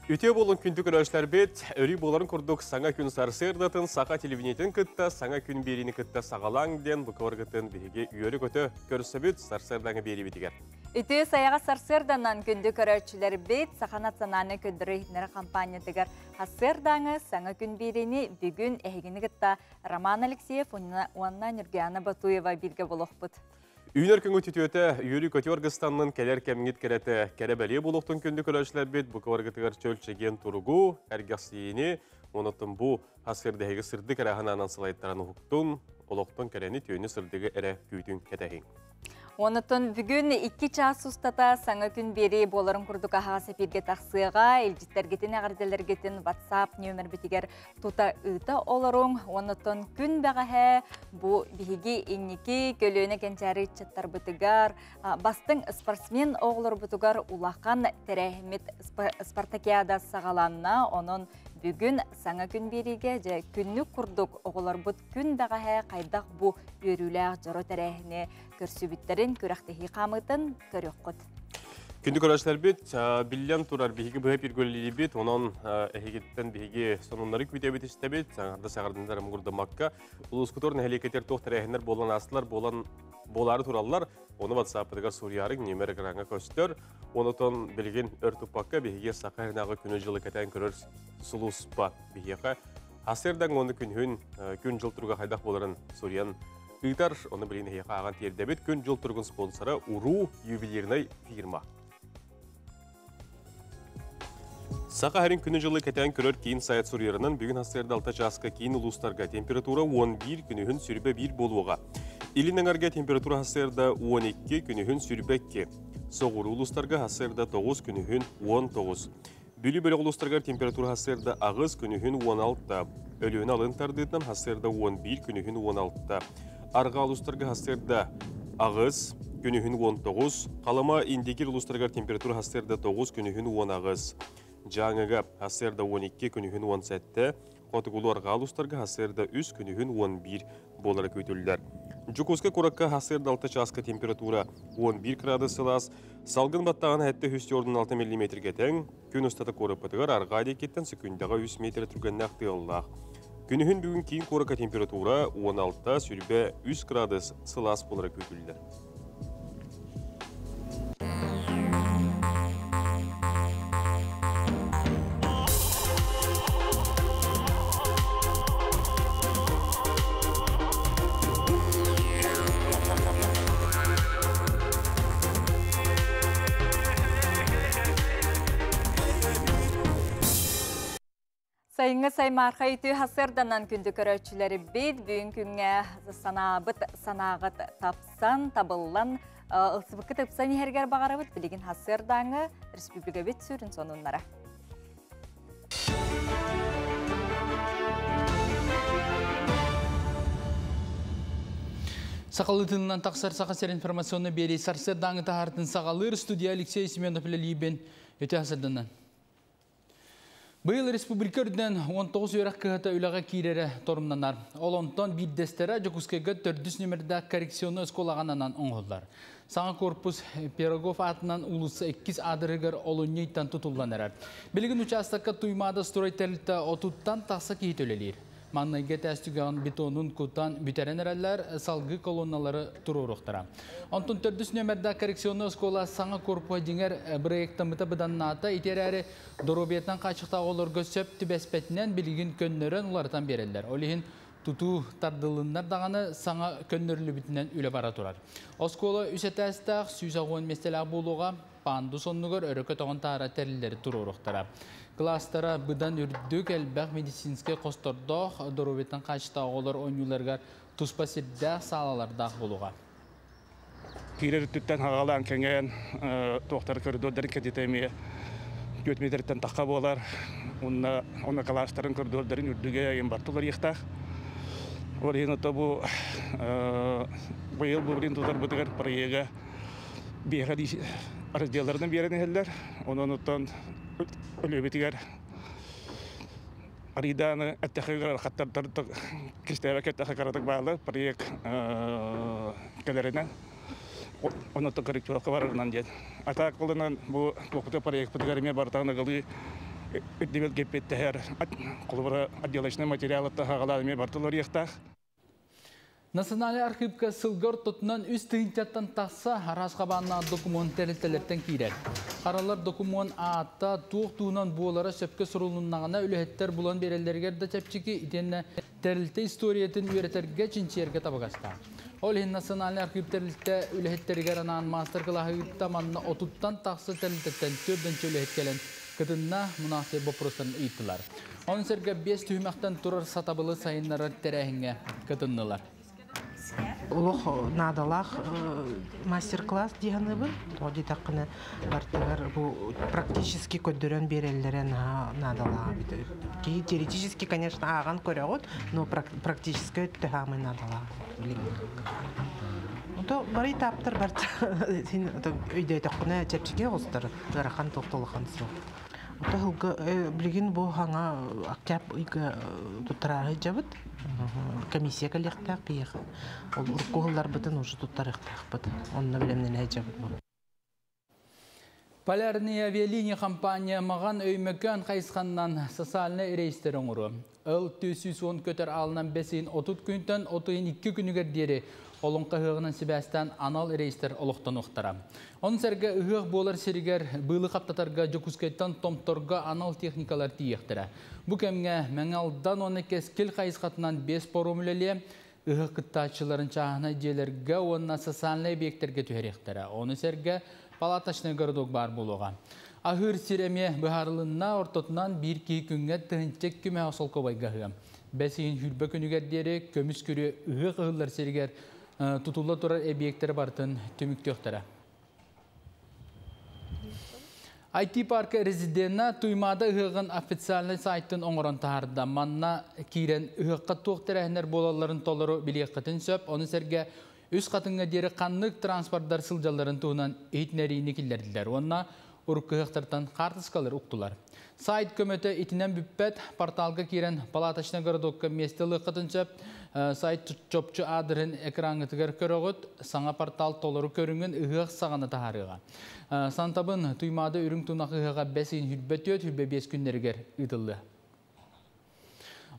Үтүө буолун күндү көрөөччүлэрбит, өрүү буоларын курдук саҥа күн сарсыардатын саха телевидениетин кытта саҥа күн биэриини кытта саҕалааҥ диэн букабаргытын биһиги үөрэ-көтө көрсөбүт сарсыардааҥы биэриибитигэр. Үтүө сайаҕа сарсыарданан күндү көрөөччүлэрбит Саха национальнай көрдөрүү иһитиннэрэр хампаанньатыгар сарсыардааҥы саҥа күн биэриини бүгүн эһигини кытта Роман Алексеев уонна Нюргиана Батуева бииргэ буолуохпут. Үүнэр күҥҥүт үтүөтэ, үөрүү-көтүү аргыстаннын кэлэр кэмҥит кэрэтэ, кэрэ бэлиэ буолуохтун күндү көрөөччүлэрбит, бу кыбаргытыгар чөл чэгиэн туругу, эргэхсийиини, онотон бу хасырдэһиги сырдык эрэ аһынаанан салайтаран уһуктун, олохтон кэрэни, түөнү сырдыгы эрэ күүтүн кэтэһиҥ. Онотон бүгүн 2 чаас устата саҥа күн биэрии буоларын курдук аһаҕас эфиргэ тахсыаҕа, илдьиттэргитин, эҕэрдэлэргитин WhatsApp нүөмэрбитигэр тута ыыта олоруҥ. Онотон күн бэҕэһээ бу биһиги инники көлүөнэ кэнчээри ыччаттарбытыгар, бастыҥ спортсмен оҕолорбутугар улахан тэрээһиммит спартакиада саҕаланна. Онон бүгүн саҥа күн биэриигэ дьэ күннүк курдук оҕолорбут күн бэҕэһээ хайдах бу үөрүүлээх дьоро тэрээһини көрсүбүттэрин күрэхтэһии хаамыытын көрүөххүт. Күндү көрөөччүлэрбит, биллэн турар биһиги быһа пиргөллиибит, онон эһигиттэн биһиги сонуннары күүтэбит истэбит, саҥарда саҥардындар муҥурдаммакка, улуускутугар нэһилиэккэтигэр туох тэрээһиннэр буолан аастылар, буолан буолаары тураллар, ону WhatsApp-ытыгар суруйаарыҥ, нүөмэр экраҥҥа көстөр. Онотон билигин өр туппакка биһиги саха иһинээҕи күнү-дьылы кэтээн көрөр сулууспа биһиэхэ Хасырдан уонна күнүһүн күн-дьыл туруга хайдах буоларын суруйан ыытар, ону билигин эһиэхэ ааҕан тиэрдэбит. Күн-дьыл туругун спонсора Уруу ювелирнай фирма. Саха сирин күнү-дьылы кэтээн көрөр киин сайт суруйарынан бүгүн сарсыарда 6 чааска киин улуустарга температура 11, күнүһүн сүрбэ 1 буолуоҕа. Илин эҥэргэ температура сарсыарда 12, күнүһүн сүрбэ 2. Соҕуруу улуустарга сарсыарда 9, күнүһүн 19. Бүлүү бөлөх улуустарыгар температура сарсыарда 8, күнүһүн 16. Өлүөнэ алын тардыытынан сарсыарда 11, күнүһүн 16. Арҕаа улуустарга сарсыарда 8, күнүһүн 19. Халыма Индигир улуустарыгар температура сарсыарда 9, күнүһүн 18. Дьааҥыга сарсыарда 12, күнүһүн 17. Хотугулуу арҕаа улуустарга сарсыарда 3, күнүһүн 11 буолара күүтүллэр. Дьокуускай куоракка сарсыарда 6 чааска температура 11 градус сылаас, салгын баттаҕына 746 миллиметргэ тэҥ, күн устата куораппытыгар арҕаа диэкиттэн секундаҕа 3 метр түргэннээх тыаллаах. Күнүһүн бүгүн киин куоракка температура 16, сүрбэ 3 градус сылаас буолара күүтүллэр. Сайыҥҥы саймаархай үтүө сарсыарданан күндү көрөөччүлэрбит бүгүн күҥҥэ санаабыт санааҕыт тапсан, табыллан, ылсыбыккыт ыпсан иһэргэр баҕарабыт. Билигин сарсыардааҥҥы республикабыт сүрүн сонуннара. Сахалытынынан тахсар Саха сир информационный биэрии сарсыардааҥы таһаартын саҕалыыр студия Алексей Семенов үлэлиибин өтө сарсыарданан. Быйыл республика үрдүнэн 19 үөрэх кыһата үлэҕэ киирэрэ торумнанар. Ол онтон биирдэстэрэ Дьокуускайга төрдүс нүмердээх коррекционнай оскуолаҕа ананан оҥоһуллар. Саҥа корпус Пирогов аатынан уулусса иккис аадырыгар олунньу ыйтан тутуллан эрэр. Билигин учаастакка Туймаада строй тэрилтэ отуттан тахса киһи үлэлиир. Маҥнайгы этээс түгэҕин бетонун кутан бүтэрэн эрэллэр, салгыы колонналары туруоруохтара. Онтон төрдүс нүөмэрдээх коррекционнай оскуола саҥа корпуһа дьиҥэр бырайыактаммыта быданнаата. Ити эрээри доруобуйатынан хааччахтаах оҕолорго сөп түбэспэтинэн билигин көннөрөн уларытан биэрэллэр. Ол иһин тутуу тардылыннар даҕаны саҥа көннөрүллүбүтүнэн үлэ бара турар. Оскуола үс этээстээх, 160 миэстэлээх буолуоҕа. Пандус оннугар өрө көтөҕөн таара тэриллэри туруоруохтара. Кылаастара быдан үрдүк, элбэх медицинскэй хостордоох, доруобуйаттан хаачыстаах оҕолор оонньууларыгар туспа сирдээх, саалалардаах буолуоҕа. Киирэр өттүттэн хаҕалаан кэҥээн туохтары коридордарын кэтитэ эмиэ 4 метртэн тахха буолар. Уонна онно кылаастарын коридордарын үрдүгэ ыйын барта уларыйыахтаах. Ол иһин ото бу быйыл бу билин тутарбытыгар проега биэхэ разделларынан биэрэн иһэллэр. Онон оттон өлүөбүтүгэр арыйдааны эттэхэ хаттар кистээбэккэ эттэхэ кыратык бааллар проект кэлэринэн онон корректировка барарынан диэн. А так ылынан бу туохпуту проекпытыгар эмиэ барытан ыгалыы Ирдэбилгэ эппиэттэһэр холобура отделочнай материалыттан хаҕалаан эмиэ барыта уларыйыахтаах. Национальнай архыыпка сылга ортотунан үс тыһыынчаттан тахса араас хабааннаах докумуон тэрилтэлэртэн киирэр. Харалар докумуон аата туох туһунан буолара сөпкө сурулуннаҕына үлэһиттэр булан биэрэллэригэр да чэпчэки итиэннэ тэрилтэ историятын үөрэтэргэ, чинчийэргэ табыгастаах. Ол иһин Национальнай архыып тэрилтэ үлэһиттэригэр анаан маастар-кылааһы ыытта манна отуттан тахса тэрилтэттэн төрдөнчө үлэһит кэлэн кытынна, мунаахсыйар боппуруостарын ыйыттылар. Ону сэргэ биэс түһүмэхтэн турар сатабылы сайыннарар тэрээһиҥҥэ кытыннылар. Олох наадалаах мастер-класс дии саныыбын. Тоҕо диэтэххинэ, бартыгар бу практически көрдөрөн биэрэллэрэ наһаа наадалаах эбит. Киһи теоретически, конечно, ааҕан көрөҕүт, но практически өттө саамай наадалаах билиҥҥи. Ото бары этаптар барыта син өйдөөтөххүнэ чэпчэки оҕустар, ыарахан туох да улахан суох. Ото сылга билигин бу хаҥа октябрь ыйга туттарааһы сылдьабыт. Комиссия кэлиэхтээх биһиэхэ. Ол урукку сылларбытын уже туттарыахтаахпыт. Онно бэлэмнэнэ сылдьабыт бу. Полярные авиалиния компания Маҕан Өймөкөөн хайысханнан социальнай рейстер оҥоруо. Ыл 410 көтөр аалынан бэсиин 30 күнтэн 32 күнүгэр диэри Олоҥхо ыһыаҕынан сибээстээн анал рейстэр олохтонуохтара. Ону сэргэ ыһыах буолар сиригэр быылы хаптатарга Дьокуускайтан Томторго анал техникалар тиийиэхтэрэ. Бу кэмҥэ Мэҥэ Алдан уонна Кэскил хайысхатынан биэс паром үлэлиэ, ыһыах кыттааччыларын чааһынай дьиэлэргэ уонна социальнай объектэргэ түһэриэхтэрэ. Ону сэргэ палаточный городок баар буолуоҕа. Аһыыр сир эмиэ быһаарылынна, ортотунан биир киһи күҥҥэ тыһыынча көмөҕө солкуобайга аһыа. Бэс ыйын сүүрбэ күнүгэр диэри көмүс күрүө ыһыах ыһыллар сиригэр тутулла турар эбийиэктэри барытын түмүктүөхтэрэ. IT-парка резиденэ Туймаада ыһыаҕын официальнай сайтын оҥорон таһаарда. Манна киирэн ыһыахха туох тэрээһиннэр буолалларын толору билиэххитин сөп. Ону сэргэ Үс Хатыҥҥа диэри ханнык транспордар сылдьалларын туһунан иһитиннэриини киллэрдилэр уонна урукку ыһыахтартан хаартыскалар уктулар. Сайт көмөтө итинэн бүппэт, порталга киирэн палаточнай городокка миэстэ ылыаххытын сөп. Сайт чопчу аадырыһын экраҥҥытыгар көрөҕүт, саҥа портал толору көрүҥүн ыһыах саҕана таһаарыаҕа. Сантабын Туймаада үрүҥ тунах ыһыаҕа бэс ыйын 24 25 күннэригэр ыытыллыа.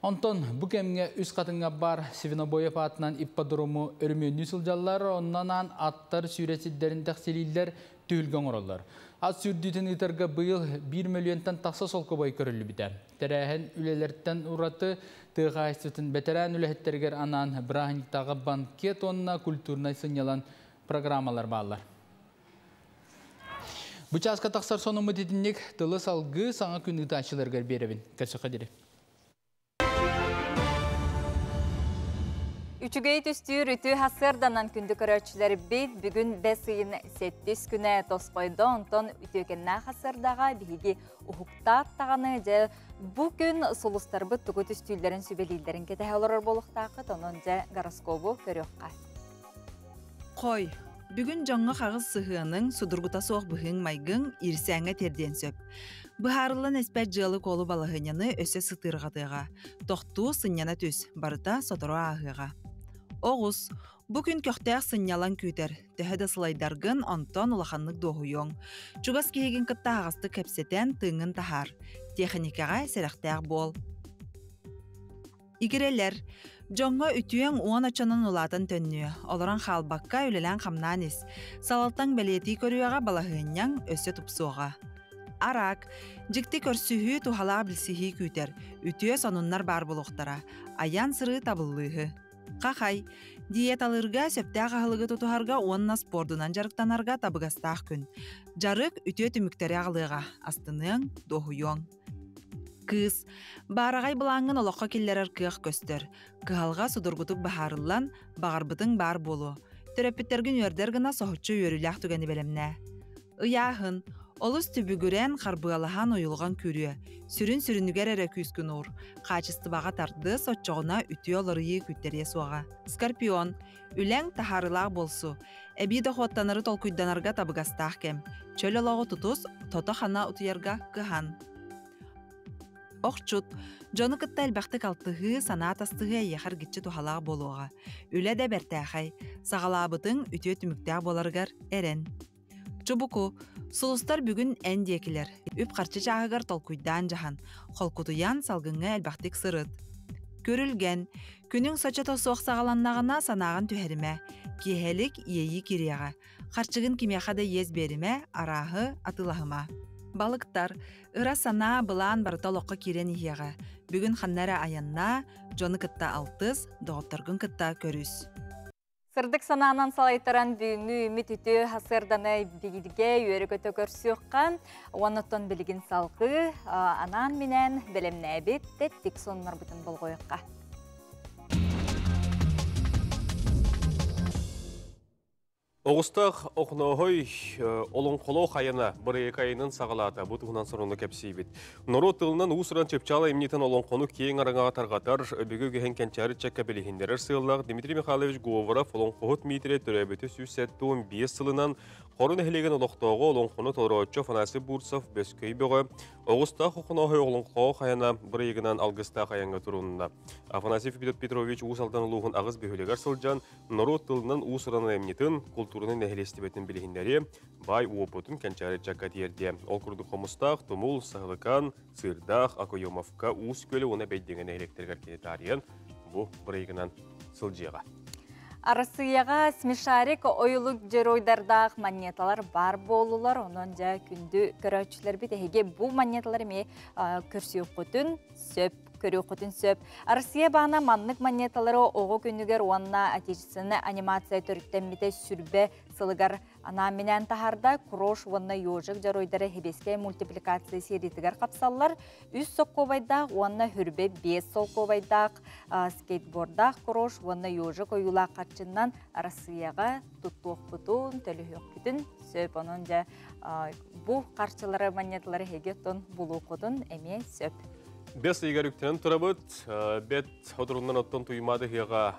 Онтон бу кэмҥэ Үс Хатыҥҥа баар Свинобоев аатынан ипподрому өрөмүөннүү сылдьаллар, онно анаан аттар сүүрэ сирдэрин тэхсилииллэр, түһүлгэ оҥороллор. Ат сүүрдүүтүн ыытарга быйыл биир мөлүйүөнтэн тахса солкуобай көрүллүбүтэ. Тэрээһин үлэлэртэн ураты тыа хаһаайыстыбатын бэтэрээн үлэһиттэригэр анаан бырааһынньыктааҕы банкет уонна культурнай сынньалаҥ программалар бааллар. Бу чааска тахсар сонуммут итинник тылы салгыы саҥа күн ыытааччыларыгар биэрэбин. Көрсөххө диэри. Үчүгэй түстүүр үтүө сарсыарданан күндү көрөөччүлэрбит бүгүн бэс ыйын сэттис күнэ тосхойдо онтон үтүөкэннээх сарсыардаҕа биһиги уһуктаат даҕаны дьэ бу күн сулустарбыт тугу түстүүллэрин сүбэлииллэрин кэтэһэ олорор буолуохтааххыт онон дьэ гороскобу көрүөххэ. Хой, бүгүн дьоҥҥо хаҕыс сыһыаныҥ, судургута суох быһыыҥ-майгыҥ иирсээҥҥэ тиэрдиэн сөп. Быһаарыллан испэт дьыалы-куолу балаһыанньаны өссө сытыырҕатыаҕа. Тохтуу, сынньана түс, барыта сотору ааһыаҕа. Оҕус, бу күн көхтөөх сынньалаҥ күүтэр. Төһө да сылайдаргын, онтон улаханнык дуоһуйуоҥ. Чугас киһигин кытта аһаҕастык кэпсэтэн, тыыҥҥын таһаар. Тиэхиньикэҕэ сэрэхтээх буол. Игирэлэр, дьоҥҥо үтүөҥ уон оччонон улаатан төннүө, олорон хаалбакка үлэлээн-хамнаан ис. Салалтаҥ бэлиэтии көрүөҕэ, балаһыанньаҥ өссө тупсуоҕа. Араак, дьикти көрсүһүү, туһалаах билсиһии күүтэр, үтүө сонуннар баар буолуохтара. Айан-сырыы табыллыыһы. Хахай, диеталыырга, сөптөөх аһылыгы тутуһарга уонна спордунан дьарыктанарга табыгастаах күн. Дьарык үтүө түмүктэри аҕалыаҕа, астыныаҥ, дуоһуйуоҥ. Кыыс, баараҕай былааҥҥын олоххо киллэрэр кыах көстөр. Кыһалҕа судургутук быһаарыллан, баҕарбытыҥ баар буолуо. Төрөппүттэргин үөрдэр гына соһуччу үөрүүлээх түгэни бэлэмнээ. Ыйааһын. Олус түбүгүрэн, харбыалаһан уйулҕаҥ күүрүө. Сүрүн сүрүнүгэр эрэ күүскүн уур. Хаачыстыбаҕа тардыс, оччоҕуна үтүө уларыйыы күүттэриэ суоҕа. Скорпион. Үлэҥ таһаарыылаах буолсу. Эбии дохуоттанары толкуйданарга табыгастаах кэм. Чөл олоҕу тутус, тото-хана утуйарга кыһан. Охчут, дьону кытта элбэхтик алтыһыы, санаа тастыһыы эйиэхэ эргиччи туһалаах буолуоҕа. Үлэ да бэртээхэй. Саҕалаабытыҥ үтүө түмүктээх буоларыгар эрэн. Чубуку, сулустар бүгүн эн диэкилэр. Үп-харчы чааһыгар толкуйдаан дьаһан, холкутуйан салгыҥҥа элбэхтик сырыт. Күрүлгэн, күнүҥ соччото суох саҕаланнаҕына санааҕын түһэримэ. Киэһэлик иэйии кириэҕэ. Харчыгын кимиэхэ да иэс биэримэ, арааһы атыылаһыма. Балыктар, ыра санаа былаан барыта олоххо киирэн иһиэҕэ. Бүгүн ханна эрэ айаннаа, дьону кытта алтыс, доҕотторгун кытта көрүс. Сырдык санаанан салайтаран бүгүҥҥү үмүт үтүө сарсыарданы бииргэ үөрэ-көтө көрсүөххэ. Уоннаттан билигин салгыы анаан-минээн бэлэмнээбит тэттик сонуннарбытын болҕойуохха. Оҕустаах Охнооһой олоҥхолоох айана бырайыак айанын саҕалаата. Бу туһунан сонуну кэпсиибит. Норуот тылынан уус-уран чыпчаал айымньытын олоҥхону киэҥ араҥаҕа тарҕатар, өбүгэ үгэһин кэнчээри ыччакка билиһиннэрэр сыаллаах Дмитрий Михайлович Говоров олоҥхоһут Дмитрий төрөөбүтэ 175 сылынан Хоро нэһилиэгин олохтооҕо олоҥхону толорооччу Афанасий Бурцев Бөскөй Бөҕө Оҕустаах Охонооһой олоҥхоҕо хайана бырайыгынан алгыстаах айаҥҥа турунна. Афанасий Петрович Уус Алдан улууһун аҕыс бөһүөлэгэр сылдьан норуот тылынан уус-уран айымньытын, култуурунай нэһилиэстибэтин билиһиннэриэ, баай уопутун кэнчээри ыччакка тиэрдиэ. Ол курдук Хомустаах, Тумул, Саһылыкаан, Сыырдаах, Окоемовка, Уус Күөлэ уонна Бэйдиҥэ нэһилиэктэригэр кини таарыйан бу бырайыгынан сылдьыаҕа. Арассыыйаҕа смешарик ойулук дьоруойдардаах монеталар баар буоллулар. Онон дьэ күндү көрөөччүлэрбит эһиги бу монеталар эмиэ көрсүөххүтүн сөп көрүөххүтүн сөп. Россия баана маннык монеталары оҕо күнүгэр уонна отечественная анимация төрүттэммитэ сүрбэ сылыгар анаан-минээн таһаарда. Крош уонна ежик дьоруойдара хебескэй мультипликация сериятыгар хапсаллар. Үс соккуобайдаах уонна хүрбэ биэс солкуобайдаах скейтбордаах крош уонна ежик ойуулаах харчыннан Россияҕа туттуохпутун, төлөһүөхпүтүн сөп. Онон дьэ бу харчылары монеталары эһиги оттон булуоххутун эмиэ сөп. Бэс ыйыгар үктэнэн турабыт. Бэт отурунан оттон туймаады ыһыаҕа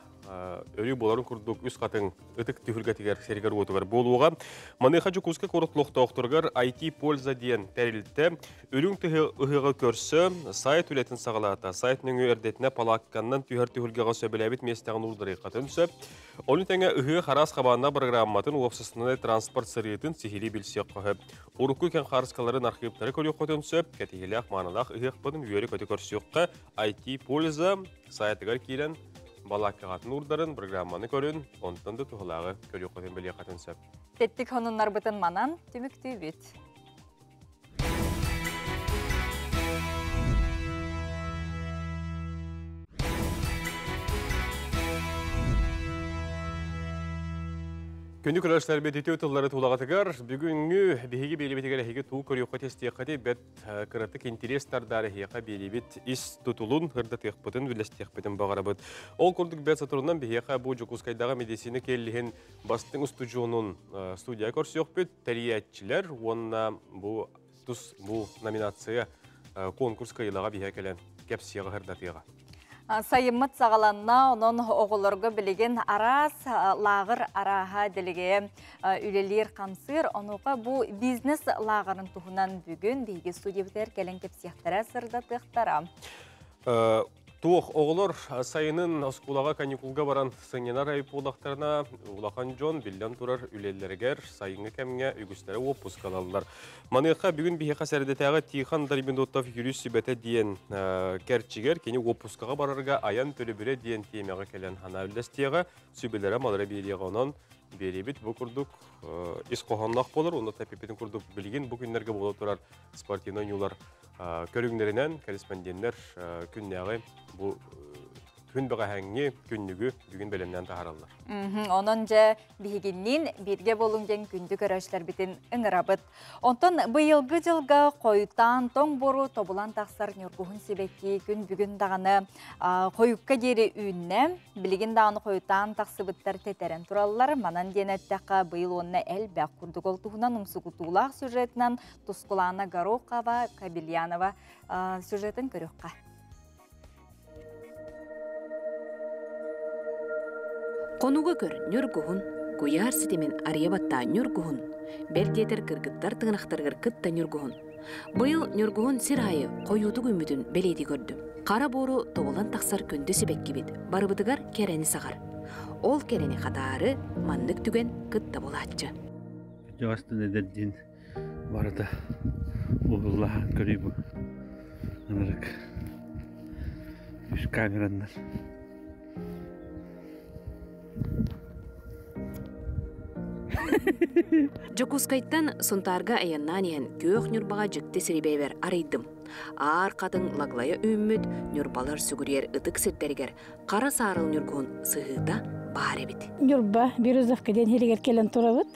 өрүү буоларын курдук үс хатыҥ ытык түһүлгэтигэр сиригэр-уотугар буолуоҕа. Маныаха Дьокуускай куорат олохтоохторугар IT Польза диэн тэрилтэ үрүҥ тыһы ыһыаҕы көрсө сайт үлэтин саҕалаата. Сайт нөҥүө эрдэтинэ палаакканнан түһэр түһүлгэҕэ сөбүлээбит миэстэҕин уурдарыаххытын сөп. Ону тэҥэ ыһыах араас хабааннаах программатын уопсастыбаннай транспорт сырыытын сиһилии билсиэххэ сөп. Урукку кэм хаарыскаларын архыыптары көрүөххүтүн сөп, кэтиһилээх маанылаах ыһыахпытын үөрэ-көтө көрсүөххэ IT Польза сайтыгар киирэн балааккаҕатын уурдарын, программаны көрүн, онтон да туһалааҕы көрүөххүтүн билиэххитин сөп. Тэттик сонуннарбытын манан түмүктүүбүт. Күндү көрөөччүлэрбит үтүө тыллары тулаҕытыгар бүгүҥҥү биһиги биэриибитигэр эһиги туу көрүөххэ тестиэххэ бэрт кыратык интэриэс тардаары эһиэхэ биэриибит ис тутулун ырдатыахпытын үллэстиэхпитин баҕарабыт. Ол курдук бэрт соторунан биһиэхэ бу Дьокуускайдааҕы медицина киэллиһин бастыҥ устудьуонун студия көрсүөхпүт тэрийээччилэр уонна бу тус бу номинация конкурс кыайыылааҕа биһиэхэ кэлэн кэпсиэҕэ ырдатыаҕа. Сайыммыт саҕаланна, онон оҕолорго билигин араас лааҕыр арааһа дэлэгэйэ үлэлиир хамсыыр. Онуоха бу бизнес лааҕырын туһунан бүгүн биһиги студиябытыгар кэлэн кэпсиэхтэрэ, сырдатыахтара. Туох оҕолор сайынын оскуолаҕа каникулга баран сынньанар буоллахтарына, улахан дьон биллэн турар үлэлэригэр сайыҥҥы кэмҥэ үгүстэрэ уоппуска ылаллар. Маныаха бүгүн биһиэхэ сэрдэтээҕи Тихон Дарбиндотов юрист сүбэтэ диэн кэрчигэр кини уоппускаҕа барарга айан төлөбүрэ диэн тиэмэҕэ кэлэн санаа үллэстиэҕэ, сүбэлэрэ малара биэриэҕэ. Онон биэриэбит бу курдук ис хоһоонноох буолар. Онно тэппиппитин курдук билигин бу күннэргэ буола турар спортивнай оонньуулар көрүҥнэринэн корреспонденттэр күннээҕи бу күн бэҕэһээҥҥи күннүгү бүгүн бэлэмнээн таһаараллар. Онон дьэ биһигинниин бииргэ буолуҥ диэн күндү көрөөччүлэрбитин ыҥырабыт. Онтон быйылгы дьылга хойутаан тоҥ буору тобулан тахсар ньургуһун сибэкки күн бүгүн даҕаны хойукка диэри үүннэ. Билигин даҕаны хойутаан тахсыбыттар тэтэрэн тураллар. Манан диэн эттэххэ быйыл уонна элбэх курдук ол туһунан умсугутуулаах сюжетынан Тускулаана Горохова, Кабельянова сюжетын көрүөххэ. Хонуга көр ньургуһун, куйаар ситимин арыйа баттаа ньургуһун, бэл диэтэр кыргыттар тыҥырахтарыгар кытта ньургуһун. Быйыл ньургуһун сир аайы хойуутук үүммүтүн бэлиэтии көрдүм. Хара буору тобулан тахсар күндү сибэккибит барыбытыгар кэрэни саҕар. Ол кэрэни хатаары маннык түгэн кытта булааччы. Кырдьаҕастан эдэрдиин барыта уһуллаһан көрүү бу. Ынырык. Үс камераннар. Дьокуускайтан Сунтаарга айаннаан иһэн күөх Ньурбаҕа дьикти сири бэйэбэр арыйдым. Аар хатыҥ лаглайа үүммүт ньурбалар сүгүрүйэр ытык сирдэригэр хара саарыл ньургуһун сыһыыта баар эбит. Ньурба Березовка диэн иһигэр кэлэн турабыт.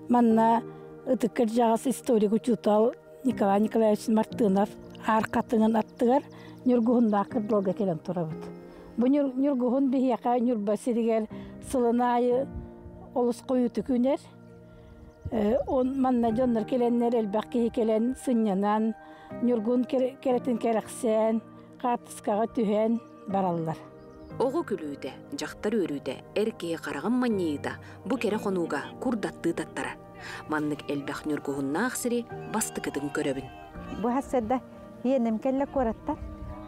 Манна ытык кырдьаҕас историк учуутал Николай Николаевич Мартынов аар хатыҥын аттыгар ньургуһуннаах кырдалга кэлэн турабыт. Бу ньургуһун биһиэхэ Ньурба сиригэр сылын аайы олус хойутук үүнэр. Он манна дьоннор кэлэннэр элбэх киһи кэлэн сынньанан, ньургун кэрэтин кэрэхсээн, хаартыскаҕа түһэн бараллар. Оҕо күлүүтэ, дьахтар үөрүүтэ, эр киһи хараҕын манньыйыыта бу кэрэ хонууга курдаттыы таттара. Маннык элбэх ньургуһуннаах сири бастакытын көрөбүн. Бу хассарда иэним кэллэ куораттан.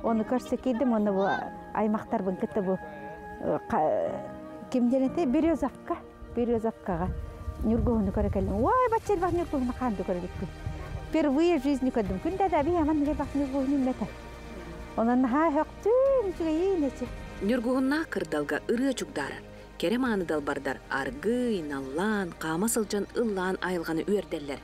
Ону көрсө киирдим, уонна бу аймахтарбын кытта бу ким диэн этэй Березовка, Березовкаҕа ньургуһуну көрө кэллим. Ой, бачча элбэх ньургуһуну хаанды көрө иликпин. Впервые в жизни көрдүм. Күндэ да би аман элбэх ньургуһуну үммэтэ. Онон наһаа өһөхтүм, үчүгэйин эчи. Ньургуһуннаах кырдалга ырыа чугдаарар. Кэрэ мааны далбардар аргыый, наллаан, хаама сылдьан ыллаан айылҕаны үөрдэллэр.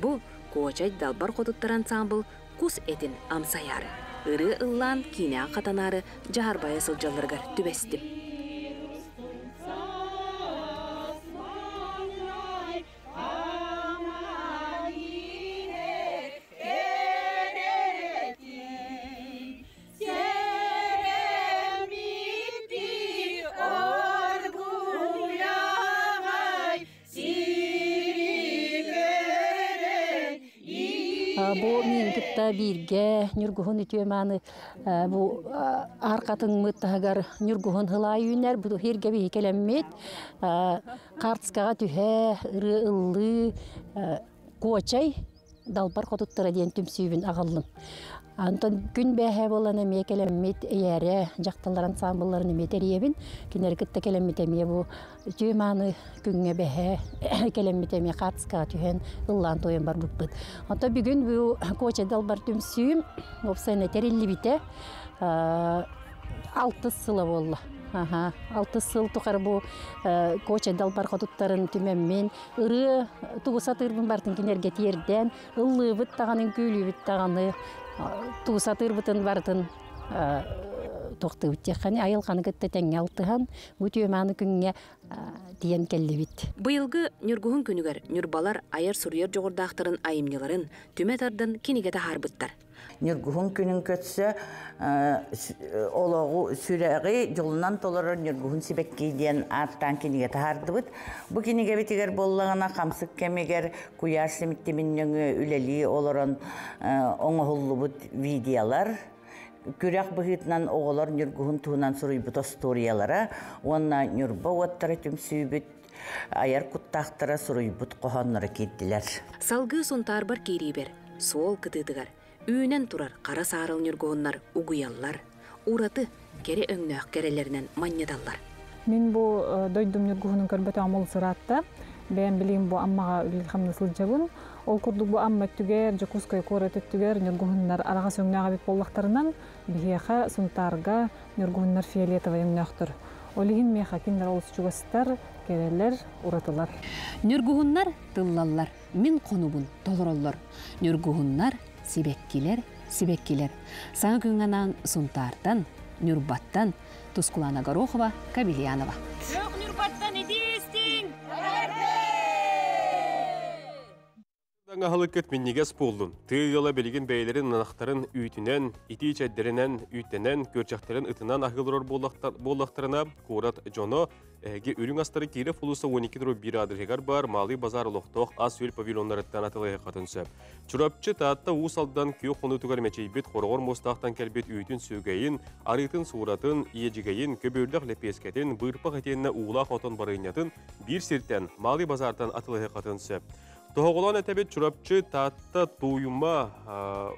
Бу Куочай далбар хотуттар ансаамбыл кус этин амсайаары, ырыа ыллаан киинэҕэ хатанаары дьаһарбайа сылдьалларыгар түбэстим. Бу миин кытта бииргэ Ньургуһун үтүө мааны бу аар хатыҥмыт таһыгар Ньургуһун һылаай үүнэр бу иһиргэ биһи кэлэммит хаартыскаҕа түһэ ырыа ыллыы Куочай далбар хотуттара диэн түмсүүбүн аҕаллым. Антон күн бээһэ буолан эмиэ кэлэммит эйээрэ дьахталлар ансаамбылларын эмиэ тэрийэбин. Кинилэри кытта кэлэммит эмиэ бу үтүө мааны күҥҥэ бэһэ кэлэммит эмиэ хаартыскаҕа түһэн ыллаан туойан барбыппыт. Онтон бүгүн бу Куочай далбар түмсүүм уопсайынан тэриллибитэ алтыс сыла буолла. Аха, алтыс сыл тухары бу Куочай далбар хотуттарын түмэммин ырыа тугу сатыырбын бартын кинилэргэ тиэрдэн, ыллыыбыт даҕаны, үҥкүүлүүбүт даҕаны, тугу сатыырбытын барытын туохтуубут диэххэ айылҕаны кытта тэҥҥэ алтыһан, бу үтүө-мааны күҥҥэ тиийэн кэллибит. Быйылгы Ньургуһун күнүгэр ньурбалар айар-суруйар дьоҕурдаахтарын айымньыларын түмэ тардан кинигэ таһаарбыттар. Ньургуһун күнүн көрсө олоҕу сүрэҕи дьолунан толорор Ньургуһун сибэкки диэн ааттаан кинигэ таһаардыбыт. Бу кинигэбитигэр буоллаҕына хамсык кэмигэр куйаар симиттимин нөҥүө үлэлии олорон оҥоһуллубут видеолар, күрэх быһыытынан оҕолор Ньургуһун туһунан суруйбут остуоруйалара уонна Ньурба уоттара түмсүүбүт айар куттаахтара суруйбут хоһоонноро киирдилэр. Салгыы Сунтаарбар киириибэр суол кытыытыгар үүнэн турар хара саарыл ньургуһуннар угуйаллар, ураты кэрэ өҥнөөх кэрэлэринэн манньыталлар. Мин бу дойдум ньургуһунун көрбөтөҕүм олус ыраатта. Бэйэм билигин бу Аммаҕа үлэлии-хамныы сылдьабын. Ол курдук бу Амма өттүгэр, Дьокуускай куорат өттүгэр ньургуһуннар араҕас өҥнөөх эбит буоллахтарынан, биһиэхэ Сунтаарга ньургуһуннар фиолетовай өҥнөөхтөр. Ол иһин миэхэ кинилэр олус чугастар, кэрэлэр, уратылар. Ньургуһуннар тыллаллар, мин хонубун толороллор. Ньургуһуннар, сибэккилэр, сибэккилэр. Саҥа күҥҥэ анаан Сунтаартан, Ньурбаттан Тускулана Горохова, Кабельянова. Күөх Ньурбаттан итии истиҥ! Аһылыккыт минньигэс буоллун. Тыа ыала билигин бэйэлэрин ынахтарын үүтүнэн, итии чэйдэринэн, үүттэнэн, күөрчэхтэрин ытынан аһыыларар буоллахтарына, куорат дьоно эһиги үрүҥ астары Киров уулусса 12-1 аадырыһыгар баар Малый базар олохтоох ас-үөл павильоннарыттан атыылаһыаххытын сөп. Чурапчы, Таатта, Уус Алдан күөх хонуутугар мэчийбит хороҕор муостаахтан кэлбит үүтүн сүөгэйин, арыытын сууратын, иэдьигэйин, көбүөрлэх лэппиэскэтин, быырпах итиэннэ уулаах отон барыанньатын биир сиртэн, Малый базартан атыылаһыаххытын сөп. Тоһоҕолоон этэбит Чурапчы, Таатта, Тууйума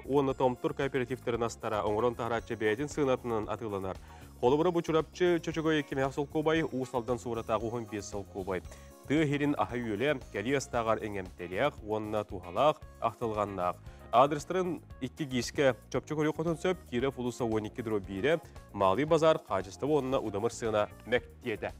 уонна Томтор кооперативтарын астара оҥорон таһарааччы бэйэтин сыанатынан атыыланар. Холобура бу Чурапчы чөчөгөй 2 солкуобай, Уус Алдан суурата 15 солкуобай. Тыа сирин аһа-үөлэ кэлии астааҕар иҥэмтэлээх уонна туһалаах, ахтылҕаннаах. Адрестарын икки гиискэ чопчу көрүөххүтүн сөп, Киров улууса 12 дробь биирэ, Малый базар, хаачыстыба уонна удамыр сыана мэктиэтэ.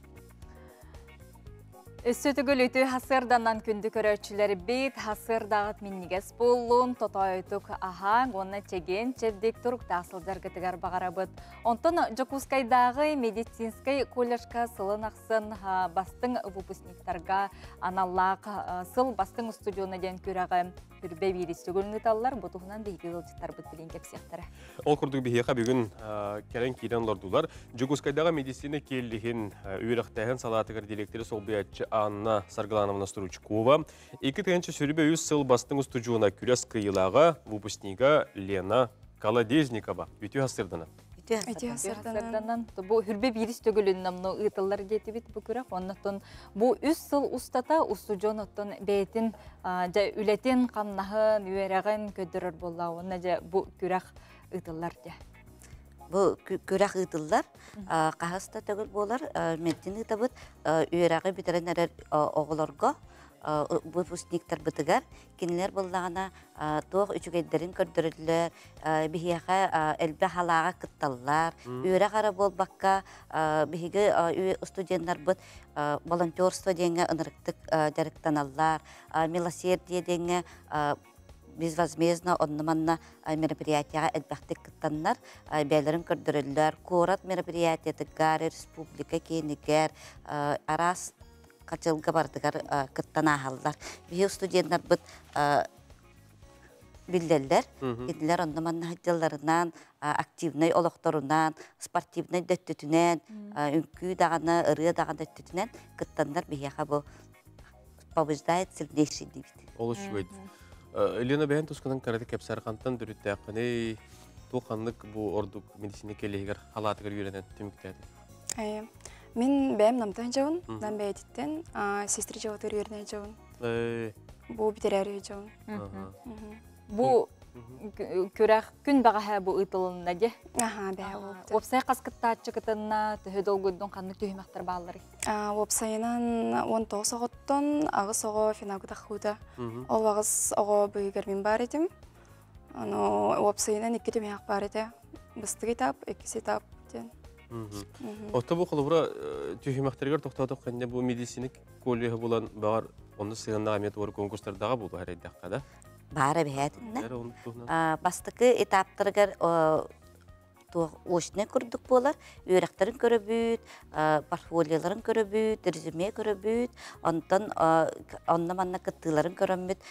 Өссө төгүл үтүө хасыарданан күндү көрөөччүлэрбит, хасыардааҕыт минньигэс буоллун, тотоойутук аһааҥ уонна чэгиэн чэбдик туруктаах сылдьаргытыгар баҕарабыт. Онтон Дьокуускайдааҕы медицинскэй колледжка сылын ахсын бастыҥ выпускниктарга аналлаах сыл бастыҥ устудьуона диэн күрэҕи Хүрбэ биирис төгүл ыыталлар. Бу туһунан биһиги ыалдьыттарбыт билин кэпсиэхтэрэ. Ол курдук биһиэхэ бүгүн кэлэн киирэн олордулар. Дьокуускайдааҕы медицина киэллиһин үөрэхтээһин салаатыгар директоры солбуйааччы Анна Саргылановна Стручкова, 2023 сыл бастыҥ устудьуона күрэс кыайыылааҕа, выпускнига Лена Колодезникова. Үтүө сырдана. Үтүө сырданан. Бу хүрбэ биирис төгүлүн намно ыытыллар диэтибит бу күрэх. Оннотон бу үс сыл устата устудьуон оттон бэйэтин дьэ үлэтин, хамнаһын, үөрэҕин көрдөрөр буолла. Уонна дьэ бу күрэх ыытыллар дьэ. Бу күрэх ыытыллар. Хаһыс да төгүл буолар. Ментин ыытабыт. Үөрэҕи бүтэрэн эрэр оҕолорго выпускниктарбытыгар кинилэр буоллаҕына туох үчүгэйдэрин көрдөрөллөр, биһиэхэ элбэх халааҕа кытталлар. Үөрэх эрэ буолбакка, биһиги студеннарбыт волонтерство диэҥҥэ ынырыктык дьарыктаналлар, милосердие диэҥҥэ безвозмездно онно-манна мероприятияҕа элбэхтик кыттаннар, бэйэлэрин көрдөрөллөр. Куорат мероприятиятыгар, республика киинигэр араас хачылга барытыгар кыттан ааһаллар. Биһи студеннарбыт биллэллэр. Кинилэр онно манна сылдьалларынан, активнай олохторунан, спортивнай да өттүтүнэн, үҥкүү даҕаны, ырыа даҕаны өттүтүнэн кыттаннар биһиэхэ бу побеждает сильнейший диибит. Олус үчүгэй. Лена бэйэн тускунан карате кэпсэрхантан төрүттээххиний, туох ханнык бу ордук медицина кэлиһигэр халаатыгар үөрэнэн түмүктээтэ? Мин бэйэм намтан дьабын, нам бэйэтиттэн сестри дьабытыр үөрэнэ дьабын. Бу бүтэрээри дьабын. Бу күрэх күн баҕаһа бу ыытылынна дьэ. Аха, бэһэ буолбут. Уопсай хас кыттааччы кытынна, төһө долгуйдун ханнык түһүмэхтэр баалларый? Уопсайынан 19 оҕоттон аҕыс оҕо финалга таххыыта. Ол аҕыс оҕо быыгар мин баар этим. Аны уопсайынан икки түмээх баар этэ. Быстык этап, иккис этап диэн. Отто бу холобура түһүмэхтэригэр тохтоотох кэннэ бу медицина колледжа булан баҕар онно сыһыаннаах эмиэ туора конкурстардаҕа буолуо эрэйдэххэ да? Баара эбэһээтиннэ. Бастакы этаптарыгар туох очнай курдук буолар, үөрэхтэрин көрөбүт, портфолиоларын көрөбүт, резюме көрөбүт, онтон онно-манна кыттыыларын көрөммүт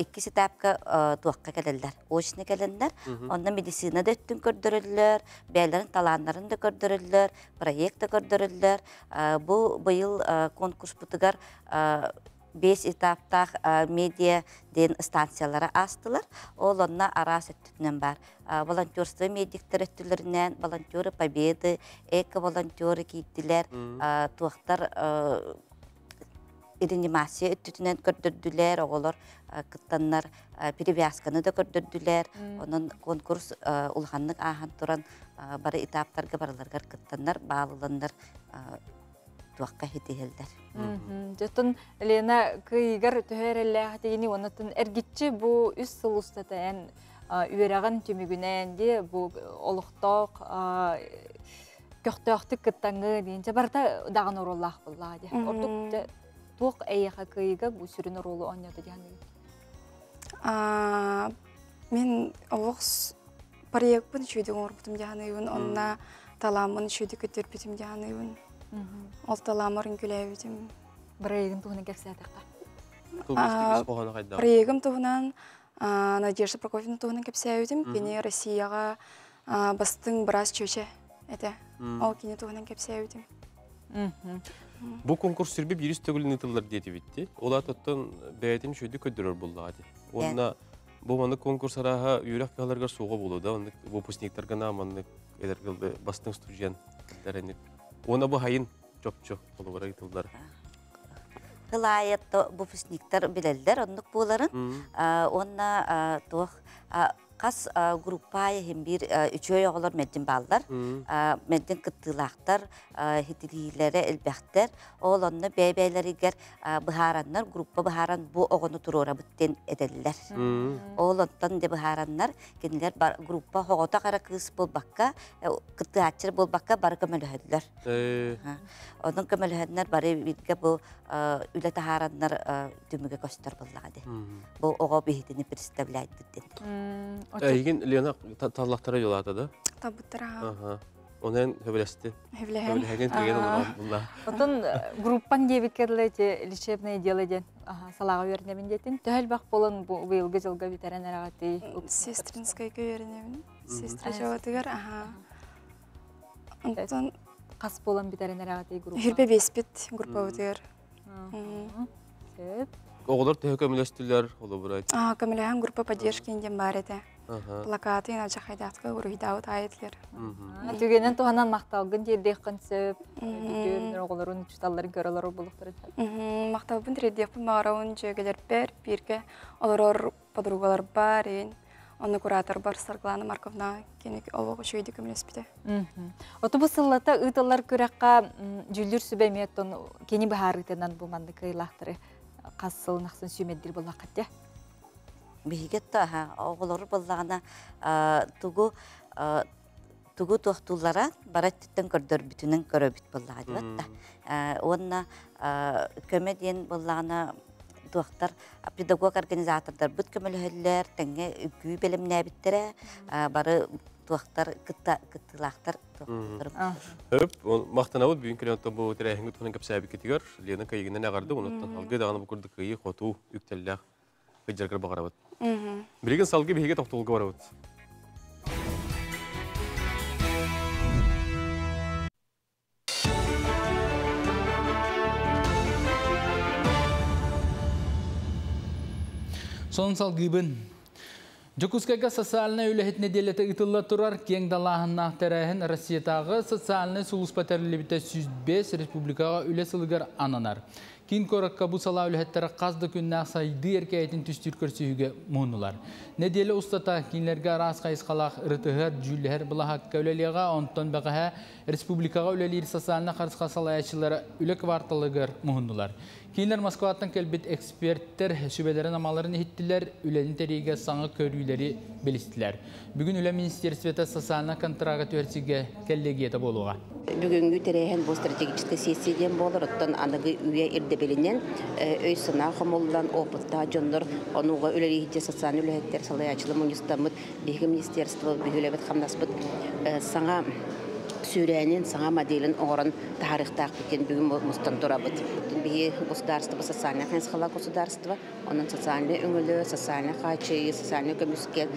иккис этапка туохха кэлэллэр, очно кэлэннэр, онно медицина да өттүн көрдөрөллөр, бэйэлэрин талааннарын да көрдөрөллөр, проект да көрдөрөллөр. Бу быйыл конкурспутугар бес этаптаах медиа диэн станциялара аастылар. Ол онно араас өттүтүнэн бар. Волонтерство медиктер өттүлэринэн волонтеры Победы, эко-волонтеры киирдилэр, туохтар реанимация өттүтүнэн көрдөрдүлэр, оҕолор кыттаннар перевязканы да көрдөрдүлэр. Онон конкурс улаханнык ааһан туран бары этаптарга барыларыгар кыттаннар, баалыланнар туохха хитиһэллэр. Дьотун Лена кыйыгар төһө эрэллээх тигини оннотун эргиччи бу үс сыл устата эн үөрэҕин түмүгүнэн ди бу олохтоох көхтөөхтүк кыттаҥы диэн барыта даҕан оруоллаах буллаа ди. Ордук туох эйиэхэ кыйыга бу сүрүн оруолу оонньоото диэн Мен олох проектпын үчүгэй оҥорбутум дьаһаныыбын, онно талааммын үчүгэйдик көтөрбүтүм дьаһаныыбын. Ол талааммар үҥкүлээбитим. Проегын туһунан кэпсээтэххэ. Проегым туһунан Надежда Прокофьевна туһунан кэпсээбитим. Кини Россияҕа бастыҥ быраас чүөчэ этэ. Ол кини туһунан кэпсээбитим. Бу конкурс сүрбэ биирис төгүлүн ыытыллар диэтибитти. Ол оттон бэйэтин үчүгэйдик көрдөрөр буоллаҕа дии. Уонна бу маннык конкурс арааһа үөрэх кыһаларыгар суоҕа буолуо да, оннук выпускниктарга на маннык эдэр бастыҥ студент Уонна бу хайын чопчу холобура ыытыллар. Кылаайат выпускниктар билэллэр оннук буоларын. Уонна туох Хас группа иһин биир үчүгэй оҕолор мэлдьин бааллар. Мэлдьин кыттыылаахтар, хитириилэрэ элбэхтэр. Ол онно бэйэ-бэйэлэригэр быһаараннар, группа быһааран бу оҕону туруорабыт диэн этэллэр. Ол онтон де быһаараннар, кинилэр группа оҕото хара кыыс буолбакка, кыттыһааччы буолбакка бары көмөлөһөллөр. Онон көмөлөһөннөр бары бииргэ бу үлэ таһаараннар түмүгэ көстөр буоллаҕа дии. Бу оҕо биһитини представляет диэн. Эйигин Лена таллахтара жолаата да? Табыттара. Онен хөбөлөстү. Хөбөлөһөн. Хөбөлөһөн тиген олорон булла. Отон группаң диэбиккерле те лечебное дело диэн салаға үйренебин диэтин. Төһөл бах болон бу быйылгы жылга бүтерен эрагати. Сестринскайга үйренебин. Сестра жабатыгар, аха. Онтон қас болон бүтерен эрагати группа. Хүрбе беспит группа бутыгар. Сөп. Оҕолор төһө көмөлөстүлэр, олобурай. Аа, көмөлөһөн группа поддержки диэн бар этэ. Плакаты начахайдаатка уруйдаабыт айытлер. Түгенен туһанан макталгын тиэрдиэххин сөп. Бүтүн оҕолорун учуталларын көрөлөр булуктарын. Макталбын тиэрдиэхпин баҕарабын дьүөгэлэрбэр, бииргэ олорор подругалар бар, онно куратор бар Сарглана Марковна кини олох үчүгэйдик көмөлөспүтэ. Оту бу сыллата ыытыллар күрэххэ дьүүллүүр сүбэ эмиэ кини быһаарыытынан бу маннык ыйлаахтары хас сылын ахсын сүүмэрдиир буоллаххат. Биһигэ оҕолору буоллаҕына тугу тугу туохтууллара бара өттүттэн көрдөрбүтүнэн көрөбүт буоллаҕа дибатта. Уонна көмө диэн буоллаҕына туохтар педагог организатордарбыт көмөлөһөллөр, тэҥҥэ үкүү бэлэмнээбиттэрэ, бары туохтар кыттыылаахтар. Хөп, мактанабыт бүгүн кэлэн бу тирээһиҥҥэ туһунан кэпсээбиккитигэр Лена кыйыгынан аҕарды, онуттан алгы даҕаны бу курдук кыйы хотуу үктэллээх кыдьаргар баҕарабыт. Билигин салгы биһиги тохтуулга барабыт. Сонун салгыыбын. Дьокуускайга социальнай үлэһит нэдиэлэтэ ыытылла турар. Киэҥ далааһыннаах тэрээһин Россиятааҕы социальнай сулууспа тэриллибитэ 105, республикаҕа үлэ сылыгар ананар. Киин куоракка бу салаа үлэһиттэрэ хас да күннээх сайдыы эркээйитин түстүүр көрсүһүүгэ муһуннулар. Нэдиэлэ устата кинилэргэ араас хайысхалаах ырытыһар, дьүүллэһэр былаһаакка үлэлиэҕэ, онтон бэҕэһээ республикаҕа үлэлиир социальнай харысха салайааччылара үлэ кварталыгар муһуннулар. Кинилэр Москваттан кэлбит эксперттэр сүбэлэрин амаларын иһиттилэр, үлэни тэрийиигэ саҥа көрүүлэри билистилэр. Бүгүн үлэ министерствота социальнай контракка түһэрсиигэ коллегията буолуоҕа. Бүгүҥҥү тэрээһин бу стратегическай сессия диэн буолар, оттон аныгы үйэ ирдэбилинэн өй-санаа хомуллан, опыттаах дьоннор онуга үлэлииһитэ социальнай үлэһиттэр салайааччылар мунньустаммыт, биһиги министерство биһилэбит хамнаспыт саҥа сүүрээнин, саҥа моделин оҥорон таһаарыахтаахпыт диэн бүгүн мустан турабыт. Биһи государство социальнай хайысхалаах государство, онон социальнай өҥөлө, социальнай хааччыйыы, социальнай көмүскэл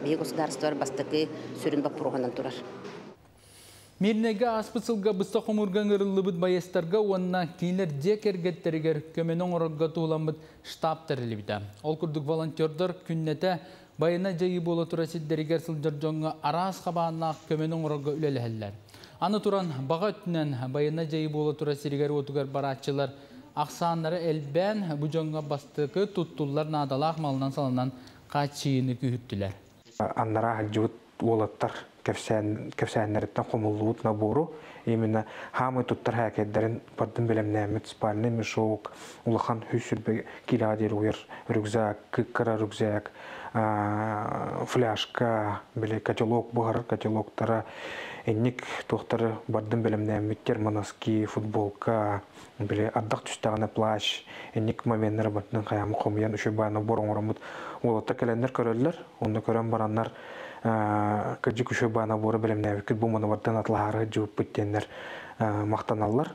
биһи государстволар бастакы сүрүн боппуруоһунан турар. Мирнэйгэ ааспыт сылга быстах хомуурга ыҥырыллыбыт байыастарга уонна кинилэр дьиэ кэргэттэригэр көмөнү оҥорорго туһуламмыт штаб тэриллибитэ. Ол курдук волонтердар күннэтэ байыаннай дьайыы буола турар сирдэригэр сылдьар дьоҥҥо араас хабааннаах көмөнү оҥорорго үлэлэһэллэр. Аны туран, баҕа өттүнэн байыаннай дьайыы буола турар сиригэр-уотугар барааччылар ахсааннара элбээн, бу дьоҥҥо бастакы туттуллар наадалаах малынан-салынан хааччыйыыны күүһүртүлэр. Аннараа сылдьыбыт уолаттар кэпсээннэриттэн хомуллубут набору, именно хаамай туттар хээкэйдэрин бардын бэлэмнээммит спальный мешок, улахан үс сүрбэ килоҕа диэри уйар рюкзак, кыккара рюкзак, фляжка, били котелок буһар котелоктара, инник туохтары бардын бэлэмнээммит термоноски, футболка, били ардах түстэҕинэ плащ, инник моменнары бардын хайаамы хомуйан үчүгэй баай набор оҥороммут уолаттар кэлэннэр көрөллөр, онно көрөн бараннар кырдьык үчүгэй баай набору бэлэмнээбиккит бу маны атлаһаары сылдьыбыппыт диэннэр махтаналлар.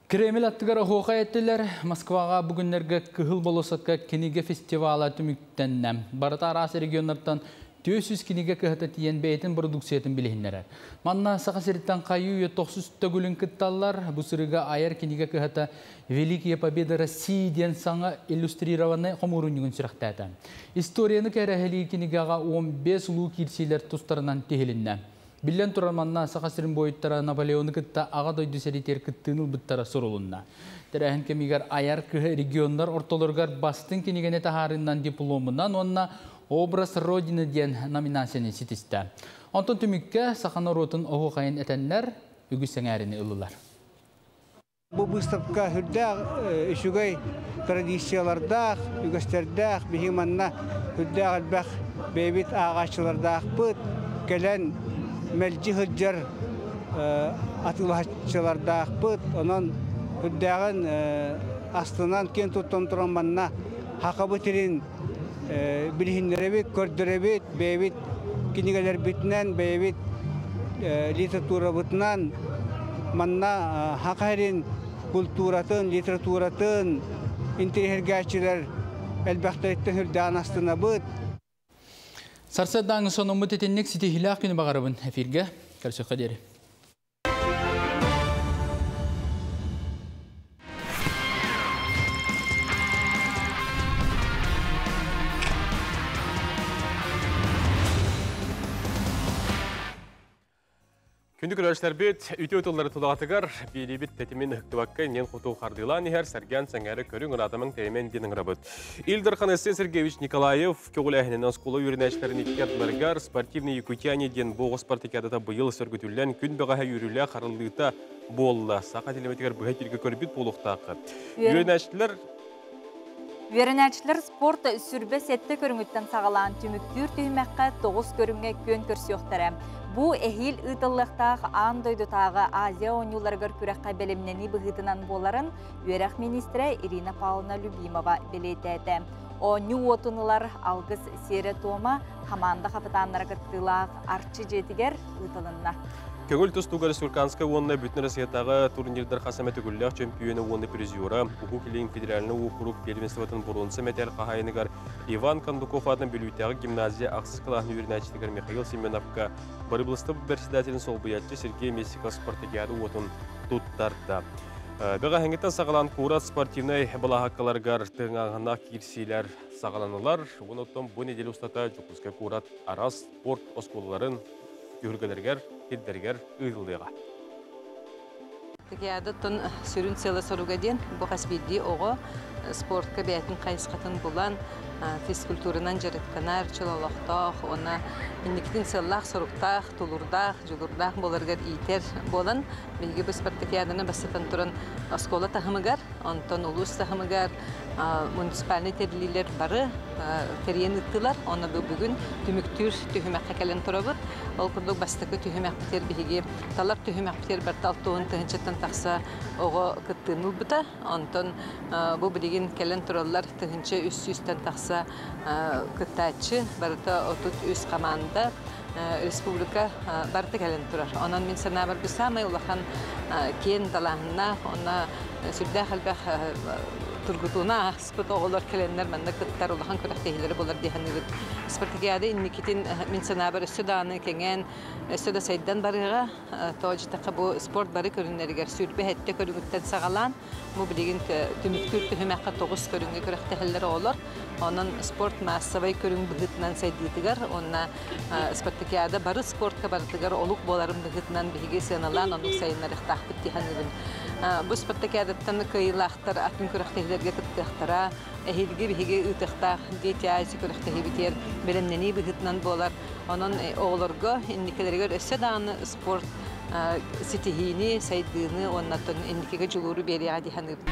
Кремль аттыгар оһуохай эттилэр. Москваҕа бүгүннэргэ Кыһыл болуоссакка кинигэ фестивала түмүктэннэ. Барыта араас регионнартан 400 кинигэ кыһата тиийэн бэйэтин продукциятын билиһиннэрэр. Манна Саха сириттэн хайыы үйэ тохсус төгүлүн кытталлар. Бу сырыыга айар кинигэ кыһата Великие победы России диэн саҥа иллюстрированнай хомуурунньугун сүрэхтээтэ. Историяны кэрэһэлиир кинигэҕэ 15 улуу киирсиилэр тустарынан тиһилиннэ. Биллэн турар, манна Саха сирин буойуттара Наполеону кытта Аҕа дойду сэриитигэр кыттыыны ылбыттара сурулунна. Тэрээһин кэмигэр айар кыһа регионнар ортолоругар бастыҥ кинигэни таһаарыынан дипломунан уонна Образ Родины диэн номинацияны ситистэ. Онтон түмүккэ саха норуотун оһуохайын этэннэр үгүс сэҥээрини ыллылар. Бу выставка үрдээх үчүгэй традициялардаах, үгэстэрдээх, биһиги манна үрдээх элбэх бэйэбит ааҕааччылардаахпыт, кэлэн мэлдьи сылдьар атыылаһаччылардаахпыт. Онон үрдээҕин астынан киэн туттан туран манна хакабыт сирин билиһиннэрэбит, көрдөрөбүт, бэйэбит кинигэлэрбитинэн, бэйэбит литературабытынан манна Саха сирин культуратын, литературатын интэриэһиргээччилэр элбэхтэриттэн сүрдээҕин астынабыт. Сарсыардааҥы сонуммут итинник ситиһиилээх күнү баҕарабын эфиргэ. Көрсүөххэ диэри. Күндү көрөөччүлэрбит, үтүө тыллары тулаҕатыгар биэриибит тэтимин ыһыктыбакка иннин хоту хардыылаан иһэр сэргээн сэҥээрэ көрүҥ ыраатамаҥ тэйимэн диэн ыҥырабыт. Ил Дархан Айсен Сергеевич Николаев көҕүлээһининэн оскуола үөрэнээччилэрин икки ардыларыгар «Спортивные якутяне» диэн бу оҕо спартакиадата быйыл сөргүтүллэн күн бэҕэһээ үөрүүлээх арыллыыта буолла. Саха телеметигэр быһа эфиргэ көрбүт буолуохтааххыт. Үөрэнээччилэр Үөрэнээччилэр спорт сүрбэ сэттэ көрүҥүттэн саҕалаан түмүктүүр түһүмэххэ тоҕус көрүҥҥэ күөн көрсүөхтэрэ. Бу эһиил ыытыллыахтаах аан дойдутааҕы Азия оонньууларыгар күрэххэ бэлэмнэнии быһыытынан буоларын үөрэх миниистирэ Ирина Павловна Любимова бэлиэтээтэ. Оонньуу уотун ылар алгыс сиэрэ-туома хамаанда хапытааннара кыттыылаах Арчы дьиэтигэр ыытылынна. Көҥүл тустууга республиканскай уонна бүтүн Россиятааҕы турнирдар хас эмэ төгүллээх чөмпүйүөнэ уонна призера, Уһук Илин федеральнай уокурук первенствотын боруонса мэтээл хаһаайыныгар Иван Кондуков аатынан Бүлүүтээҕи гимназия ахсыс кылааһын үөрэнээччитигэр Михаил Семеновка Барыбылыстыба председателин солбуйааччы Сергей Местников спартакиада уотун туттарда. Бэҕэһээҥҥиттэн саҕалаан куорат спортивнай балаһааккаларыгар тыҥааһыннаах киирсиилэр саҕаланылар. Онон бу неделя устата Дьокуускай куорат араас спорт оскуолаларын түһүлгэлэригэр, сирдэригэр ыытыллыаҕа. Тикиадаттан сүрүн сыала-соруга диэн бу хас биирдии оҕо спортка бэйэтин хайысхатын булан, физкультуранан дьарыктанар, чөл олохтоох уонна инникитин сыаллаах-соруктаах, тулуурдаах, дьулуурдаах буоларыгар иитэр буолан, биһиги бу спартакиаданы бастатан туран оскуола таһымыгар, онтон улуус таһымыгар муниципальнай тэриллиилэр бары тэрийэн ыыттылар. Онно бүгүн түмүктүүр түһүмэххэ кэлэн турабыт. Ол курдук бастакы түһүмэхпитигэр биһиги талар түһүмэхпитигэр барыта 60 тыһыынчаттан тахса оҕо кыттыыны ылбыта. Онтон бу билигин кэлэн тураллар 1300-тэн тахса кыттааччы, барыта 33 хамаанда республика барыта кэлэн турар. Онон мин санаабар бу саамай улахан киэн далааһыннаах, онно сүрдээх элбэх тургутууну ааспыт оҕолор кэлэннэр манна кыттар улахан күрэхтэһиилэри булар дии саныыбыт. Спартакиада инникитин мин санаабар өссө даҕаны кэҥээн, өссө да сайдан барыаҕа. Тоҕо диэтэххэ бу спорт бары көрүҥнэригэр 27 көрүҥүттэн саҕалаан бу билигин түмүктүүр түһүмэххэ 9 көрүҥҥэ күрэхтэһэллэр оҕолор. Онон спорт маассабай көрүҥ быһыытынан сайдыытыгар уонна спартакиада бары спортка барытыгар олук буоларын быһыытынан биһиги сыаналаан оннук сайыннарыахтаахпыт дии саныыбын. Бу спартакиадаттан кыайыылаахтар атын күрэхтэһиилэргэ кыттыахтара. Эһиилги биһиги ыытыахтаах Дети Азии күрэхтэһиибитигэр бэлэмнэнии быһыытынан буолар. Онон оҕолорго инникилэригэр өссө даҕаны спорт ситиһиини, сайдыыны уонна инникигэ дьулууру биэриэҕэ дии саныыбын.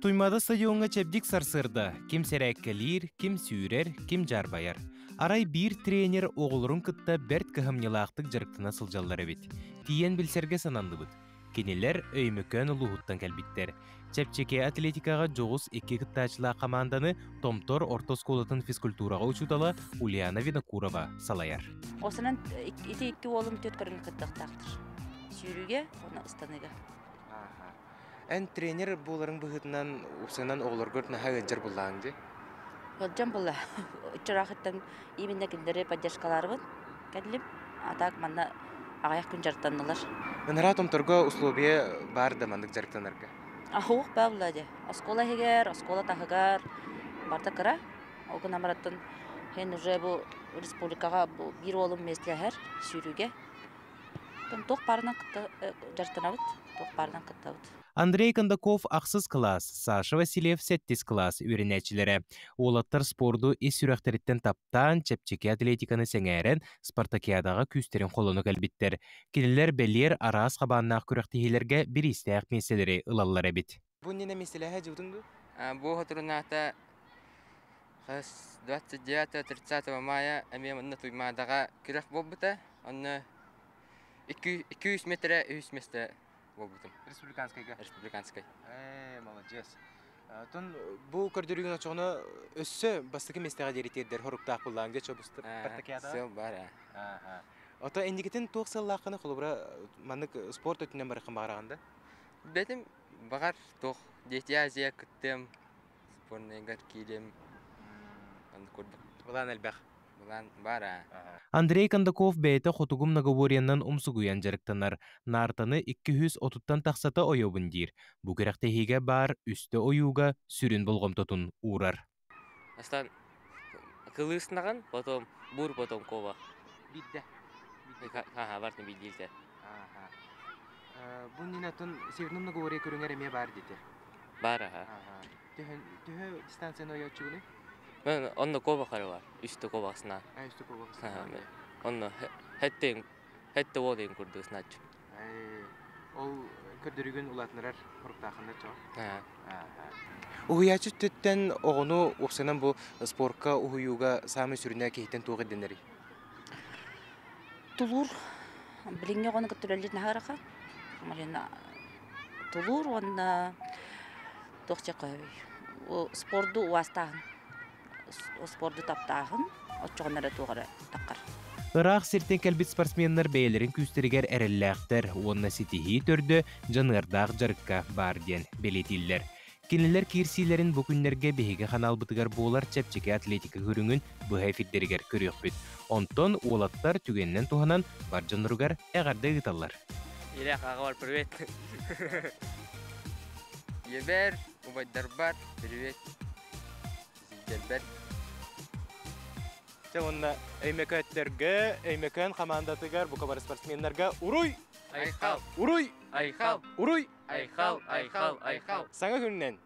Туймаада стадиоҥҥа чэбдик сарсыарда ким сэрээккэлиир, ким сүүрэр, ким дьаарбайар. Арай биир тренер оҕолорун кытта бэрт кыһамньылаахтык дьарыктана сылдьаллар эбит. Тиийэн билсэргэ сананныбыт. Кинилэр Өймөкөөн улууһуттан кэлбиттэр. Чэпчэки атлетикаҕа дьоҕус икки кыттааччылаах хамаанданы Томтор орто оскуолатын физкультураҕа учуутала Ульяна Винокурова салайар. Осынан ити икки уолум түөрт көрүҥҥэ кыттыахтаахтар. Сүүрүүгэ уонна ыстаныыга. Эн тренер буоларыҥ быһыытынан упсанан оҕолоргор наһаа ыалдьар буллааҥ дии? Ыалдьан булла. Ыччараахыттан именно кинилэри поддержкалаарыбын кэллим. А так манна аҕыйах күн дьарыктаннылар. Ынараа Томторго условия баар да маннык дьарыктанарга? Аһуох баа була дии. Оскуола иһигэр, оскуола таһыгар барыта кыра. Ол гынан бараттан һин уже бу республикаҕа бу биир уолум миэстэлэһэр сүүрүүгэ. Туох баарынан кытта дьарыктанабыт, туох баарынан кыттабыт. Андрей Кондаков ахсыс кылаас, Саша Васильев сэттис кылаас үөрэнээччилэрэ. Уолаттар спорду ис сүрэхтэриттэн таптаан, чэпчэки атлетиканы сэҥээрэн, спартакиадаҕа күүстэрин холоно кэлбиттэр. Кинилэр бэлиэр араас хабааннаах күрэхтэһиилэргэ бириистээх миэстэлэри ылаллар эбит. Бу иннинэ миэстэлэһэ дьыбытыҥ дуу? Бу соторунаата 29-30 мая эмиэ манна Туймаадаҕа күрэх буолбута. Онно 200 метрэ үһүс миэстэ буолбутум. Республиканскайга? Республиканскай. Ээ, молодец. Тон бу көрдөрүүгүн очоҕуна өссө бастакы миэстэҕэ диэри тиэрдэр хоруктаах буллаан дьэ чобустар спартакиада. Сыл бар аа. Ото инникитин туох сыллааххыны холобура маннык спорт өттүнэн барыххын баҕараҕын да? Бэтим баҕар туох Дети Азия кыттыам, сборныйгар киириэм оннук курдук. Былаан элбэх. Былаан баар аа. Андрей Кондаков бэйэтэ хотугу многоборьенан умсугуйан дьарыктанар. Наартаны 230-тан тахсата ойобун диир. Бу күрэхтэһиигэ баар үстэ ойууга сүрүн болҕомтотун уурар. Бастаан кылыыснаҕын, потом бур, потом кова. Биирдэ. Аха, бартын биирдиилтэ. Бу иннинэ Северный многоборье көрүҥэр эмиэ баар диэтэ. Баар аха. Төһө дистанцияны ойооччугунуй? Онно кова хары бар. Үстэ кова сна. Үстэ кова сна. Онно хеттен хетте уолын курдук снач. Ол көрдөрүгүн улаатынарар хоруктаахыннар чоо. Уһуйааччы өттүттэн оҕону уопсайынан бу спорка уһуйууга саамай сүрүнэ киһиттэн туох ирдэнэрий? Тулуур. Билиҥҥи оҕону кытта үлэлиир наһаа ыарахан. Тулуур уонна туох диэххэ спорду уастааһын, спорду таптааһын, оччоҕуна эрэ туох эрэ таххар. Ыраах сиртэн кэлбит спортсменнар бэйэлэрин күүстэригэр эрэллээхтэр уонна ситиһии төрдө дьаныардаах дьарыкка баар диэн бэлиэтииллэр. Кинилэр киирсиилэрин бу күннэргэ биһиги ханаалбытыгар буолар чэпчэки атлетика көрүҥүн быһа эфирдэригэр көрүөхпүт. Онтон уолаттар түгэнинэн туһанан бар дьонноругар эҕэрдэ ыыталлар. Илэх аҕабар привет. Ийэбэр, убайдарбар привет. Сиздербэр. Дьэ уонна Өймөкөөттөргө, Өймөкөөн хамаандатыгар, бука бары спортсменнарга уруй! Айхал! Уруй! Айхал! Уруй! Айхал! Айхал! Айхал! Саҥа күнүнэн!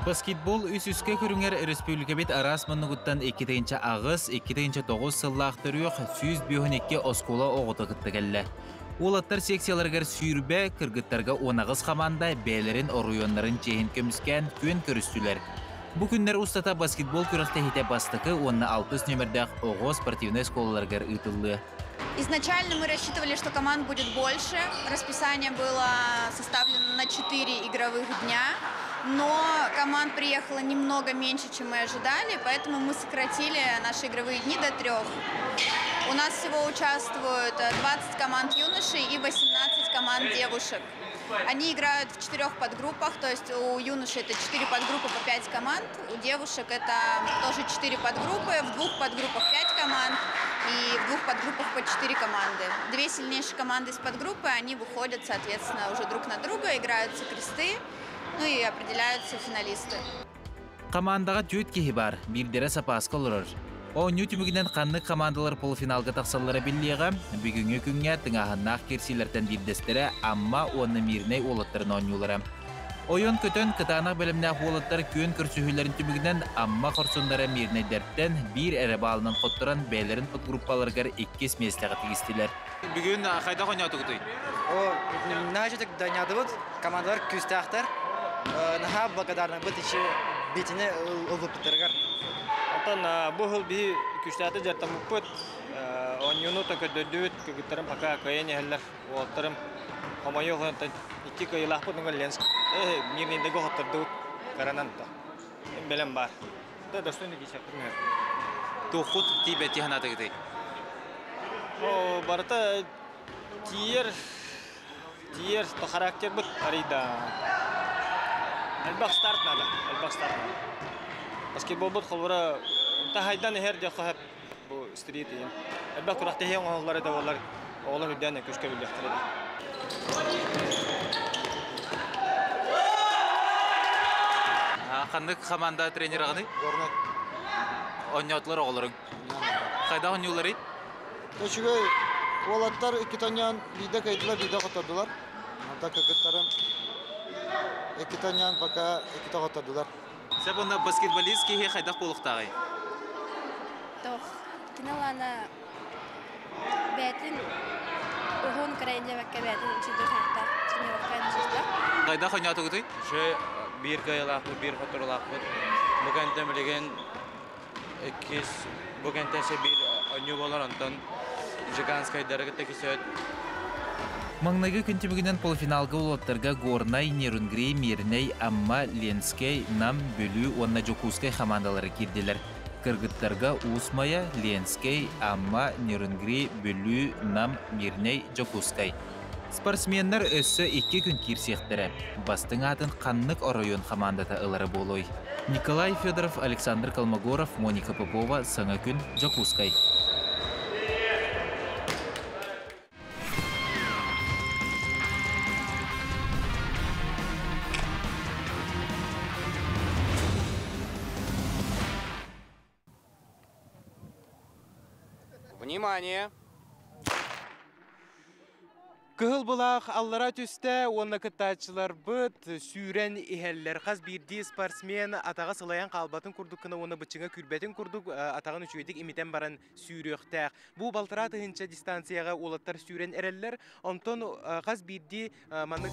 Баскетбол үс-үскэ көрүҥэр өрөспүүбүлүкэбит араас муннугуттан 2-8, 2-9 сыллаах төрүөх 152 оскуола оҕото кытта кэллэ. Уолаттар секцияларыгар сүүрбэ, кыргыттарга 18 хамаанда бэйэлэрин оройуоннарын чиэһин көмүскээн күөн көрүстүлэр. Бу күннэр устата баскетбол күрэхтэһиитэ бастакы уонна алтыс нүөмэрдээх оҕо спортивнай оскуолаларыгар ыытыллыа. Изначально мы рассчитывали, что команд будет больше. Расписание было составлено на 4 игровых дня. Но команд приехало немного меньше, чем мы ожидали, поэтому мы сократили наши игровые дни до 3. У нас всего участвуют 20 команд юношей и 18 команд девушек. Они играют в 4 подгруппах, то есть у юношей это 4 подгруппы по 5 команд, у девушек это тоже 4 подгруппы, в 2 подгруппах 5 команд и в 2 подгруппах по 4 команды. 2 сильнейшие команды из подгруппы, они выходят, соответственно, уже друг на друга, играются кресты, ну и определяются финалисты. Командаҕа түөрт киһи баар, биирдэрэ сапааска олорор. Оонньуу түмүгүнэн ханнык командалар полуфиналга тахсаллара биллиэҕэ. Бүгүҥҥү күҥҥэ тыҥааһыннаах киирсиилэртэн биирдэстэрэ Амма уонна Мирнэй уолаттарын оонньуулара. Ойон көтөн кытаанах бэлэмнээх уолаттар күөн көрсүһүүлэрин түмүгүнэн Амма хорсуннара мирнэйдэртэн биир эрэ баалынан хотторон бэйэлэрин подгруппаларыгар иккис миэстэҕэ тигистилэр. Бүгүн хайдах оонньоотугутуй? О, наһаа дайнадыбыт, командалар күүстээхтэр. Наһаа благодарнабыт ичи битини ылбыттарыгар. Онтон бу сыл биһи күүстээхтик дьарыктаммыппыт. Оонньууну то көрдөрдүбүт, кыргыттарым пока кыайан иһэллэр. Уолаттарым хомойуох онтон икки кыайыылаахпыт ungан Ленск. Мирнейдеге хоттордубут каранан та. Бэлэм бар. Да достойный киһи Туоххут тиийбэти санаатыгытый? О, барыта тиийэр тиийэр то характербыт арыйда. Элбэх старт надо, элбэх старт надо. Баскетболбут холбура таһайдан иһэр диэххэ сөп бу стрит иһин. Элбэх күрэхтэһии оҥоһуллар да буоллар Оҕолор үрдээн күшкө билиэхтэр. Ханнык команда тренер ағыны? Горнай. Онньоотулар оҕолоруҥ. Хайдах онньууларый? Үчүгэй уолаттар икки тонньоон биирдэ кыайдылар, биирдэ хоттордулар. Онтон кыргыттарым икки тонньоон пока иккитэ хоттордулар. Сөп онно баскетболист киһи хайдах буолуохтааҕый? Тох, киналана бээтин уһун кырайын диэбэккэ бээтин үчүгэй хайыктаах тренировка сыстах. Хайдах онньоотугутуй? Үчүгэй биир кыайыылаахпыт, биир хотторуулаахпыт. Бу кэнтэн билигин иккис, бу кэнтэн биир оонньуу буолар, онтон Жиганскайдары кытта кисөт. Маҥнайгы күн түмүгүнэн полуфиналга уолаттарга Горнай, Нерюнгри, Мирнэй, Амма, Ленскэй, Нам, Бүлүү уонна Дьокуускай хамаандалара киирдилэр. Кыргыттарга Уус Майа, Ленскэй, Амма, Нерюнгри, Бүлүү, Нам, Мирнэй, Дьокуускай. Спортсменнар өссө икки күн киирсиэхтэрэ. Бастыҥ аатын ханнык оройуон хамаандата ылара буолуой? Николай Федоров, Александр Колмогоров, Моника Попова, Саҥа күн, Дьокуускай. Внимание! Кыһыл былаах аллара түстэ уонна кыттааччыларбыт сүүрэн иһэллэр. Хас биирдии спортсмен атаҕа сылайан хаалбатын курдук гына уонна быччыҥа күүрбэтин курдук атаҕын үчүгэйдик имитэн баран сүүрүөхтээх. Бу балтараа тыһыынча дистанцияҕа уолаттар сүүрэн эрэллэр. Онтон хас биирдии маннык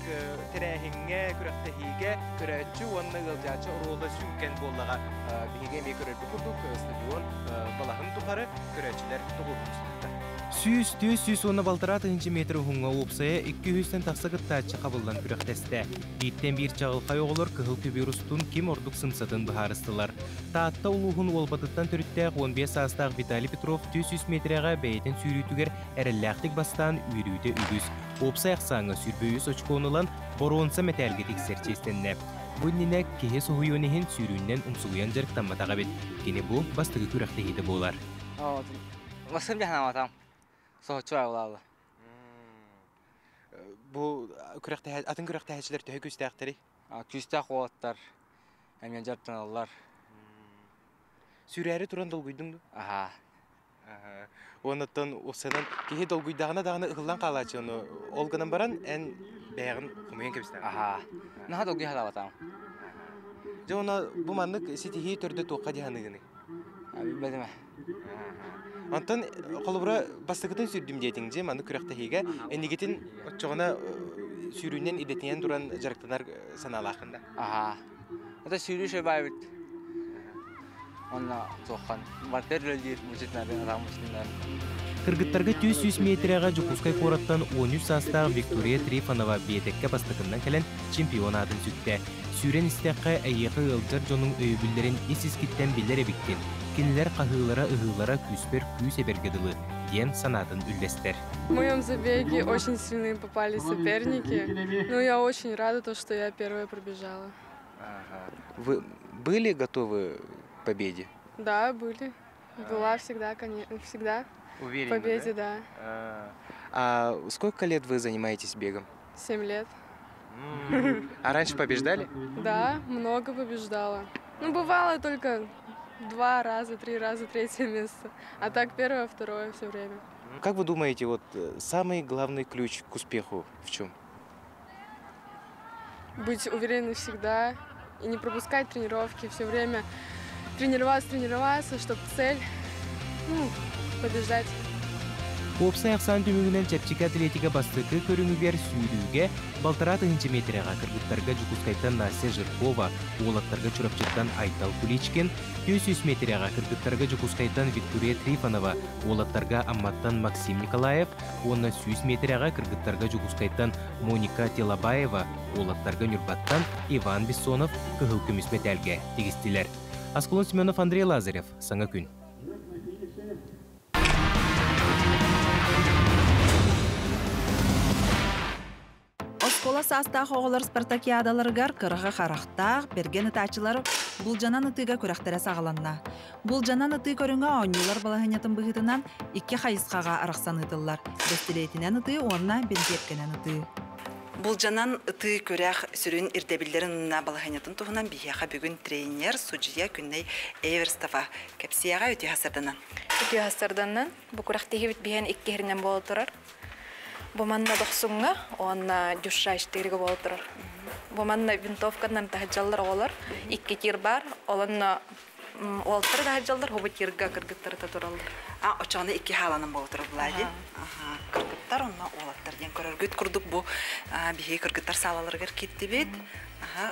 тэрээһиҥҥэ, күрэхтэһиигэ көрөөччү уонна ыалдьааччы оруола сүҥкэн буоллаҕа. Биһиги эмиэ көрөрбүт курдук стадион балаһын тухары көрөөччүлэр тоҕуоруспуттар. 100, 400 уонна балтараа тыһыынча метр уһуҥҥа уопсайа 200-тэн тахса кыттааччы хабыллан күрэхтэстэ. Бииртэн биир чаҕылхай оҕолор кыһыл көбүөр устун ким ордук сымсатын быһаарыстылар. Таатта улууһун Уолбатыттан төрүттээх 15 саастаах Виталий Петров 400 метрэҕэ бэйэтин сүүрүүтүгэр эрэллээхтик бастаан үөрүүтэ үгүс. Уопсай ахсааҥҥа 23 очкону ылан боруонса мэтээлгэ тиксэр чиэстэннэ. Бу иннинэ киһи соһуйуон иһин сүүрүүнэн умсугуйан дьарыктамматах эбит. Кини бу бастакы күрэхтэһиитэ буолар. Басым жаһанаматам. Соһуччу айылаалы. Бу күрэхтэһэ атын күрэхтэһээччилэр төһө күүстээхтэрий? Күүстээх уолаттар эмиэ дьарыктаналлар. Сүүрээри туран долгуйдуҥ дуу? Аха. Оннуттан усанан киһи долгуйдаҕына даҕаны ыһыллан хаалааччы ону ол гынан баран эн бэйэҕин хомуйан кэбистэҕин. Аха. Наһаа долгуй халаабатам. Дьэ уонна бу маннык ситиһии төрдө туохха дьаһаныгыный? Билбэтим. Онтон холобура бастакытын сүүрдүм диэтиҥ дьи маннык күрэхтэһиигэ энигитин оччоҕуна сүүрүүнэн идэтинэн туран дьарыктанар санаалааххын да? Аха. Это сүүрүү шөбайбыт. Онно туоххан бартер үлэлиир мужикнары, адам мужикнары. Кыргыттарга 200 метрэҕэ Дьокуускай куораттан 13 саастаах Виктория Трифонова биэтэккэ бастакыннан кэлэн чемпион аатын сүктэ. Сүүрэн истэххэ эйиэхэ ыалдьар дьонуҥ өйөбүллэрин ис-искиттэн билэр эбиккин. Кинилэр хаһыылара-ыһыылара күүспэр күүс эбэргэ дылы диэн санаатын үллэстэр. В моем забеге очень сильные попали соперники. Но я очень рада, то, что я первая пробежала. Ага. Вы были готовы к победе? Да, были. Была всегда, конечно, всегда. Уверена, В победе, да. А сколько лет вы занимаетесь бегом? 7 лет. А раньше побеждали? Да, много побеждала. Ну, бывало только два раза, три раза третье место. А так первое, второе все время. Как вы думаете, вот самый главный ключ к успеху в чем? Быть уверенной всегда и не пропускать тренировки, все время тренироваться, тренироваться, чтобы цель, ну, побеждать. Уопсай ахсаан түмүгүнэн чэпчэки атлетика бастакы көрүҥүгэр сүүрүүгэ балтараа тыһыынча метрэҕэ кыргыттарга Дьокуускайтан Настя Жиркова, уолаттарга Чурапчыттан Айтал Куличкин, 400 метрэҕэ кыргыттарга Дьокуускайтан Виктория Трифонова, уолаттарга Амматтан Максим Николаев, уонна 100 метрэҕэ кыргыттарга Дьокуускайтан Моника Телабаева, уолаттарга Ньурбаттан Иван Бессонов кыһыл көмүс мэтээлгэ тигистилэр. Аскалон Семенов, Андрей Лазарев, Саҥа күн. Оскуола. Оскуола саастаах оҕолор спартакиадаларыгар кыраҕы харахтаах, бэргэн ытааччылар булдьанан ытыыга күрэхтэрэ саҕаланна. Булдьанан ытыы көрүҥэ оонньуулар балаһыанньатын быһыытынан икки хайысхаҕа арахсан ыытыллар: бэстилиэтинэн ытыы уонна бинтиэпкэнэн ытыы. Булдьанан ытыы күрэх сүрүн ирдэбиллэрин уонна балаһыанньатын туһунан биһиэхэ бүгүн тренер, судьуйа Күннэй Эверстова кэпсиэҕэ. Үтүө сарданан. Үтүө сарданан. Бу күрэхтэһиибит биһиэн икки иһиринэн буола турар. Бу манна Дохсуҥҥа уонна Дюшаштыырга буола турар. Бу манна винтовканан таһыдьаллар оҕолор. Икки тир бар. Олонно уолтары таһыдьаллар, хобу тирга кыргыттары тураллар. А, очоҕуна икки хааланан буола турар буолаа Кыргыттар онно уолаттар диэн көрөргүт курдук бу биһиги кыргыттар саалаларыгар киирдибит.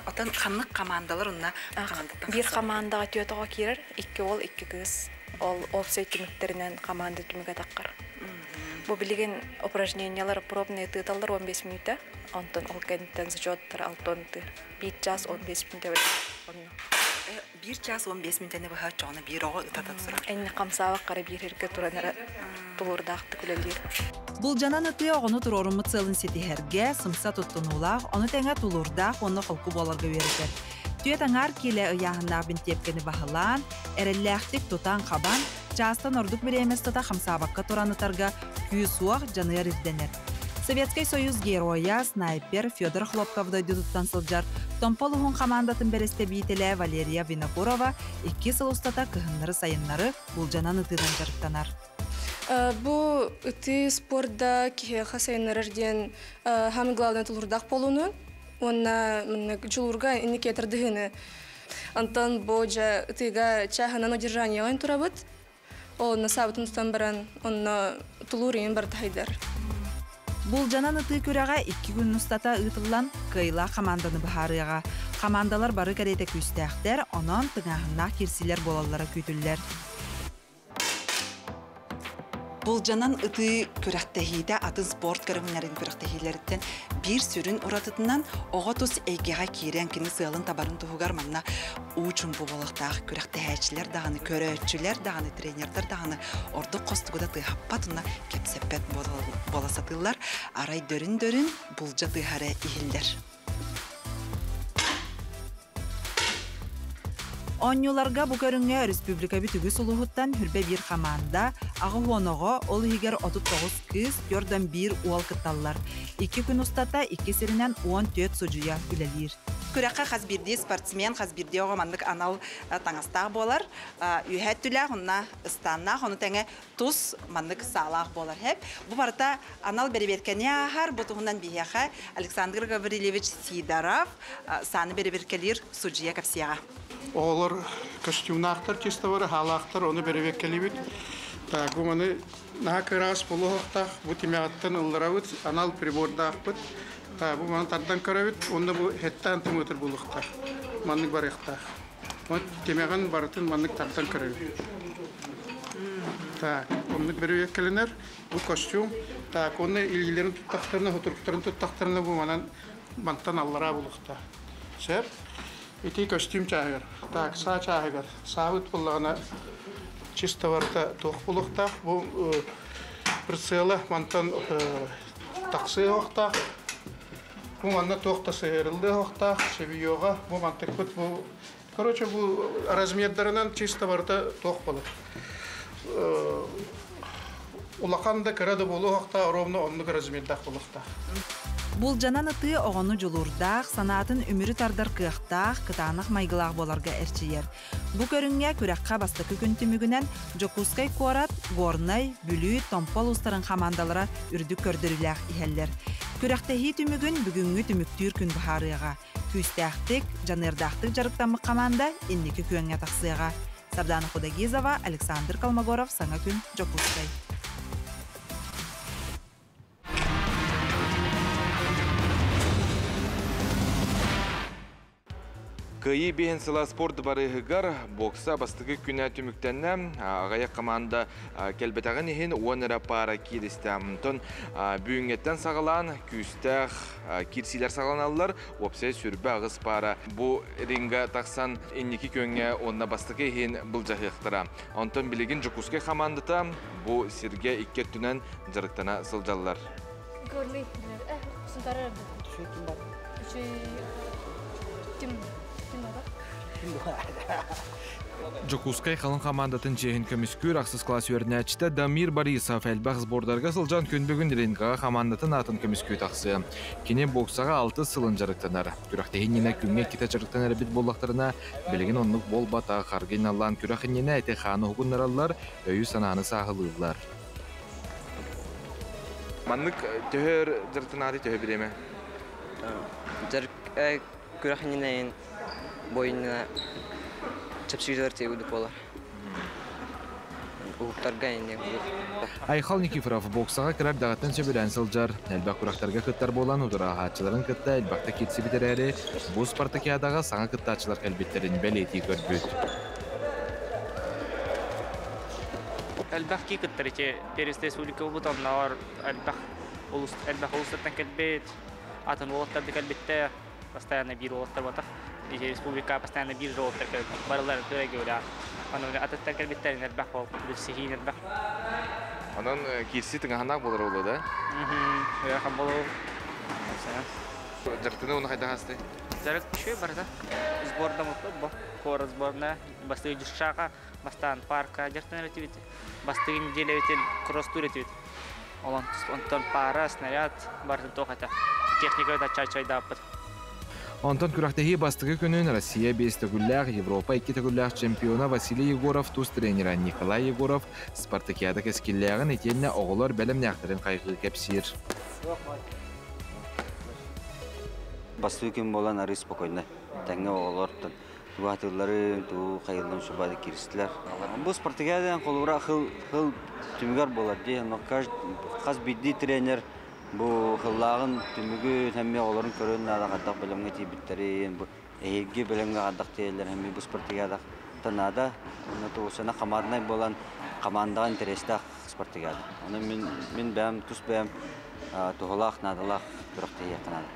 Отон ханнык командалар онно командаттан Биир командаҕа түөрт оҕо киирэр, икки уол, икки кыыс. Ол опция түмүктэринэн команда түмүгэ таххар. Бу билигин упражнениялар пробные тыыталлар 15 мүнүүтэ. Онтон ол кэнниттэн зачеттар алтон ты. Биир час 15 мүнүүтэ онно. Биир час 15 мүнүүтэни быһа оччоҕуна биир оҕо ытата турар. Энни хамсаабак қара биир иргэ туран эрэ тулуурдаахтык үлэлиир. Булдьанан ытыы оҕону туруоруммут сыалын ситиһэргэ, сымса туттунуулаах, ону тэҥэ тулуурдаах уонна холку буоларга үөрэтэр. Түөрт аҥаар киилэ ыйааһыннаах бинтиэпкэни баһылаан, эрэллээхтик тутан-хабан, чаастан ордук бириэмэ устата хамсаабакка туран ытарга күүс-уох, дьаныар ирдэнэр. Советскай Союз геройа, снайпер Федор Хлопков дойдутуттан сылдьар Томпол уһун хамаандатын бэрэстэбиитэлэ Валерия Винокурова икки сыл устата кыһыннары-сайыннары булдьанан ытыынан дьарыктанар. Бу ытыы спорда киһиэхэ сайыннарар диэн самый главное тулуурдаах буолууну уонна дьулуурга инники тардыһыыны. Онтон бу дьэ ытыыга чааһынан удержаниеҕа турабыт. Ол онно саабытын тутан баран, онно тулуур иин барыта хайдар. Булдьанан ытыы күрэҕэ икки күн устата ыытыллан, кыайыылаах хамаанданы быһаарыаҕа. Хамаандалар бары кэриэтэ күүстээхтэр, онон тыҥааһыннаах киирсиилэр буолаллара күүтүллэр. Булдьанан ытыы күрэхтэһиитэ атын спорт көрүҥнэрин күрэхтэһиилэриттэн биир сүрүн уратытынан оҕо тус эйгэҕэ киирэн кини сыалын табарын туһугар манна уу чумпу буолуохтаах күрэхтэһээччилэр даҕаны, көрөөччүлэр даҕаны, тренердэр даҕаны ордук хостугу да тыаһаппат уонна кэпсэппэт буола сатыыллар. Арай дөрүн-дөрүн булдьа тыаһа эрэ иһиллэр. Оонньууларга бу көрүҥҥэ өрөспүүбүлүкэбит үгүс улууһуттан хүрбэ биир хамаанда, аҕыс оҕо, ол иһигэр 39 кыыс, 41 уол кытталлар. Икки күн устата икки сиринэн 14 судьуйа үлэлиир. Күрэххэ хас биирдии спортсмен, хас биирдии оҕо маннык анал таҥастаах буолар. Үөһээ өттүлээх, онно ыстааннаах, ону тэҥэ тус маннык саалаах буолар хэп. Бу барыта анал бэрэбиэркэни ааһар. Бу туһунан биһиэхэ Александр Гаврильевич Сидоров сааны бэрэбиэркэлиир судьуйа кэпсиэҕэ. Оҕолор костюмнаахтар, чистовары, хаалаахтар, ону бэрэбиэркэлиибит. Так, бу маны наһаа кыраас буолуохтаах, бу тимэҕиттэн ылларабыт, анал прибордаахпыт. Так, бу маны тардан көрөбүт, уонна бу хэттээн тымыытыр буолуохтаах. Маннык барыахтаах. Вот тимэҕин барытын маннык тардан көрөбүт. Так, оннук бэрэбиэркэлэнэр бу костюм. Так, уонна илиилэрин туттахтарына, хутуруктарын туттахтарына бу манан мантан аллараа булуохтаах. Сөп. Ити костюм чааһыгар. Так, саа чааһыгар. Саабыт буоллаҕына чисто барыта туох булуохтаах. Бу прицела мантан тахсыахтаах. Бу манна туох да сыһыарыллыахтаах, чевиоҕа бу мантыкпыт бу короче бу размердарынан чисто барыта туох болар. Улахан да кыра да буолуохтаах, ровно оннук размердаах буолуохтаах. Булдьанан ытыы оҕону дьулуурдаах, санаатын үмүрү тардар кыахтаах, кытаанах майгылаах буоларга эрчийэр. Бу көрүҥҥэ күрэххэ бастакы күн түмүгүнэн Дьокуускай куорат, Горнай, Бүлүү, Томпо улуустарын хамаандалара үрдүк көрдөрүүлээх иһэллэр. Күрэхтэһии түмүгүн бүгүҥҥү түмүктүүр күн быһаарыаҕа. Күүстээхтик, дьаныардаахтык дьарыктаммыт хамаанда инники күөҥҥэ тахсыаҕа. Сардана Худогизова, Александр Колмогоров, Саҥа күн, Дьокуускай. Кыайыы биһин сыла спорт барыһыгар бокса бастакы күнэ түмүктэннэ. Аҕыйах команда кэлбэтэҕин иһин уон эрэ пара кииристэ. Онтон бүгүҥҥэттэн саҕалаан күүстээх киирсиилэр саҕаланаллар. Уопсай сүрбэ аҕыс пара бу ринга тахсан инники күөҥҥэ уонна бастакы иһин былдьаһыахтара. Онтон билигин Дьокуускай хамаандата бу сиргэ икки өттүнэн дьарыктана сылдьаллар. Үчүгэй ким бар? Үчүгэй ким ким бар? Дьокуускай халыҥ хамаандатын чиэһин көмүскүүр ахсыс класс үөрэнээччитэ Дамир Борисов элбэх сбордарга сылдьан күн бүгүн рингаҕа хамаандатын аатын көмүскүү тахсыа. Кини боксаҕа алтыс сылын дьарыктанар. Күрэхтэһии иннинэ күҥҥэ иккитэ дьарыктанар эбит буоллахтарына, билигин оннук буолбатах. Аргыйналлаан күрэх иннинэ эти хааны уһугуннараллар, өйү-санааны сааһылыыллар. Маннык төһө өр дьарыктанааты төһө бириэмэ? Дьарык күрэх иннинэ бойунна чэпчэкилэр тиэгүдүк буолар. Уһуктарга инне Айхал Никифоров боксаҕа кыра эрдэҕиттэн сөбүлээн сылдьар. Элбэх күрэхтэргэ кыттар буолан, утарааһааччыларын кытта элбэхтэ киирсибит эрээри, бу спартакиадаҕа саҥа кыттааччылар кэлбиттэрин бэлиэтии көрбүт. Элбэх кии кыттар ити Перес республика буолбут оннооҕор элбэх улус элбэх улустартан кэлбит, атын уолаттар да кэлбиттэр. Постоянно биир уолаттар буолбатах. Ити республика постоянно биир уолаттар кэлбит. Барылар көрө Аны атыттар кэлбиттэрин элбэх бол, билсиһиин элбэх. Онон киирсии тыҥаһанаах буолар буолуо да? Ыарахан болу. Дьарыктаны уну хайдах асты? Дьарык үчүгэй барыта. Сборда бо. Куорат сборная. Бастыгы дьышшака, бастаан парка дьарыктанар этибит. Бастыгы неделябитин кросс-тур этибит. Олон онтон пара, снаряд барытын туох этэ. Техника чай-чайдааппыт. Онтон күрэхтэһии бастакы күнүн Россия биэс төгүллээх, Европа икки төгүллээх чемпиона Василий Егоров тус тренера Николай Егоров спартакиада кэскиллээҕин итиэннэ оҕолор бэлэмнээхтэрин хайҕыы кэпсиир. Бастакы күн буолан арыы спокойно. Тэҥҥэ оҕолортон тугу тугу хайылларын шубады киристилэр. Бу спартакиададан холобура хыл хыл түмүгэр буолар дии. Хас биирдии тренер бу хыллааҕын түмүгү хэмми оҕолорун көрөн наада хаддах бэлэмҥэ тиийбиттэрин, бу эһиги бэлэмҥэ хаддах тиийэллэр хэмми бу спартакиада наада. Онно туусана команднай буолан командаҕа интэриэстээх спартакиада. Оны мин мин бэйэм тус бэйэм туһалаах наадалаах күрэхтэһиэххэ наада.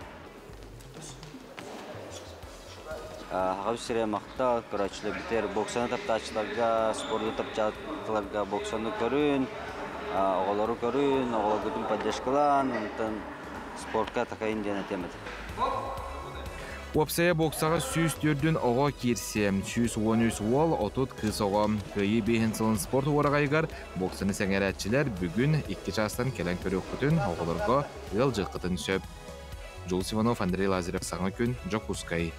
Хаҕабыс сире махта көрөөччүлэр битэр боксаны таптааччыларга, спорду таптааччыларга боксаны көрүн, оҕолору көрүн, оҕолоргутун поддержкалаан, онтон спортка такайын диэн этиэм этэ. Уопсайа боксаҕа 104 оҕо киирсиэ, 113 уол, 30 кыыс оҕо. Кыайыы биэһин сылын спорт уораҕайыгар боксаны сэҥээрээччилэр бүгүн икки чаастан кэлэн көрүөххүтүн, оҕолорго ыалдьыаххытын сөп. Джулс Иванов, Андрей Лазарев, Саҥа күн, Дьокуускай.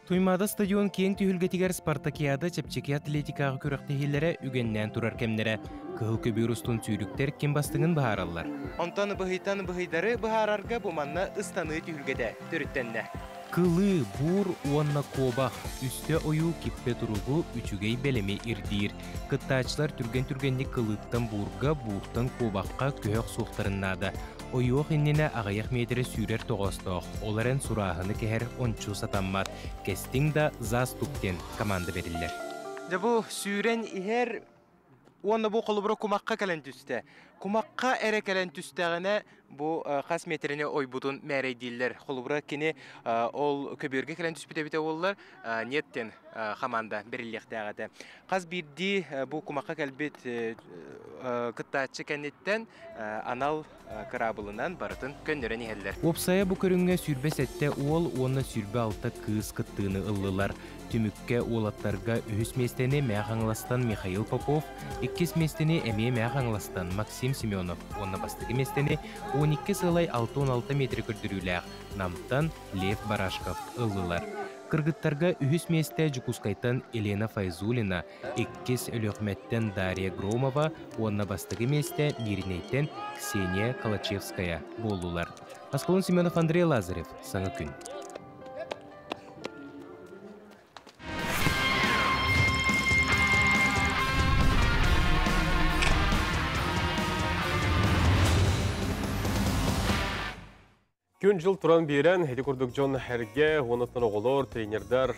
Туймаада стадион киэҥ түһүлгэтигэр спартакиада чэпчэки атлетикаҕа күрэхтэһиилэрэ үгэннээн турар кэмнэрэ. Кыһыл көбүөр устун сүүрүктэр ким бастыҥын быһаараллар. Онтон быһыйтан быһыйдары быһаарарга бу манна ыстаныы түһүлгэтэ төрүттэннэ. Кылыы, буур уонна куобах үстэ ойуу киппэ туругу үчүгэй бэлэми ирдиир. Кыттааччылар түргэн-түргэнник кылыыттан буурга, бууртан куобахха көһө охсуохтарын наада. Ойуох иннинэ аҕыйах миэтэрэ сүүрэр тоҕоостоох, ол эрэн сурааһыны кэһэр ончу сатаммат. Кэстиҥ да заступ диэн команда бэриллэр. Дьэ бу сүүрэн иһэр уонна бу холобура кумахха кэлэн түстэ. Кумахха эрэ кэлэн түстэҕинэ бу хас миэтэрэни ойбутун мээрэйдииллэр. Холобура кини ол көбүөргэ кэлэн түспүт эбитэ буоллар, нет диэн хамаанда бэриллиэхтээх этэ. Хас биирдии бу кумахха кэлбит кыттааччы кэнниттэн анал кыраабылынан барытын көннөрөн иһэллэр. Уопсайа бу көрүҥҥэ 27 уол уонна 26 кыыс кыттыыны ыллылар. Түмүккэ уолаттарга үһүс миэстэни Мээх Хаҥаластан Михаил Попов, иккис миэстэни эмиэ Мээх Хаҥаластан Максим Семенов уонна бастакы миэстэни 12 сыалай 66 метр көрдөрүүлээх Намтан Лев Барашков ыллылар. Кыргыттарга үһүс миэстэ Дьокуускайтан Елена Файзулина, иккис Өлүөхүмэттэн Дарья Громова уонна бастакы миэстэ Мииринэйтэн Ксения Калачевская буоллулар. Аскалон Семенов, Андрей Лазарев. Саҥа күн. Күн-дьыл туран биэрэн, ити курдук дьон эргэ, уонуттан оҕолор, тренердар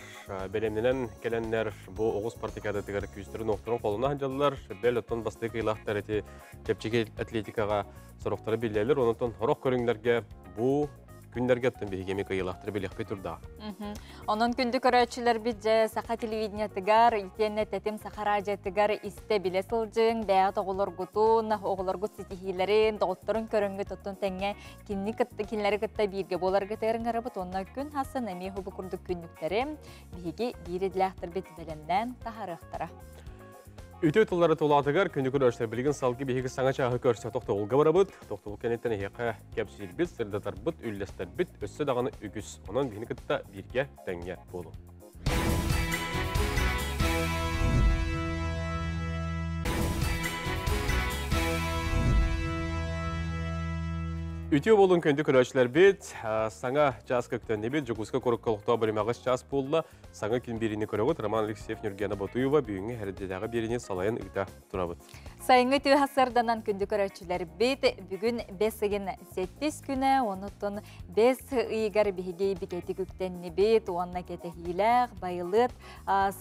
бэлэмнэнэн кэлэннэр бу оҕус спартакиадатыгар күүстэрин-уохтарын холуна сылдьаллар. Бэл оттон бастакы ыйлаахтар ити чэпчэки атлетикаҕа сорохторо биллэллэр. Онтон сорох көрүҥнэргэ бу Күннэргэ оттон биһиги эмиэ кыайыылаахтары билиэхпит турдаҕа. Онон күндү көрөөччүлэрбит дьэ саха телевидениетыгар, итиэннэ тэтим саха радиотыгар истэ-билэ сылдьыҥ, бэйэҕит оҕолоргутун, оҕолоргут ситиһиилэрин, доҕотторун көрөҥҥүт оттон тэҥҥэ кинини кытта, кинилэри кытта бииргэ буоларгытыгар ыҥырабыт уонна күн хассан эмиэ хубу курдук күннүктэри биһиги биир идэлээхтэрбит бэлэмнээн таһаарыахтара. Үтүө тыллары тулаатыгар күнү көрөөччүлэр билигин салгыы биһиги саҥа чааһы көрсө тохтобулга барабыт. Тохтобул кэнниттэн эһиэхэ кэпсиирбит, сырдатарбыт, үллэстэрбит өссө даҕаны үгүс. Онон биһини кытта бииргэ тэҥҥэ буолуҥ. Үтүө буолун күндү көрөөччүлэрбит. Саҥа чааска күтэннибит. Дьокуускай куоракка олохтоох бөлүмэҕис чаас буолла. Саҥа күн биэриини көрөҕүт. Роман Алексеев, Нюргена Ботуева бүгүҥҥү эрдэдээҕи биэриини салайан ыыта турабыт. Сайыҥҥы үтүө сарсыарданан күндү көрөөччүлэрбит бүгүн бэс ыйын сэттис күнэ, онуттан бэс ыйыгар биһиги бигэтик үктэннибит уонна кэтэһиилээх байылыат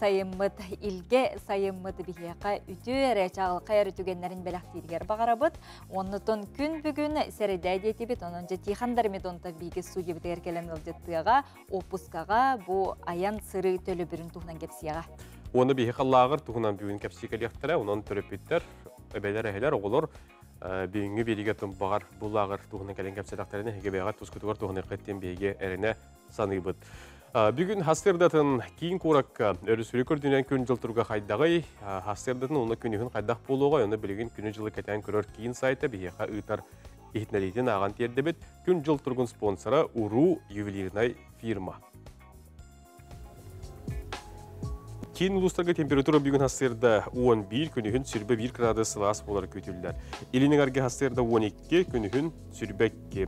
сайыммыт, илгэ сайыммыт биһиэхэ үтүө эрэ чаҕылхай эрэ түгэннэрин бэлэхтииригэр баҕарабыт. Оннутун күн бүгүн сэрэдээ диэтибит, онон дьэ Тихон Дормидонтов биһиги студиябытыгар кэлэн ыалдьыттыаҕа, уоппускаҕа бу айан сырыы төлөбүрүн туһунан кэпсиэҕэ. Уонна биһи халлааҕыр туһунан бүгүн кэпсии кэлиэхтэрэ, онон төрөппүттэр, эбэлэр, эһэлэр, оҕолор бүгүҥҥү биэриигэ тумбаҕар бу лааҕыр туһунан кэлэн кэпсэтэхтэринэ эһиги бэйэҕит тускутугар туһаныаххыт диэн биһиги эрэнэ саныыбыт. Бүгүн хастырдатын киин куоракка өрүсүрү көрдүнэн күн-дьыл туруга хайдаҕый? Хастырдатын уонна күнүһүн хайдах буолуоҕай? Онно билигин күнү-дьылы кэтээн көрөр киин сайта биһиэхэ ыытар иһитиннэриитин ааҕан тиэрдэбит. Күн-дьыл туругун спонсора Уруу ювелирнай фирма. Киин улуустарга температура бүгүн хастыырда 11, күнүһүн сүрбэ 1 градус сылаас буолар күүтүллэр. Илин эҥэргэ хастыырда 12, күнүһүн сүрбэ 2.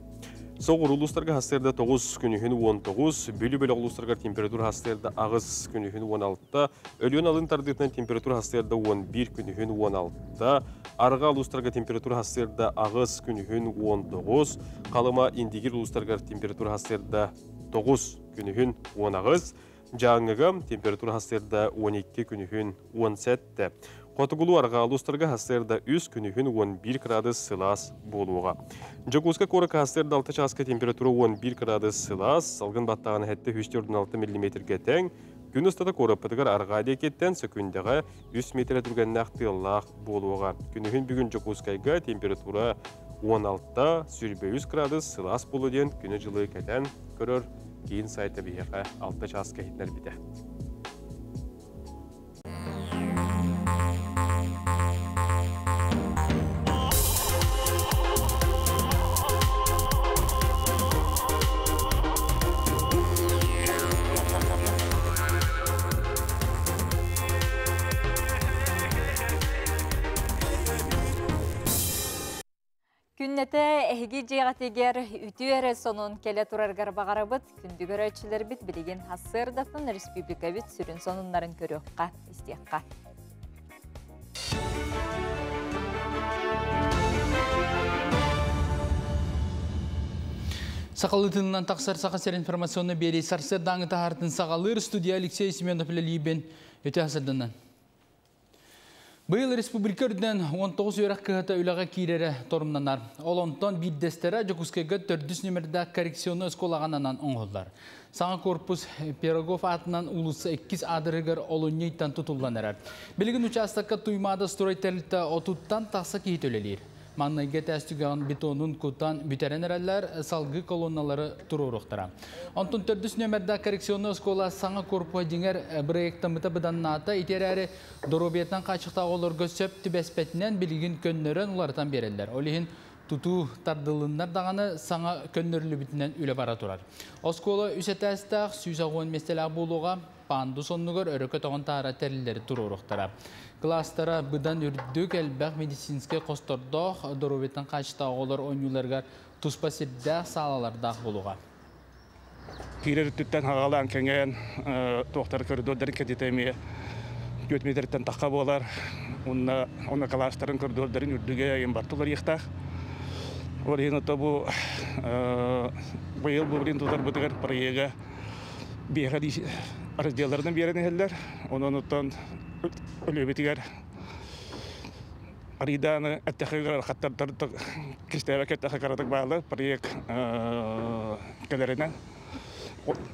Соҕуруу улуустарга хастыырда 9, күнүһүн 19, Бүлүү бөлөх улуустарыгар температура хастыырда 8, күнүһүн 16, Өлүөн алын тардыытынан температура хастыырда 11, күнүһүн 16, Арҕаа улуустарга температура хастыырда 8, күнүһүн 19, Халыма Индигир улуустарыгар температура хастыырда 9, күнүһүн 18, Дьааҥыга температура сарсыарда 12, күнүһүн 17. Хотугулуу арҕаа улуустарга сарсыарда 3, күнүһүн 11 градус сылаас буолуоҕа. Дьокуускай куоракка сарсыарда 6 чааска температура 11 градус сылаас, салгын баттааҕын эһэтте 346 миллиметргэ тэҥ. Күн устата куораппытыгар арҕаа диэкиттэн сөкүүндэҕэ 3 метрэ түргэннээх тыаллаах буолуоҕа. Күнүһүн бүгүн Дьокуускайга температура 16, 23 градус сылаас буолуо диэн күнү-дьылы кэтэн көрөр киин сайта биһиэхэ 6 чааска иһитиннэрбитэ. Күннэтэ эһиги дьиэҕитигэр үтүө эрэ сонун кэлэ тураргар баҕарабыт. Күндү көрөөччүлэрбит билигин сарсыардатын республикабыт сүрүн сонуннарын көрүөххэ, истиэххэ. Сахалытынынан тахсар Саха сир информационный биэрии сарсыардааҥы таһаартын саҕалыыр студия Алексей Семенов үлэлиибин өтө сырдынан. Быйыл республика үрдүнэн 19 үөрэх кыһата үлэҕэ киирэрэ торумнанар. Ол онтон биирдэстэрэ Дьокуускайга төрдүс нүмердээх коррекционнай оскуолаҕа ананан оҥоһуллар. Саҥа корпус Пирогов аатынан уулусса иккис аадырыгар олунньу ыйтан тутуллан эрэр. Билигин учаастакка Туймаада строй тэрилтэ отуттан тахса киһи төлөлүүр. Маҥнайгы этээс түгэҕин бетонун кутан бүтэрэн эрэллэр, салгыы колонналары туруоруохтара. Онтон төрдүс нүөмэрдээх коррекционнай оскуола саҥа корпуһа дьиҥэр бырайыактаммыта быданнаата. Ити эрээри доруобуйатынан хааччахтаах оҕолорго сөп түбэспэтинэн билигин көннөрөн уларытан биэрэллэр. Ол иһин тутуу тардылыннар даҕаны саҥа көннөрүллүбүтүнэн үлэ бара турар. Оскуола үс этээстээх, 160 миэстэлээх буолуоҕа, пандус оннугар өрө көтөҕөн таара тэриллэри туруоруохтара. Кылаастара быдан үрдүк, элбэх медицинскэй хостордоох, доруобуйаттан хаачыстаах оҕолор оонньууларыгар туспа сирдээх, саалалардаах буолуоҕа. Киирэр өттүттэн хаҕалаан кэҥээн туохтары коридордарын кэтитэ эмиэ 4 метртэн тахха буолар. Уонна онно кылаастарын коридордарын үрдүгэ ыйын бартылар ыйыахтаах. Ол иһин ото бу быйыл бу билин тутарбытыгар проега биэхэ разделларынан биэрэн иһэллэр. Онон оттон өлүөбүтүгэр Арыйдааны эттэхэ хаттар кистээбэккэ эттэхэ каратык баалар проект кэлэринэн,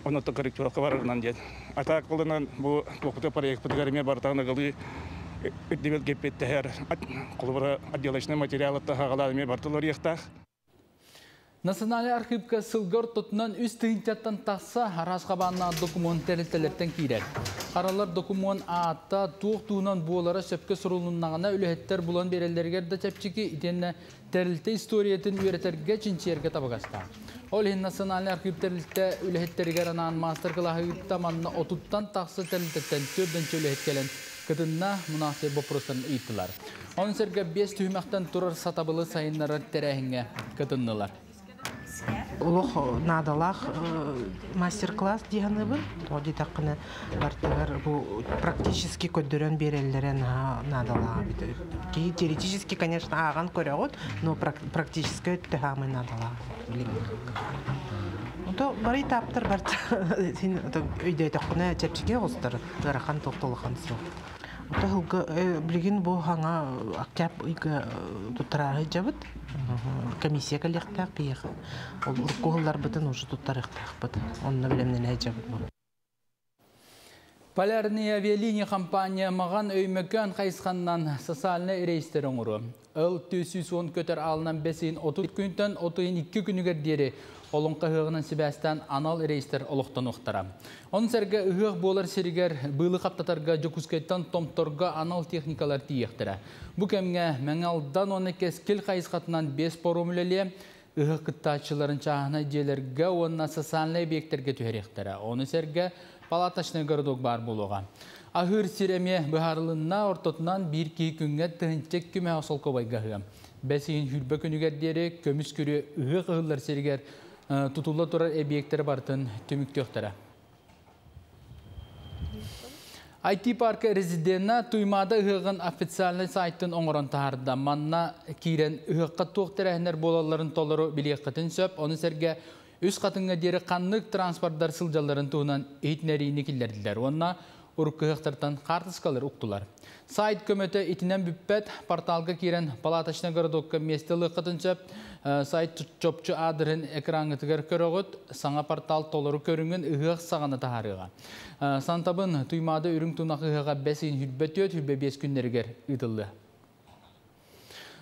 онно корректировка барарынан диэн. А так буоланан бу туохпутугар проекпытыгар эмиэ барытын ыгалыы ирдэбил кэппиттэһэр холобура отделочный материал таһаҕалаан эмиэ барыта уларыйыахтаах. Национальнай архыыпка сылга ортотунан үс тыһыынчаттан тахса араас хабааннаах докумуон тэрилтэлэртэн киирэр. Харалар докумуон аата туох туһунан буолара сөпкө сурулуннаҕына үлэһиттэр булан биэрэллэригэр да чэпчэки итиэннэ тэрилтэ историятын үөрэтэргэ, чинчийэргэ табыгастаах. Ол иһин Национальнай архыып тэрилтэ үлэһиттэригэр анаан маастар-кылааһы ыытта, манна отуттан тахса тэрилтэттэн төрдөнчө үлэһит кэлэн кытынна, мунаахсыйар боппуруостарын ыйыттылар. Ону сэргэ биэс түһүмэхтэн турар сатабылы сайыннарар тэрээһиҥҥэ кытыннылар. Олох наадалаах мастер-класс дии саныыбын. Тоҕо диэтэххинэ, бартыгар бу практически көрдөрөн биэрэллэрэ наһаа наадалаах эбит. Киһи теоретически, конечно, ааҕан көрөҕүт, но практически өттө саамай наадалаах билиҥҥи. Ото бары этаптар барыта син өйдөөтөххүнэ чэпчэки оҕустар, ыарахан туох да улахан суох. Ото сылга билигин бу хаҥа октябрь ыйга туттарааһы дьабыт. Комиссия кэлиэхтээх биһиэхэ. Ол урукку сылларбытын уже туттарыахтаахпыт. Онно бэлэмнэнэ сылдьабыт бу. Полярные авиалиния компания Маҕан Өймөкөөн хайысханнан социальнай рейстер оҥоруо. Ыл 410 көтөр аалынан бэсиин 30 күнтэн 32 күнүгэр диэри Олоҥхо ыһыаҕынан сибээстээн анал рейстэр олохтонуохтара. Ону сэргэ ыһыах буолар сиригэр быылы хаптатарга Дьокуускайтан Томторго анал техникалар тиийиэхтэрэ. Бу кэмҥэ Мэҥэ Алдан уонна Кэскил хайысхатынан биэс паром үлэлиэ, ыһыах кыттааччыларын чааһынай дьиэлэргэ уонна социальнай объектэргэ түһэриэхтэрэ. Ону сэргэ палаточный городок баар буолуоҕа. Аһыыр сир эмиэ быһаарылынна, ортотунан биир киһи күҥҥэ 1002 солкуобайга аһыа. Бэс ыйын сүүрбэ күнүгэр диэри көмүс күрүө ыһыах ыһыллар сиригэр тутулла турар эбийиэктэри барытын түмүктүөхтэрэ. IT-парка резиденэ Туймаада ыһыаҕын официальнай сайтын оҥорон таһаарда. Манна киирэн ыһыахха туох тэрээһиннэр буолалларын толору билиэххитин сөп. Ону сэргэ Үс Хатыҥҥа диэри ханнык транспордар сылдьалларын туһунан иһитиннэриини киллэрдилэр уонна урукку ыһыахтартан хаартыскалар уктулар. Сайт көмөтө итинэн бүппэт, порталга киирэн палаточнай городокка миэстэ ылыаххытын сөп. Сайт чопчу аадырыһын экраҥҥытыгар көрөҕүт. Саҥа портал толору көрүҥүн ыһыах саҕана таһаарыаҕа. Сантабын Туймаада үрүҥ тунах ыһыаҕа бэс ыйын 24 25 күннэригэр ыытыллыа.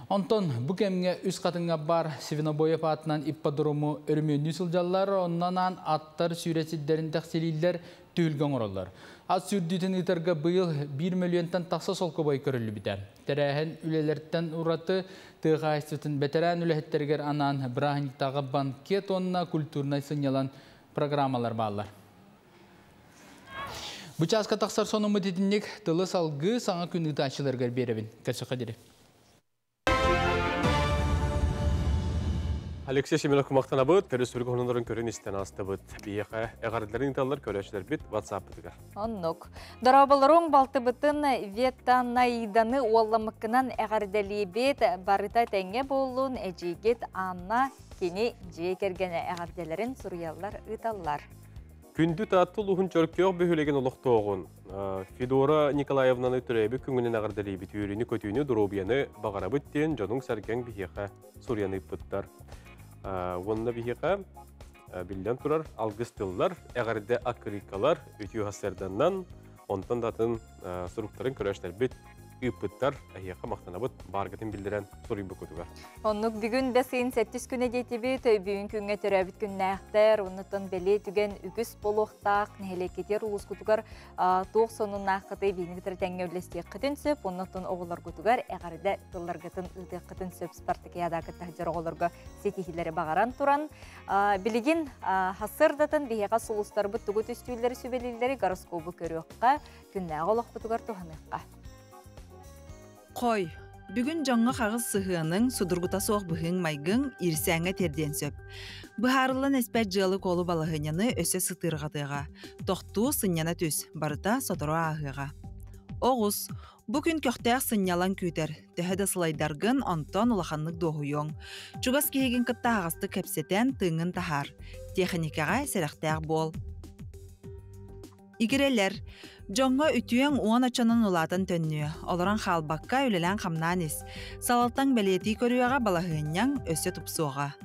Онтон бу кэмҥэ Үс Хатыҥҥа баар Свинобоев аатынан ипподрому өрөмүөннүү сылдьаллар, онно анаан аттар сүүрэ сирдэрин тэхсилииллэр, түһүлгэ оҥороллор. Ат сүүрдүүтүн ыытарга быйыл биир мөлүйүөнтэн тахса солкуобай көрүллүбүтэ. Тэрээһин үлэлэртэн ураты тыа хаһаайыстыбатын бэтэрээн үлэһиттэригэр анаан бырааһынньыктааҕы банкет уонна культурнай сынньалаҥ программалар бааллар. Бу чааска тахсар сонуммут итинник тылы салгыы саҥа күн ыытааччыларыгар биэрэбин. Көрсөххө диэри. Алексей Семенов кумахтанабыт, көрүс хонунарын көрөн истэн астыбыт. Биһиэхэ эҕэрдэлэрин ыыталлар көрөөччүлэрбит WhatsApp-пытыгар. Оннук. Дорооболоруҥ балтыбытын Вета Наиданы уолламмыккынан эҕэрдэлиибит. Барыта тэҥҥэ буоллун, эдьиийгит Анна кини дьиэ кэргэнэ эҕэрдэлэрин суруйаллар, ыыталлар. Күндү Таатта улууһун Чөркөөх бөһүөлэгин олохтооҕун Федора Николаевнаны төрөөбүт күҥүнэн эҕэрдэлиибит, үөрүүнү-көтүүнү, доруобуйаны баҕарабыт диэн дьонуҥ-сэргэҥ биһиэхэ суруйан ыыппыттар. Уонна биһиэхэ биллэн турар алгыс тыллар, эҕэрдэ аккырыыккалар, үтүө сарсыарданнан, онтон да атын суруктарын көрөөччүлэрбит ыыппыттар. Эһиэхэ махтанабыт, бааргытын биллэрэн суруйбуккутугар. Оннук бүгүн бэс ыйын сэттис күнэ диэтибит, бүгүн күҥҥэ төрөөбүт күннээхтэр, оннуттан бэлиэ түгэн үгүс буолуохтаах, нэһилиэккитигэр улуускутугар туох сонуннааххытый биһини кытары тэҥҥэ үллэстиэххитин сөп, оннуттан оҕолоргутугар эҕэрдэ тылларгытын ыытыаххытын сөп спартакиада кытта сылдьар оҕолорго ситиһиилэри баҕаран туран, билигин сарсыардатын биһиэхэ сулустарбыт тугу түстүүллэри сүбэлииллэри гороскобу көрүөххэ, күннээҕи олохпутугар туһаныахха. Хой, бүгүн дьоҥҥо хаҕыс сыһыаныҥ, судургута суох быһыыҥ-майгыҥ иирсээҥҥэ тиэрдиэн сөп. Быһаарыллан эспэт дьыалы-куолу балаһыанньаны өссө сытыырҕатыаҕа. Тохтуу, сынньана түс, барыта сотору ааһыаҕа. Оҕус, бу күн көхтөөх сынньалаҥ күүтэр. Төһө да сылайдаргын, онтон улаханнык дуоһуйуоҥ. Чугас киһигин кытта аһаҕастык кэпсэтэн, тыыҥҥын таһаар. Тиэхиньикэҕэ сэрэхтээх буол. Игирэлэр, дьоҥҥо үтүөҥ уон оччонон улаатан төннүө, олорон хаалбакка үлэлээн-хамнаан ис. Салалтаҥ бэлиэтии көрүөҕэ, балаһыанньаҥ өссө тупсуоҕа.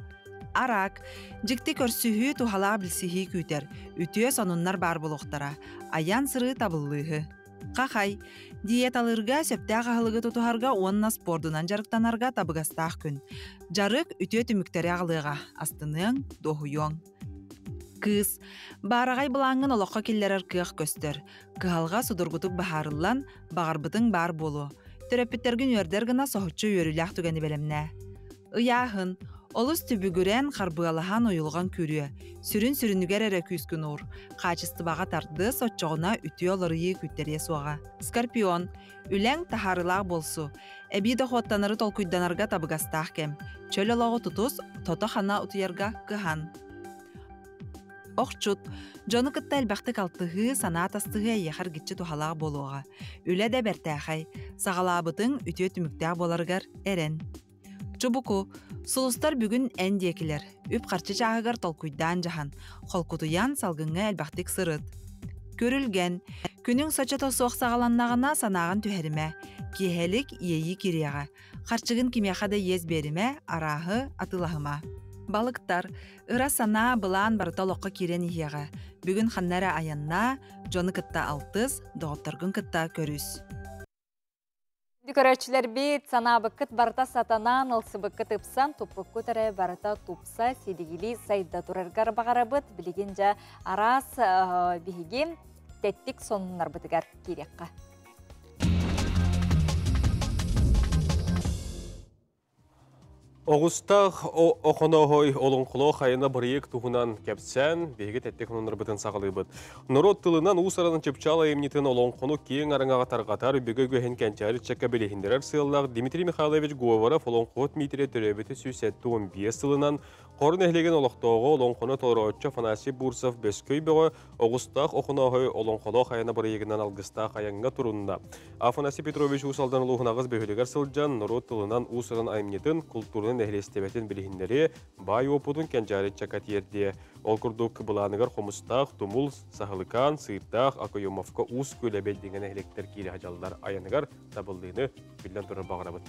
Арак, дьикти көрсүһүү туһалаах билсиһии күүтэр, үтүө сонуннар баар буолуохтара, айан сырыы табыллыыһы. Хахай, диеталыырга, сөптөөх аһылыгы тутуһарга уонна спордунан дьарыктанарга табыгастаах күн. Дьарык үтүө түмүктэри аҕалыаҕа, астыныаҥ, дуоһуйуоҥ. Кыыс, баараҕай былааҥҥын олоххо киллэрэр кыах көстөр. Кыһалҕа судургутук быһаарыллан, баҕарбытыҥ баар буолуо. Төрөппүттэргин үөрдэр гына соһуччу үөрүүлээх түгэни бэлэмнээ. Ыйааһын. Олус түбүгүрэн, харбыалаһан уйулҕан күүрүө. Сүрүн сүрүнүгэр эрэ күүскүн уур. Хаачыстыбаҕа тардыс, оччоҕуна үтүө уларыйыы күүттэриэ суоҕа. Скорпион. Үлэҥ таһаарыылаах буолсу. Эбии дохуоттанары толкуйданарга табыгастаах кэм. Чөл олоҕу тутус, тото-хана утуйарга кыһан. Охчут. Дьону кытта элбэхтик алтыһыы, санаа тастыһыы эйиэхэ эргиччи туһалаах буолуоҕа. Үлэ да бэртээхэй. Саҕалаабытыҥ үтүө түмүктээх буоларыгар эрэн. Чубуку, сулустар бүгүн эн диэкилэр. Үп-харчы чааһыгар толкуйдаан дьаһан, холкутуйан салгыҥҥа элбэхтик сырыт. Күрүлгэн, күнүҥ соччото суох саҕаланнаҕына санааҕын түһэримэ. Киэһэлик иэйии кириэҕэ. Харчыгын кимиэхэ да иэс биэримэ, арааһы атыылаһыма. Балыктар, ыра санаа, былаан барыта олоххо киирэн иһиэҕэ. Бүгүн ханна эрэ айаннаа, дьону кытта алтыс, доҕотторгун кытта көрүс. Көрөөччүлэрбит санаабыккыт барыта сатанан, ылсыбыккыт ыпсан, туппуккут эрэ барыта тупса, силигилии сайда тураргар баҕарабыт. Билигин дьэ араас биһиги тэттик сонуннарбытыгар киириэххэ. Оҕустаах Охонооһой олоҥхолоох айана бырайыак туһунан кэпсээн, биһиги тэттик хонуннарбытын саҕалыыбыт. Норуот тылынан уус-уран чыпчаал айымньытын олоҥхону киэҥ араҥаҕа тарҕатар, өбүгэ үгэһин кэнчээри ыччакка билиһиннэрэр сыаллаах Дмитрий Михайлович Говоров олоҥхоһут Дмитрий төрөөбүтэ 175 сылынан Хоро нэһилиэгин олохтооҕо олоҥхону толорооччу Афанасий Бурцев Бөскөй Бөҕө Оҕустаах Охонооһой олоҥхолоох айана бырайыагынан алгыстаах айаҥҥа турунна. Афанасий Петрович Уус Алдан улууһун аҕыс бөһүөлэгэр сылдьан, норуот тылынан уус-уран айымньытын, култуурунай нэһилиэстибэтин билиһиннэриэ, баай уопутун кэнчээри ыччакка тиэрдиэ. Ол курдук, былааныгар Хомустаах, Тумул, Саһылыкаан, Сыырдаах, Окоемовка, Уус Күөл эбэйдиҥэ нэһилиэктэр киирэ сылдьаллар. Айаныгар табыллыыны биллэн турар баҕарабыт.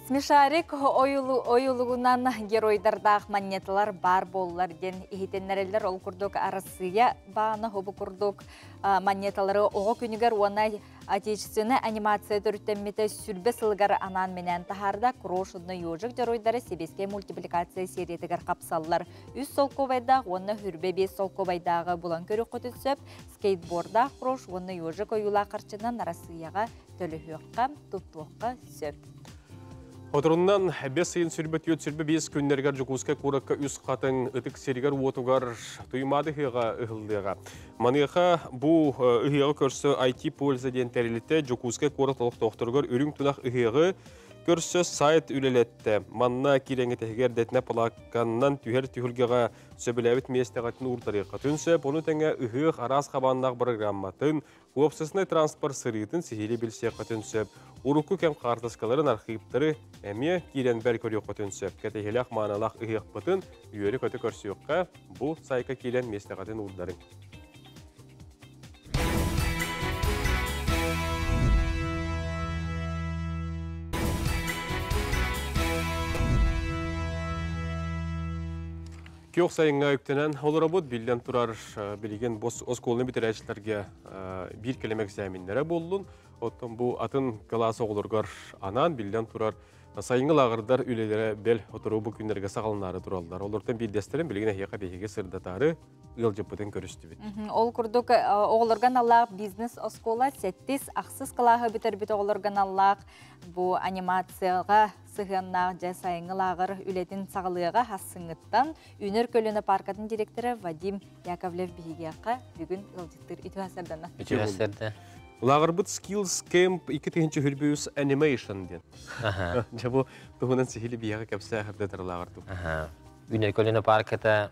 Смешарик ойулугунан геройдардаах манньыталар баар буоллар диэн иһитиннэрэллэр. Ол курдук Арассыыйа баана хобу курдук манньыталары оҕо күнүгэр уонна отечественная анимация төрүттэммитэ сүрбэ сылыгар анаан-минээн таһаарда. Крош уонна ежик дьоруойдара сэбиэскэй мультипликация сериятыгар хапсаллар. Үс солкуобайдаах уонна хүрбэ биэс солкуобайдааҕы булан көрүөххүтүн сөп. Скейтбордаах крош уонна ежик ойуулаах харчынан Арассыыйаҕа төлөһүөххэ, туттуохха сөп. Оторуннан бэс ыйын сүрбэ түөрт сүрбэ биэс күннэригэр Дьокуускай куоракка үс хатыҥ ытык сиригэр-уотугар Туймаады ыһыаҕа ыһыллыаҕа. Маныаха бу ыһыаҕы көрсө IT Польза диэн тэрилтэ Дьокуускай куорат олохтоохторугар үрүҥ тунах ыһыаҕы көрсө сайт үлэлэттэ. Манна киирэҥҥэ тэһигэр дэтинэ палаакканнан түһэр түһүлгэҕэ сөбүлээбит миэстэҕитин уурдарыаххытын сөп. Ону тэҥэ ыһыах араас хабааннаах бырагыраамматын Уопсастыбаннай транспорт сырыытын сиһилии билсиэххитин сөп. Урукку кэм хаартыскаларын архыыптары эмиэ киирэн бэр көрүөххүтүн сөп. Кэтэһиилээх маанылаах ыһыахпытын үөрэ-көтө көрсүөххэ, бу сайка киирэн миэстэҕитин уурдарыҥ. Күөх сайыҥҥа үктэнэн олоробут, биллэн турар, билигин бу оскуоланы бүтэрээччилэргэ биир кэлим экзаменнэрэ буоллун. Оттон бу атын кылаас оҕолоругар анаан, биллэн турар, сайыҥҥы лааҕырдар үлэлэрэ бэл сотору бу күннэргэ саҕаланаары тураллар. Олортон биирдэстэрин билигин эһиэхэ биһиги сырдатаары ыалдьыппытын көрүстүбүт. Ол курдук, оҕолорго аналлаах бизнес-оскуола сэттис, ахсыс кылааһы бүтэрбит оҕолорго аналлаах бу анимацияҕа сыһыаннаах дьэ сайыҥҥы лааҕыр үлэтин саҕалыаҕа хассыҥҥыттан Үүнэр көлүөнэ пааркатын директора Вадим Яковлев биһигиэххэ бүгүн ыалдьыттыыр үтүө сарсыардана. Үтүө сарсыарда. Лааҕырбыт Skills Camp 2023 Animation диэн. Дьэ бу туһунан сиһили биһиэхэ кэпсээ хардатар лааҕыр туһунан. Үүнэр көлүөнэ паарката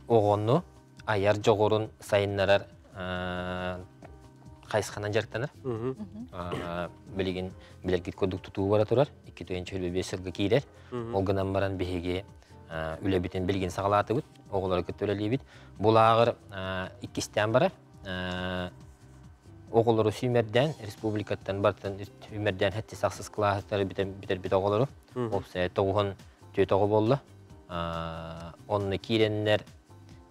оҕону айар дьоҕурун сайыннарар хайысханан дьарыктанар. Билигин билэргит курдук тутуу бара турар. 2025 сылга киирэр. Ол гынан баран биһиги үлэбитин билигин саҕалаатыбыт. Оҕолору кытта үлэлиибит. Бу лааҕыр иккистээн барар. Оҕолору сүүмэрдээн республикаттан бартан сүүмэрдээн хэттис ахсыс кылааһыттары бүтэрбит оҕолору. Уопсайа тоҕуһун Түөт оҕо буолла. Онно киирэннэр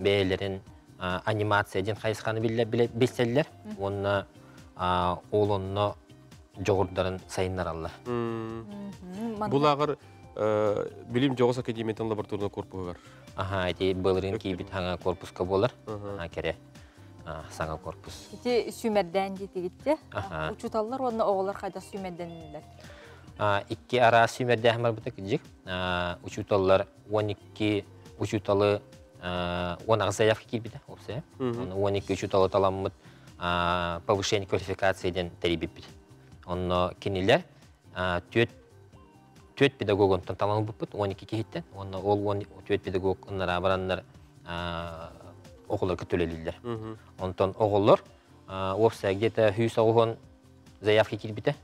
бэйэлэрин анимация диэн хайысханы билсэллэр уонна ол онно дьоҕурдарын сайыннараллар. Бу лааҕыр Билим Дьоҕус академиятын лабораторнай корпуһугар. Аха, ити былырыын киирбит саҥа корпуска буолар. Кэрэ саҥа корпус. Ити сүүмэрдээн диэтигитте. Учууталлар уонна оҕолор хайдах сүүмэрдэннилэр? Икки араас сүүмэрдээһин барбыта кырдьык. Учууталлар 12 учууталы 18 заявка киирбитэ уопсайа. 12 учууталы таламмыт повышение квалификации диэн тэрийбиппит. Онно кинилэр түөрт түөрт педагог онтон талан ылбыппыт 12 киһиттэн уонна ол 14 педагог ыннараа бараннар оҕолорго төлөлүүллэр. Онтон оҕолор уопсайа где-то 190 заявка киирбитэ.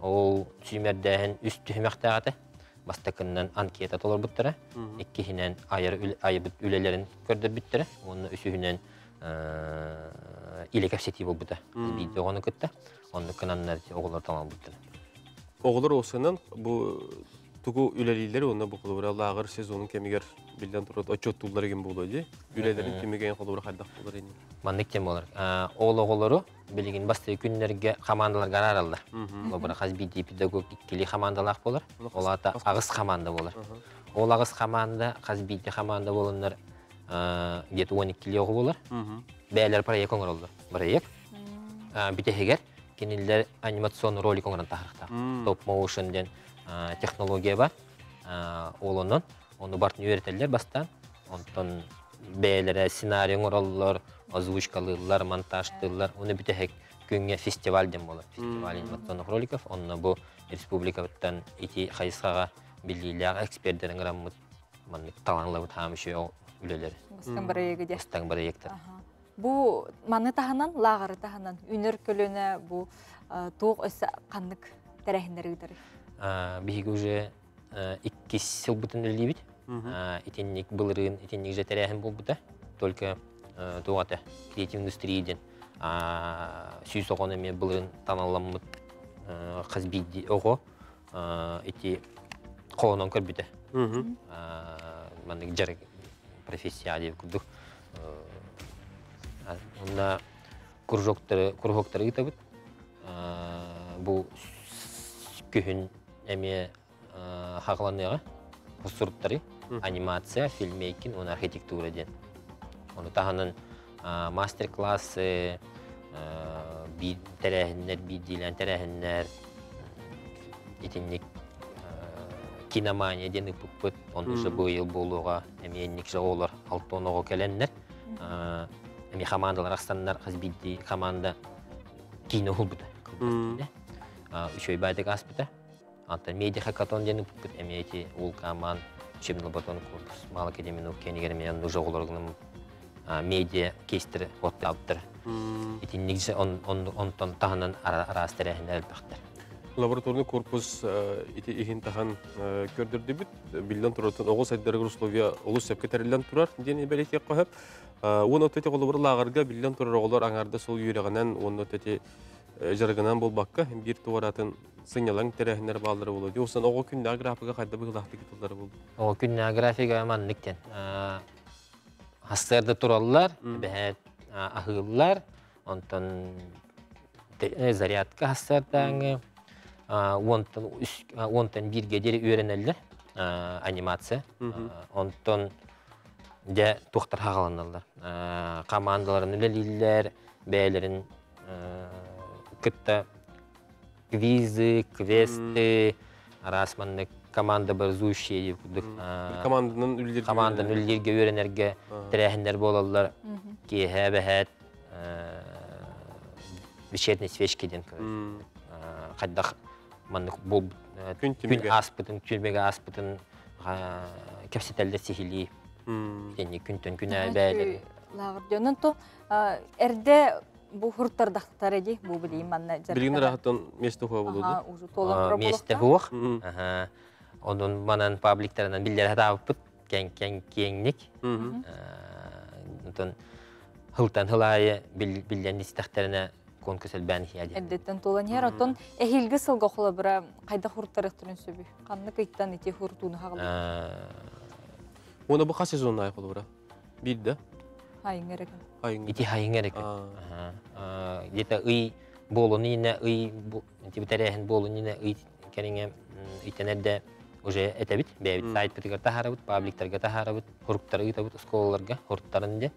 Ол сүүмэрдээһин үс түһүмэхтээх этэ. Бастакыннан анкета толорбуттара, иккиһинэн айар айбыт үлэлэрин көрдөрбүттэрэ уонна үсүһүнэн илэ кэпсэтии буолбута. Биирдэ оҕону кытта. Оннук гынаннар оҕолор талалбыттара. Оҕолор уопсайынан бу тугу үлэлииллэр уонна бу холобура лааҕыр сезонун кэмигэр биллэн турар отчуоттууллар игин буолуо дии. Үлэлэрин түмүгэ холобура хайдах буолар ини? Маннык тем буолар. Ол оҕолору билигин бастакы күннэргэ хамаандаларга араараллар. Холобура хас биирдии педагог иккилии хамаандалаах буолар. Ол аата аҕыс хамаанда буолар. Ол аҕыс хамаанда хас биирдии хамаанда буоланнар где-то 12 оҕо буолар. Бэйэлэр проект оҥороллор. Проект бүтэһигэр кинилэр анимационный ролик оҥорон таһаарыахтаах. Стоп motion диэн технология бар. Ол онон ону бартын үөрэтэллэр бастаан. Онтон бэйэлэрэ сценарий оҥороллор, озвучкалыыллар, монтажтыыллар. Ону бүтэһик күҥҥэ фестиваль диэн буолар. Фестиваль анимационных роликов. Онно бу республикабыттан ити хайысхаҕа биллиилээх экспердэр ыҥыраммыт маннык талаанлабыт хаам үчүгэй үлэлэр. Бастыҥ бырайыагы диэ. Бастыҥ бырайыактар. Бу маны таһынан, лааҕыры таһынан үнэр көлөнө бу туох өссө ханнык тэрээһиннэри ыытарый? Биһиги уже иккис сылбытын үлэлиибит. Итинник былырыын итинник же тэрээһин буолбута. Только туох ата креатив индустрия диэн 100 оҕону эмиэ былырыын таналламмыт хас биирдии оҕо ити холонон көрбүтэ. Маннык дьарык профессия диэн курдук. Онно кружоктары кругоктары ыытабыт. Бу күһүн эмиэ хаҕыланыаҕа суруктары анимация, фильммейкинг уонна архитектура диэн. Ону таһынан мастер-классы, тэрээһиннэр, биирдиилээн тэрээһиннэр, итинник киномания диэн ыппыппыт. Онно уже быйыл буолуоҕа эмиэ инник оҕолор алтон оҕо кэлэннэр эмиэ хамаандалар ахсаннар хас биирдии команда киинэ уһулбута. Үчүгэй баайдык ааспыта. Антон медиа хакатон диэн ыппыт эмиэ ити Улкаман учебный лабораторный корпус Малая академия наук киэнигэр эмиэ уже оҕолоргунан медиа кейстери оттаабыттар. Итинник онтон таһынан араас тэрээһиннэр элбэхтэр. Лабораторный корпус ити иһин таһан көрдөрдүбүт. Биллэн турар, оҕо сайдарыгар условия олус сөпкө тэриллэн турар диэн бэлиэтиэх хөп. Уон өтөти холобур лааҕырга биллэн турар оҕолор аҥаарда сол үөрэҕинэн уонна өтөти жарыгынан буолбакка биир туоратын сынньалаҥ тэрээһиннэр бааллара буолуо. Осан оҕо күннээҕи графига хайда быһыылаахтык тыллара буолду? Оҕо күннээҕи графига маннык диэн. Хассыарда тураллар, бэһээт аһыыллар, онтон зарядка хассыардааҥы, 10-тан 1-ге диэри үөрэнэллэр анимация. Онтон дьэ туохтар хаҕаланаллар. Командаларын үлэлииллэр, бэйэлэрин кытта квизы, квесты, араас маннык команда образующие курдук команданан үлэлииргэ команданан үлэлииргэ үөрэнэргэ тэрээһиннэр буолаллар. Киэһэ бэһээт вечерней свечки диэн хайдах маннык күн күн ааспытын, түмүгэ ааспытын кэпсэтэллэр сиһилии. Итинник күнтэн күнэ бээлери. Лааҕыр дьонун то эрдэ бу хуртардахтар ди бу билиим манна Билигин раһаттан место хуа болуду. Место хуох. Онун манан пабликтарынан биллер хатаабыппыт кең кең киэҥник. Онтон хылтан хылаайы биллэн истэхтерине Конкурс элбээн иһиэ диэн. Эрдэттэн туолан иһэр. Оттон эһиилги сылга холобура хайдах хуруттарыахтарын сөбүй? Ханнык ыйтан ити хурутууну хаҕалыыр? Уонна бу хас сезоннаах холобура? Биир да? Хайыҥ эрэ күн. Ити хайыҥ эрэ күн. Где-то ый буолун иинэ ый тэрээһин буолун иинэ ый кэриҥэ ыйтан эрдэ уже этэбит. Бэйэбит сайтпытыгар таһаарабыт, пабликтарга таһаарабыт, хуруктары ыытабыт оскуолаларга, хуруттарын де.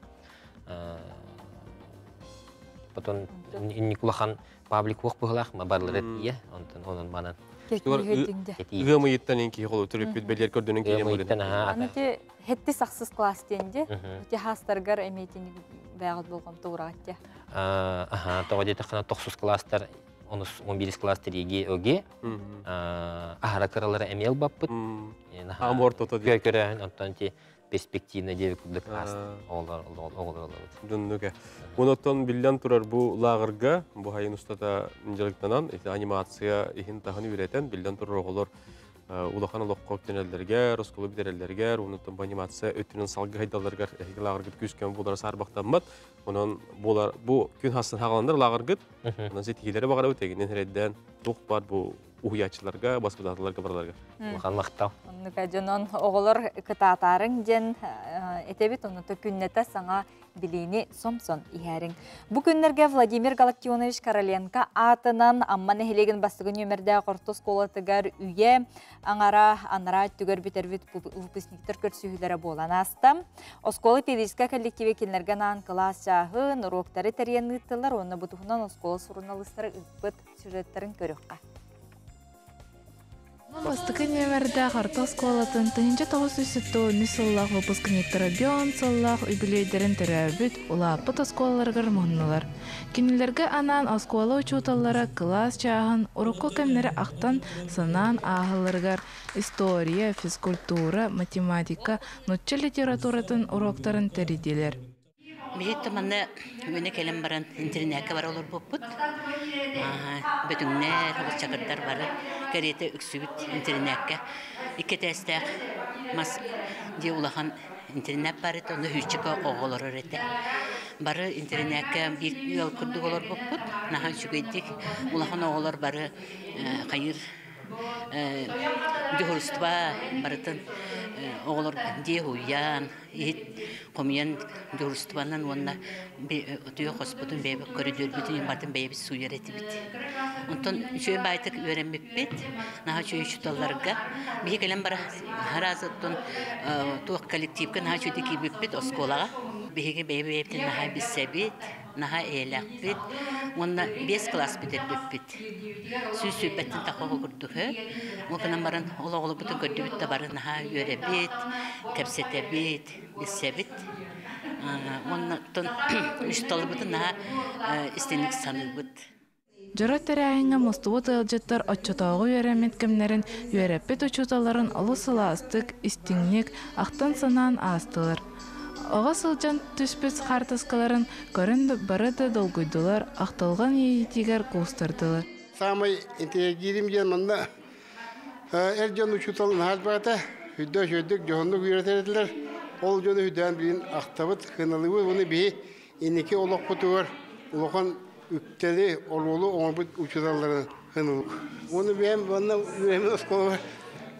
Потом инник улахан паблик уох быһылаах барлары тиийэ, онтон онон манан. Ыам ыйыттан ин киһи холу төрөппүт бэлиэр көрдөнөн киирэн ыйыттан аха. Аны ти хетти сахсыс класс диэнди. Ити хаастаргар эмиэтин бэҕит болҕомто ураҕат Аха, тоҕо диэтэххинэ тохсус класстар онус 11 класс тириги өги аһара кыралара эмиэ ылбаппыт. Амортото Көрөһүн онтон ти перспективно диэби курдук оҕолор оҕолор Дуннуке. Онотон биллэн турар бу лааҕырга бу хайын устата дьарыктанан ити анимация иһин таһын үйрэтэн биллэн турар оҕолор улахан олоххо үктэнэллэригэр, оскуола бүтэрэллэригэр, онотон бу анимация өттүнэн салгы хайдалларыгар эһиги лааҕыргыт күүс-көм буолара саарбахтаммат. Онон буолар бу күн хассын хаҕаланар лааҕыргыт. Онон ситиһиилэри баҕарабыт эгинэн эрэйдээн туох бар бу уһуйааччыларга, баспытааталарга бараларга. Улахан махтал. Оннука дьонон оҕолор кытаатаарыҥ диэн этэбит, онута күннэтэ саҥа билиини сомсон иһээриҥ. Бу күннэргэ Владимир Галактионович Короленко аатынан Амма нэһилиэгин бастакы нүөмэрдээх орто оскуолатыгар үйэ аҥара анараа өттүгэр бүтэрбит выпускниктар көрсүһүүлэрэ буолан ааста. Оскуола педагогическай коллективе кинилэргэ анаан кылаас чааһын, уруоктары тэрийэн ыыттылар уонна бу туһунан оскуола суруналыыстара ыыппыт сюжеттарын көрүөххэ. Бастакы нүөмэрдээх орто оскуолатын 1973 сыллаах выпускниктара бион сыллаах үбүлүөйдэрин төрөөбүт, улааппыт оскуолаларыгар муһуннулар. Кинилэргэ анаан оскуола учууталлара кылаас чааһын урукку кэмнэри ахтан, санаан ааһалларыгар история, физкультура, математика, нуучча литературатын уроктарын тэрийдилэр. Биһиги манна үөнэ кэлэн баран интэринээккэ бара олорбуппут. Бөтүҥнэр, чакырдар бары кэриэтэ үксүбүт интэринээккэ. Икки этээстээх мас дьиэ улахан интэринээт баар этэ, онно сүүсчэкэ оҕо олорор этэ. Бары интэринээккэ биир ыал курдук олорбуппут. Наһаа үчүгэйдик улахан оҕолор бары хайыыр дьуһурство барытын оҕолор дьиэ уһуйаан, иһит хомуйан дьуһурствонан уонна утуйа хоспутун бэйэбит көрүдүөрбүтүн барытын бэйэбит сууйар этибит. Онтон үчүгэй баайтык үөрэммиппит, наһаа үчүгэй учууталларга. Биһи кэлэн бара араас оттон туох коллективка наһаа үчүгэйдик киирбиппит оскуолаҕа. Биһиги бэйэ-бэйэбитин наһаа билсэбит, наһаа эйэлээхпит уонна биэс кылаас бүтэрбиппит. Сүүс сүүрбэттэн тахха курдук Ол гынан баран ол оҕолорбутун көрдүбүт да бары наһаа үөрэбит, кэпсэтэбит, билсэбит. Уонна оттон учууталларбытын наһаа истиҥник саныыбыт. Дьоро тэрээһиҥҥэ мустубут ыалдьыттар оччотооҕу үөрэммит кэмнэрин үөрэппит учууталларын олус сылаастык, истиҥник ахтан-санаан аастылар. Оҕо сылдьан түспүт хаартыскаларын көрөн бары да долгуйдулар, ахтылҕан иэйиитигэр куустардылар. Саамай интэриэһиргиирим диэн манна эр дьон учуутал наһаа элбэҕэ үрдэ үчүгэйдик дьоһуннук үөрэтэр этилэр. Ол дьону үрдээн билин ахтабыт, сыаналыыбыт уонна биһи инники олохпутугар улахан үктэли, оруолу оҥорбут учууталларын сыаналыыбыт. Уонна бэйэм манна үөрэммит оскуолабар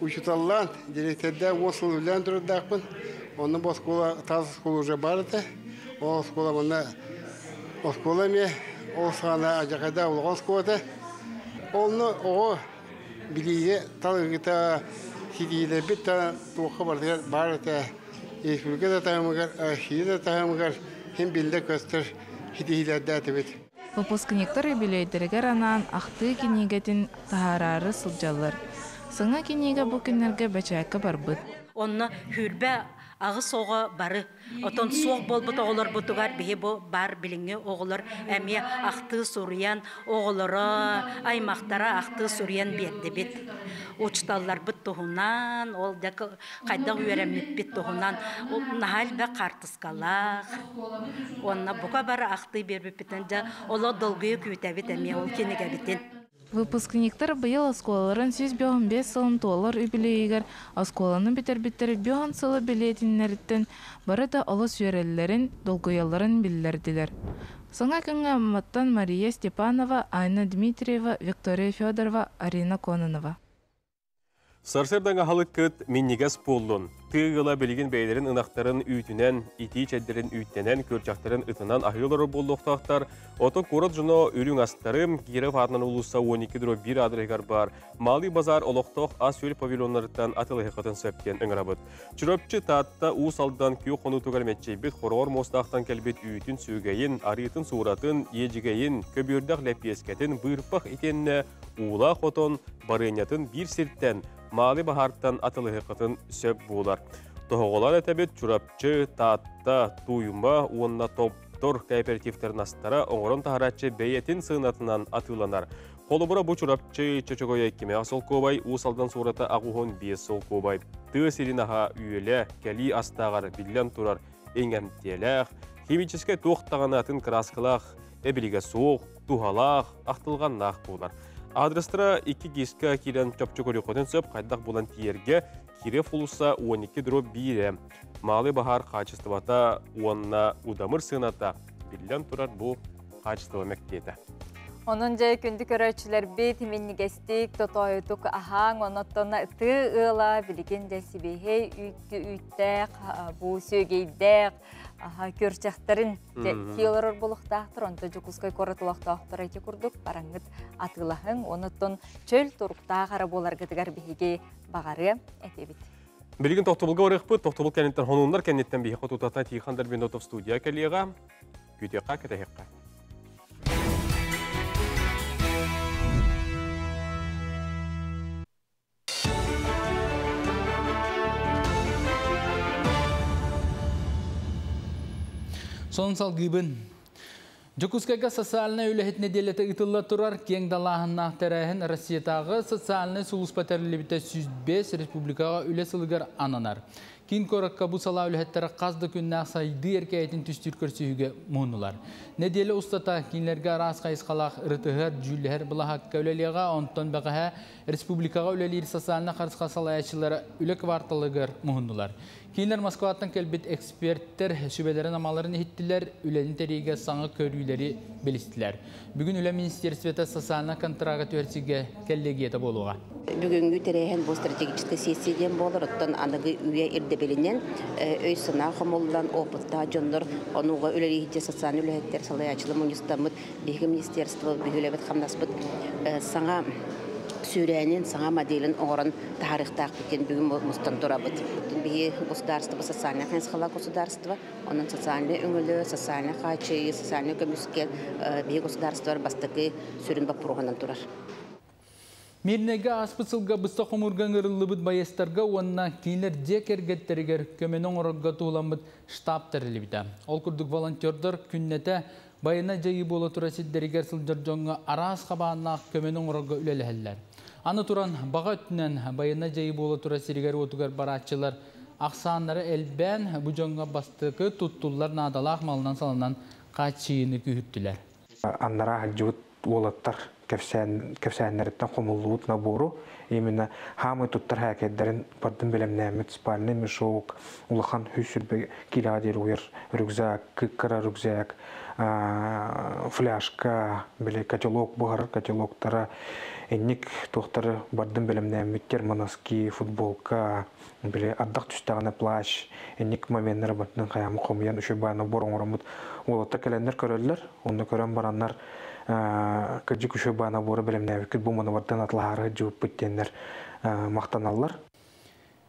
учууталлаан, дириэктэрдээн уон сыл үлэлээн турардаахпын. Онно бу оскуола, таас оскуола уже баар этэ. Ол оскуола манна оскуола эмиэ ол саҕана алдьархайдаах улахан оскуола этэ. Онно оҕо билиигэ талыгыта ситиһиилэрбит да туохха барытыгар баар этэ. Республика да таһымыгар, Россия да таһымыгар син биллэр-көстөр ситиһиилэрдээтибит. Выпускниктар юбилейдэригэр анаан ахтыы кинигэтин таһаараары сылдьаллар. Саҥа кинигэ бу күннэргэ бэчээккэ барбыт. Онно сүүрбэ аҕыс оҕо бары Отон суох буолбут оҕолорбутугар биһи бу бар билиҥҥи оҕолор эмиэ ахтыы суруйан, оҕолоро, аймахтара ахтыы суруйан биэрдибит. Учууталларбыт туһунан, ол дьэ хайдах үөрэммиппит туһунан наһаа элбэх хаартыскалаах. Уонна бука бары ахтыы биэрбиппитин дьэ олох долгуйа күүтэбит эмиэ ол кинигэбитин. Выпускниктар быйыл оскуолаларын 155 сылын туолар үбүлүөйүгэр оскуоланы бүтэрбиттэр бион сылы билиэтиннэриттэн бары да олус үөрэллэрин, долгуйалларын биллэрдилэр. Саҥа күҥҥэ Амматтан Мария Степанова, Айна Дмитриева, Виктория Федорова, Арина Кононова. Сарсыардаҥ аһылыккыт минньигэс буоллун. Тыа ыала билигин бэйэлэрин ынахтарын үүтүнэн, итии чэйдэрин үүттэнэн, күөрчэхтэрин ытынан аһыы олорор буолуохтаахтар. Оттон куорат дьоно үрүҥ астары Киров аатынан уулусса 12-1 аадырыһыгар баар Малый базар олохтоох ас-үөл павильоннарыттан атыылаһыаххытын сөп диэн ыҥырабыт. Чурапчы, Таатта, Уус Алдан күөх хонуутугар мэччийбит хороҕор муостаахтан кэлбит үүтүн сүөгэйин, арыытын сууратын, иэдьигэйин, көбүөрдээх лэппиэскэтин, быырпах итиэннэ уулаах отон барыанньатын биир сиртэн, маалы баһаартан атылыһыаххытын сөп буолар. Тоһоҕолоон этэбит Чурапчы, Таатта, Тууйума уонна Топтор кооперативтарын астара оҥорон таһарааччы бэйэтин сыанатынан атыыланар. Холобура бу Чурапчы чочогойо иккимээх солкуобай, Уус Алдан суората 85 солкуобай. Тыа сирин аһа үөлэ, кэлии астааҕар биллэн турар иҥэмтиэлээх, химическэй туох даҕаны атын кырааскалаах эбилигэ суох, туһалаах, ахтылҕаннаах буолар. Адрестара икки гиска киирэн чопчу көрүөххүтүн сөп, хайдах булан тиийэргэ Киров уулусса 12 дробь биирэ. Маалы баһаар хаачыстыбата уонна удамыр сыаната биллэн турар бу хаачыстыба мэктиэтэ. Онон дьэ күндү көрөөччүлэрбит минньигэстик, тотоойутук аһааҥ, онон тыы ыала билигин дьэ сибиэһэй үүттү үүттээх, бу сүөгэйдээх, көрчэхтэрин дьэ олорор буолуохтаахтар, онто Дьокуускай куорат олохтоохторо ити курдук бараҥҥыт атыылаһыҥ, онуттан чөл туруктаах ара буоларгытыгар биһиги баҕарыа этибит. Билигин тохтобулга барыахпыт, тохтобул кэнниттэн хонууннар кэнниттэн биһиэхэ тутата Тихон Дарбинотов студия кэлиэҕэ, күүтүөххэ, кэтэһиэххэ. Сонун салгыыбын. Дьокуускайга социальнай үлэһит нэдиэлэтэ ыытылла турар киэҥ далааһыннаах тэрээһин Россиятааҕы социальнай сулууспа тэриллибитэ 105 республикаҕа үлэ сылыгар ананар. Киин куоракка бу салаа үлэһиттэрэ хас да күннээх сайдыы эркээйитин түстүүр көрсүһүүгэ муһуннулар. Нэдиэлэ устата кинилэргэ араас хайысхалаах ырытыһар, дьүүллэһэр былаһаакка үлэлиэҕэ, онтон бэҕэһээ республикаҕа үлэлиир социальнай харысхал салайааччылара үлэ кварталыгар муһуннулар. Кинилэр Москваттан кэлбит эксперттэр сүбэлэрин-амаларын иһиттилэр, үлэни тэрийиигэ саҥа көрүүлэри билистилэр. Бүгүн Үлэ министерствота социальнай контрага түһэрсиигэ коллегията буолуоҕа. Бүгүҥҥү тэрээһин бу стратегическай сессия диэн буолар, оттон аныгы үйэ ирдэбилинэн өй-санаа хомуллан, опыттаах дьоннор онуга үлэлииһиччэ социальнай үлэһиттэр салайааччылар мунньустаммыт биһиги министерство биһи хамнаспыт саҥа сүүрээнин, саҥа моделин оҥорон таһаарыахтаахпыт диэн бүгүн мустан турабыт. Биһи государство социальнай хайысхалаах государство, онон социальнай өҥөлөр, социальнай хааччыйыы, социальнай көмүскэл биһи государстволар бастакы сүрүн боппуруоһунан турар. Мирнэйгэ ааспыт сылга быстах хомуурга ыҥырыллыбыт байыастарга уонна кинилэр дьиэ кэргэттэригэр көмөнү оҥорорго туһуламмыт штаб тэриллибитэ. Ол курдук волонтердар күннэтэ байыаннай дьайыы буола турар сирдэригэр сылдьар дьоҥҥо араас хабааннаах көмөнү оҥорорго үлэлэһэллэр. Аны туран, баҕа өттүнэн байыаннай дьайыы буола турар сиригэр-уотугар барааччылар ахсааннара элбээн, бу дьоҥҥо бастакы туттуллар наадалаах малынан-салынан хааччыйыыны күүһүртүлэр. Аннараа сылдьыбыт уолаттар кэпсээн, кэпсээннэриттэн хомуллубут набору именно хаамай туттар хээкэйдэрин бардын бэлэмнээммит спальный мешок, улахан 120 килоға диэри уйар рюкзак, кыра рюкзак, фляжка, били котелок буһар котелоктара, инник туохтары бардын бэлэмнээммит термоноски, футболка, били ардах түстэҕинэ плащ, инник моменнары бардын хайаамы хомуйан үчүгэй баай набор оҥороммут уолаттар кэлэннэр көрөллөр, онно көрөн бараннар кырдьык үчүгэй баай набору бэлэмнээбиккит бу маны атлаһаары сылдьыбыппыт диэннэр махтаналлар.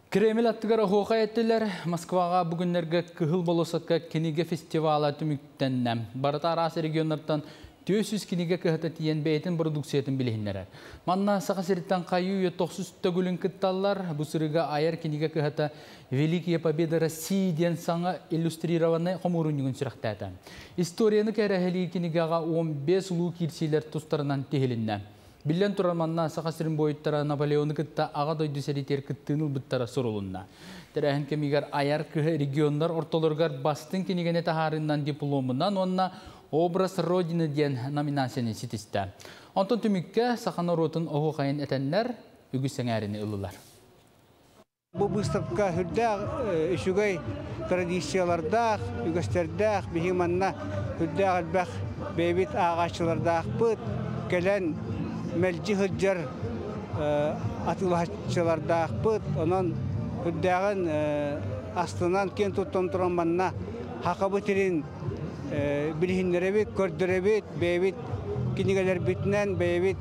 Кремль аттыгар оһуохай эттилэр. Москваҕа бүгүннэргэ Кыһыл болуоссакка кинигэ фестивала түмүктэннэ. Барыта араас регионнартан 400 кинигэ кыһата тиийэн бэйэтин продукциятын билиһиннэрэр. Манна Саха сириттэн хайыы үйэ тохсус төгүлүн кытталлар. Бу сырыыга айар кинигэ кыһата Великие победы России диэн саҥа иллюстрированнай хомуурунньугун сүрэхтээтэ. Историяны кэрэһэлиир кинигэҕэ 15 улуу киирсиилэр тустарынан тиһилиннэ. Биллэн турар, манна Саха сирин буойуттара Наполеону кытта Аҕа дойду сэриитигэр кыттыыны ылбыттара сурулунна. Тэрээһин кэмигэр айар кыһа регионнар ортолоругар бастыҥ кинигэни таһаарыынан дипломунан уонна Образ Родины диэн номинацияны ситистэ. Онтон түмүккэ саха норуотун оһуохайын этэннэр үгүс сэҥээриини ыллылар. Бу выставка үрдээх үчүгэй традициялардаах, үгэстэрдээх, биһи манна үрдээх элбэх бэйэбит ааҕааччылардаахпыт, кэлэн мэлдьи сылдьар атыылаһаччылардаахпыт. Онон үрдээҕин астынан киэн туттан туран манна хакабыт ирин билиһиннэрэбит, көрдөрөбүт, бэйэбит кинигэлэрбитинэн, бэйэбит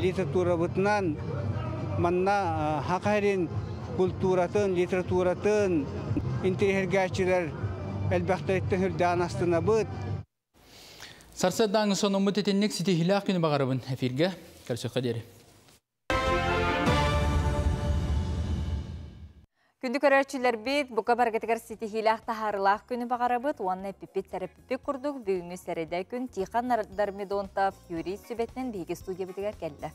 литературабытынан манна Хака сирин культуратын, литературатын интириэһиргээччилэр элбэхтэриттэн үрдээн астынабыт. Сарсыардааҥы сонуммут итинник ситиһиилээх күнү баҕарабын эфиргэ. Көрсүөххэ диэри. Күндү көрөөччүлэрбит, бука баргытыгар ситиһиилээх таһаарылаах күнү баҕарабыт уонна эппиппит сэрэппиппит курдук бүгүҥҥү сэрэдэ күн Тихон Дармидонтов юрист сүбэтинэн биһиги студиябытыгар кэллэ.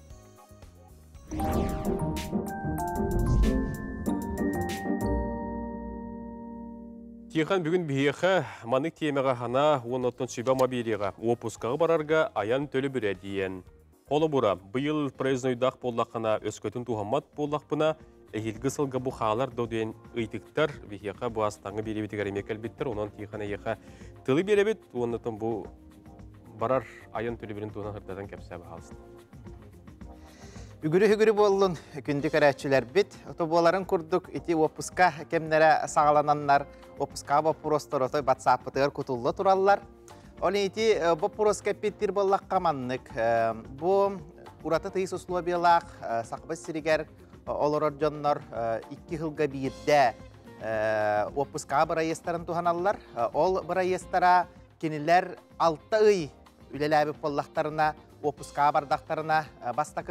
Тихон бүгүн биһиэхэ маннык тиэмэҕэ хана уонна оттон сүбэ мобилиҕа уоппускаҕа барарга айан төлөбүрэ диэн. Холобура, быйыл проезднойдаах буоллаххына, өскөтүн туһаммат буоллахпына, эһиилги сылга бу хаалар до диэн ыйтыктар биһиэхэ бу астаҥы биэриибитигэр эмиэ кэлбиттэр. Онон Тихон эйиэхэ тылы биэрэбит уонна бу барар айан төлөбүрүн туһунан сырдатан кэпсээ баһаалыста. Үгүрү-үгүрү буоллун күндү көрөөччүлэрбит. Ото буоларын курдук ити уоппуска кэмнэрэ саҕалананнар, уоппускаҕа боппуруостар отой батсааппытыгар кутулла тураллар. Ол ити боппуруоска эппиттир буоллахха маннык. Бу ураты тыйыс условиялаах Сахабыт сиригэр олорор дьоннор икки сылга биирдэ уоппускаҕа бырайыастарын туһаналлар. Ол бырайыастара кинилэр алта ый үлэлээбит буоллахтарына, уоппускаҕа бардахтарына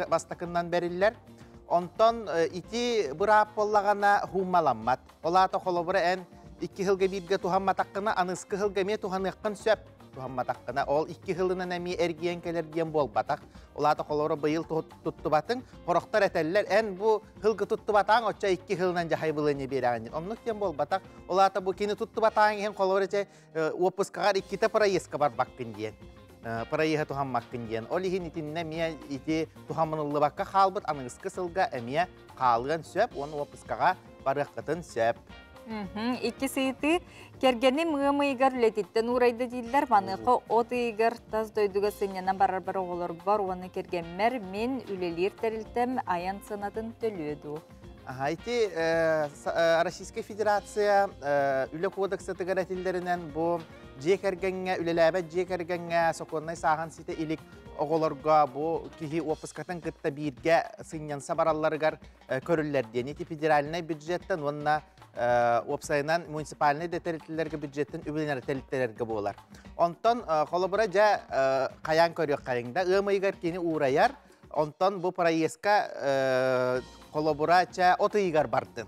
бастакыннан бэриллэр. Онтон ити быраап буоллаҕына хууммаламмат. Ол аата холобура эн икки сылга бииргэ туһамматаххына, аныскы сылга эмиэ туһаныаххын сөп. Туһамматаххына, ол икки сылынан эмиэ эргийэн кэлэр диэн буолбатах. Ол аата холобура быйыл туттубатыҥ, хорохтор этэллэр, эн бу сылгы туттубатаҥ, оччо икки сылынан дьаһайбылыны биэрэҕин. Оннук диэн буолбатах. Ол аата бу кини туттубатаҥ иһин холобура чэ уоппускаҕар иккитэ проездка барбаккын диэн. Проеһы туһаммаккын диэн. Ол иһин итиннэ эмиэ ити туһаммыныллыбакка хаалбыт аныгыскы сылга эмиэ хаалыан сөп, уонна уоппускаҕа барыаххытын сөп. Икки сыйытыы кэргэним ыам ыйыгар үлэтиттэн уурайда дииллэр. Маныаха от ыйыгар тас дойдуга сынньана барарбар оҕолорбор уонна кэргэммэр мин үлэлиир тэрилтэм айан сыанатын төлүө дуу? Аха, ити Российская Федерация үлэ кодексатыгар этиллэринэн бу дьиэ кэргэҥҥэ, үлэлээбэт дьиэ кэргэҥҥэ сокуоннай сааһын ситэ илик оҕолорго бу киһи уоппускатын кытта бииргэ сынньанса баралларыгар көрүллэр диэн. Ити федеральнай бюджеттан уонна уопсайынан муниципальнай да тэрилтэлэргэ бюджеттан үбүлэнэр тэрилтэлэргэ буолар. Онтон холобура дьэ хайаан көрүөххэйиҥ да ыам ыйыгар кини уурайар, онтон бу проездка холобура чэ от ыйыгар бардын.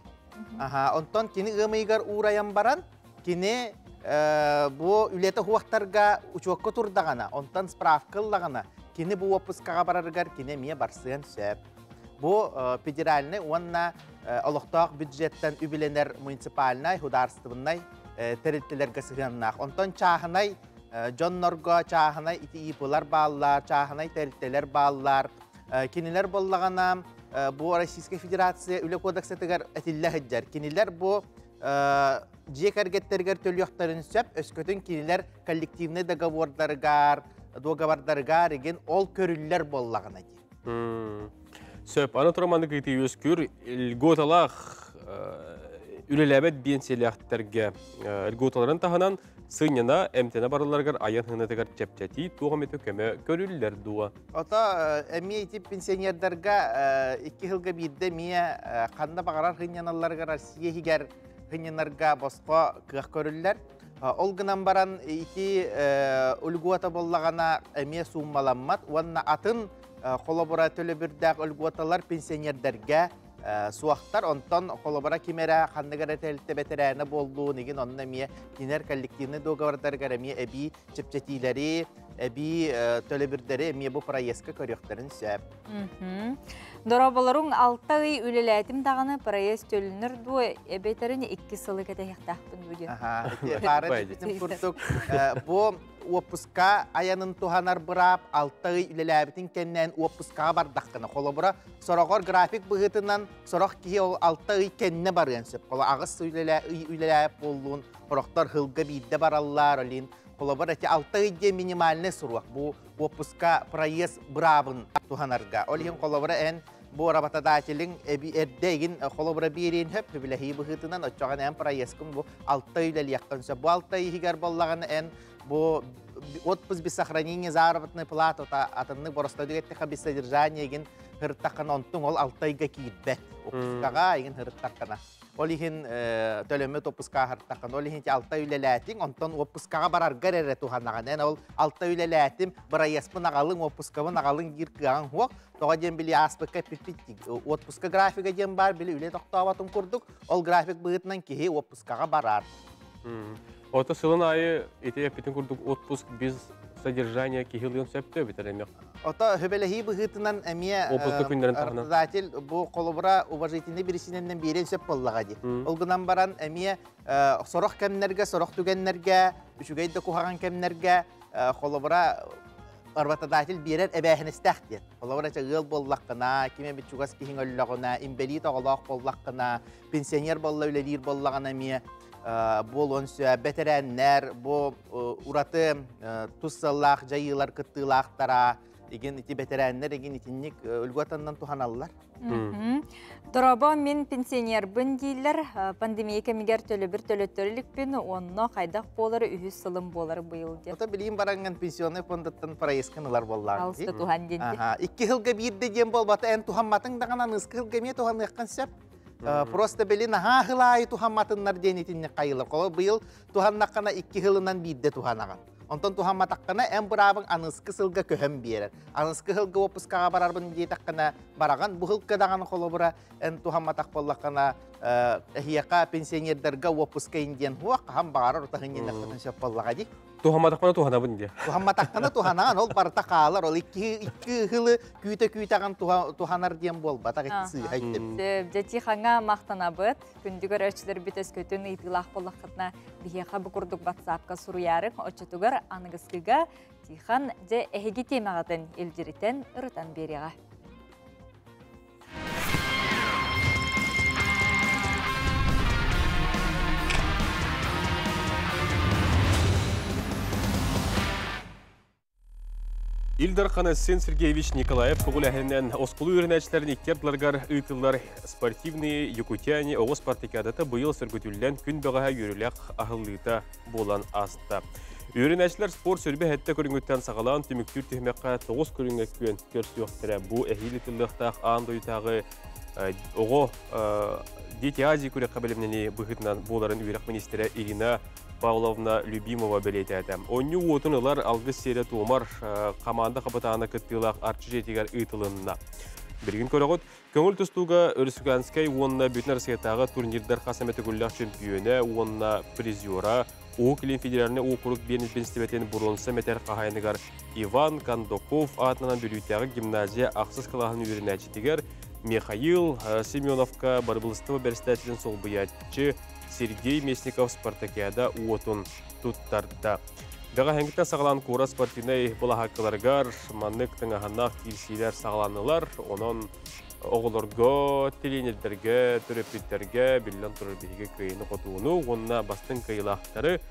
Аха, онтон кини ыам ыйыгар уурайан баран кини бу үлэтэ хуохтарга учуокка турдаҕына, онтон справка ыллаҕына, кини бу уоппускаҕа барарыгар кини эмиэ барсыан сөп. Бу федеральнай уонна олохтоох бюджеттан үбүлэнэр муниципальнай, худаарыстыбыннай тэрилтэлэргэ сыһыаннаах. Онтон чааһынай дьоннорго чааһынай ити ИП-лар бааллар, чааһынай тэрилтэлэр бааллар. Кинилэр боллаҕына бу Российскай Федерация үлэ кодексатыгар этиллэ сылдьар. Кинилэр бу дьиэ кэргэттэригэр төлүөхтэрин сөп, өскөтүн кинилэр коллективный договордарыгар, договордарыгар игин ол көрүллэр буоллаҕына дии. Сөп. Аны туран маннык ыйытыы үөскүүр. Льготалаах үлэлээбэт биэнсийэлээхтэргэ льготаларын таһынан сынньана, эмтэнэ баралларыгар айан хынатыгар чэпчэтии туох эмит көмө көрүллэр дуо? Ото эмиэ ити пенсионердарга икки сылга биирдэ эмиэ ханна баҕарар сынньаналларыгар Россия иһигэр сынньанарга босхо кыах көрүллэр. Ол гынан баран ити льгота буоллаҕына эмиэ сууммаламмат уонна атын холобура төлөбүрдээх льготалар пенсионердэргэ суохтар. Онтон холобура ким эрэ ханнык эрэ тэрилтэ бэтэрээнэ буоллун игин онно эмиэ кинилэр коллективный договордарыгар эмиэ эбии чэпчэтиилэри эби төлөбүрдэри эмиэ бу проездка көрүөхтэрин сөп. Дорооболоруҥ, 6 ый үлэлээтим даҕаны проезд төлөнөр дуо, эбэтэрин 2 сылы кэтэһиэхтаахпын дуу диэн. Баара курдук бу уоппуска айанын туһанар быраап 6 ый үлэлээбитин кэннэн уоппускаҕа бардаххына. Холобура, сороҕор график быһыытынан сорох киһи ол 6 ый кэннэ барыан сөп. Холо 8 ый үлэлээп буоллун, сорохтор хылга биирдэ бараллар, олин холобур эти 6 ый диэн минимальный сурук. Бу уоппуска проезд быраабын туһанарга. Ол иһин холобура эн бу работодателиҥ эрдэ игин холобура биэриэн хөп хүбүлэһии быһыытынан оччоҕон эн проездкын бу 6 ый үлэлиэххин сөп. Бу 6 ый иһигэр боллаҕына эн бу отпуск без сохранения заработной платы атыннык боростойдук эттэхэ без содержания игин хырыттаххына онтуҥ ол 6 ыйга киирбэт. Отпускаҕа игин хырыттаххына. Ол иһин төлөммөт отпускаҕа хырыттаххына, ол иһин 6 үлэлээтиҥ, онтон отпускаҕа бараргар эрэ туһанаҕын. Эн ол 6 үлэлээтим, бырайыаспын аҕалыҥ, отпускабын аҕалыҥ диир кыаҕыҥ суох. Тоҕо диэн били ааспыкка эппиппит отпуска графига диэн баар, били үлэ тохтооботун курдук, ол график быһыытынан киһи отпускаҕа барар. Ото сылын аайы ити эппитин курдук отпуск без содержания киһи ылыан сөптөө битэр эмиэ. Ото хөбөлөһии быһыытынан эмиэ работодатель бу холобура уважительный бирисинэннэн биэриэн сөп буоллаҕа дии. Ол гынан баран эмиэ сорох кэмнэргэ, сорох түгэннэргэ, үчүгэй да куһаҕан кэмнэргэ холобура работодатель биэрэр эбээһинэстээх диэн. Холобура ыал буоллаххына, ким эбит чугас киһиҥ өллөҕүнэ, инбэлиит оҕолоох буоллаххына, пенсионер буолла үлэлиир буоллаҕына эмиэ буолуон сөп. Бэтэрээннэр бу ураты тус сыаллаах дьайыылар кыттыылаахтара, игин ити бэтэрээннэр игин итинник өлгөтаннан туханаллар. Дорообо, мин пенсионербын дииллэр. Пандемия кэмигэр төлөбүр төлөттөрүлүкпүн, онно хайдах буолар үһүс сылым буолар быйыл диэн. Ото билиим баранган пенсионный фондаттан проездкын ылар буоллаҕын. Алыста туһан диэн. 2 сылга биирдэ диэн буолбата, эн тухамматыҥ даҕаны аныскы сылга эмиэ туһаныаххын сөп. Просто били наһаа хылаайы тухамматыннар диэн итинник хайылар. Холо быйыл туһаннаххына 2 сылынан биирдэ туһанаҕын. Онтон тухамматаххына эн быраабыҥ аныскы сылга көһөн биэрэр. Аныскы сылга отпускаҕа барарбын диэтэххинэ бараҕын. Бу сылга даҕаны холобура эн тухамматах буоллаххына эһиэхэ пенсионердарга отпуска диэн хуох хаһан баҕарар утаһын сөп буоллаҕа дии. Тухамматахпына туханабын диэ. Тухамматаххына туханаҕын, ол барыта хаалар, ол 2 сылы күүтэ-күүтэҕин туханар диэн буолбатах сыыһа иттим. Дьэ Тихаҥа махтанабыт, күндүгэр өччүлэрбит өскөтүн ыйтыылаах буоллаххытына биһиэхэ бу курдук ватсапка суруйаарыҥ, оччотугар аныгыскыга Тихан дьэ эһиги тиэмэҕитин илдьиритэн ырытан биэриэҕэ. Ил Дархан Айсен Сергеевич Николаев көҕүлээһининэн оскуола үөрэнээччилэрин икки ардыларыгар ыытыллар «Спортивные якутяне» оҕо спартакиадата быйыл сөргүтүллэн күн бөҕөһө үөрүүлээх аһыллыыта буолан ааста. Үөрэнээччилэр спорт сөрбө сэттэ көрүҥүттэн саҕалаан түмүктүүр түһүмэххэ 9 көрүҥҥэ күөн көрсүөхтэрэ. Бу эһиил ыытыллыахтаах аан дойдутааҕы оҕо Дети Азии күрэххэ бэлэмнэнии быһыытынан буоларын үөрэх миниистирэ Ирина Павловна Любимова бэлиэтээтэ. Оонньуу уотун ылар алгыс сиэрэ туомар команда хапытаана кыттыылаах Арчы дьиэтигэр ыытылынна. Билигин көрөҕүт, көҥүл тустууга Өрүсүканскай уонна Бүтүн Россиятааҕы турнирдар хас эмэ төгүллээх чөмпүйүөнэ уонна призера Уһук Илин федеральнай уокурук биэнсибэтин боруонса мэтэр хаһаайыныгар Иван Кондаков аатынан Бүлүүтээҕи гимназия ахсыс кылааһын үөрэнээччитигэр Михаил Семеновка барыбылыстыба бэрэстээтэлин солбуйааччы Сергей Местников спартакиада уотун туттарда. Бэҕэһээҥҥиттэн саҕалаан куорат спортивнай былаһааккаларыгар маннык тыҥаһаннаах киирсиилэр саҕаланнылар. Онон оҕолорго, тренердэргэ, төрөппүттэргэ биллэн турар биһиги кыайыыны-хотууну уонна бастыҥ кыайыылаахтары,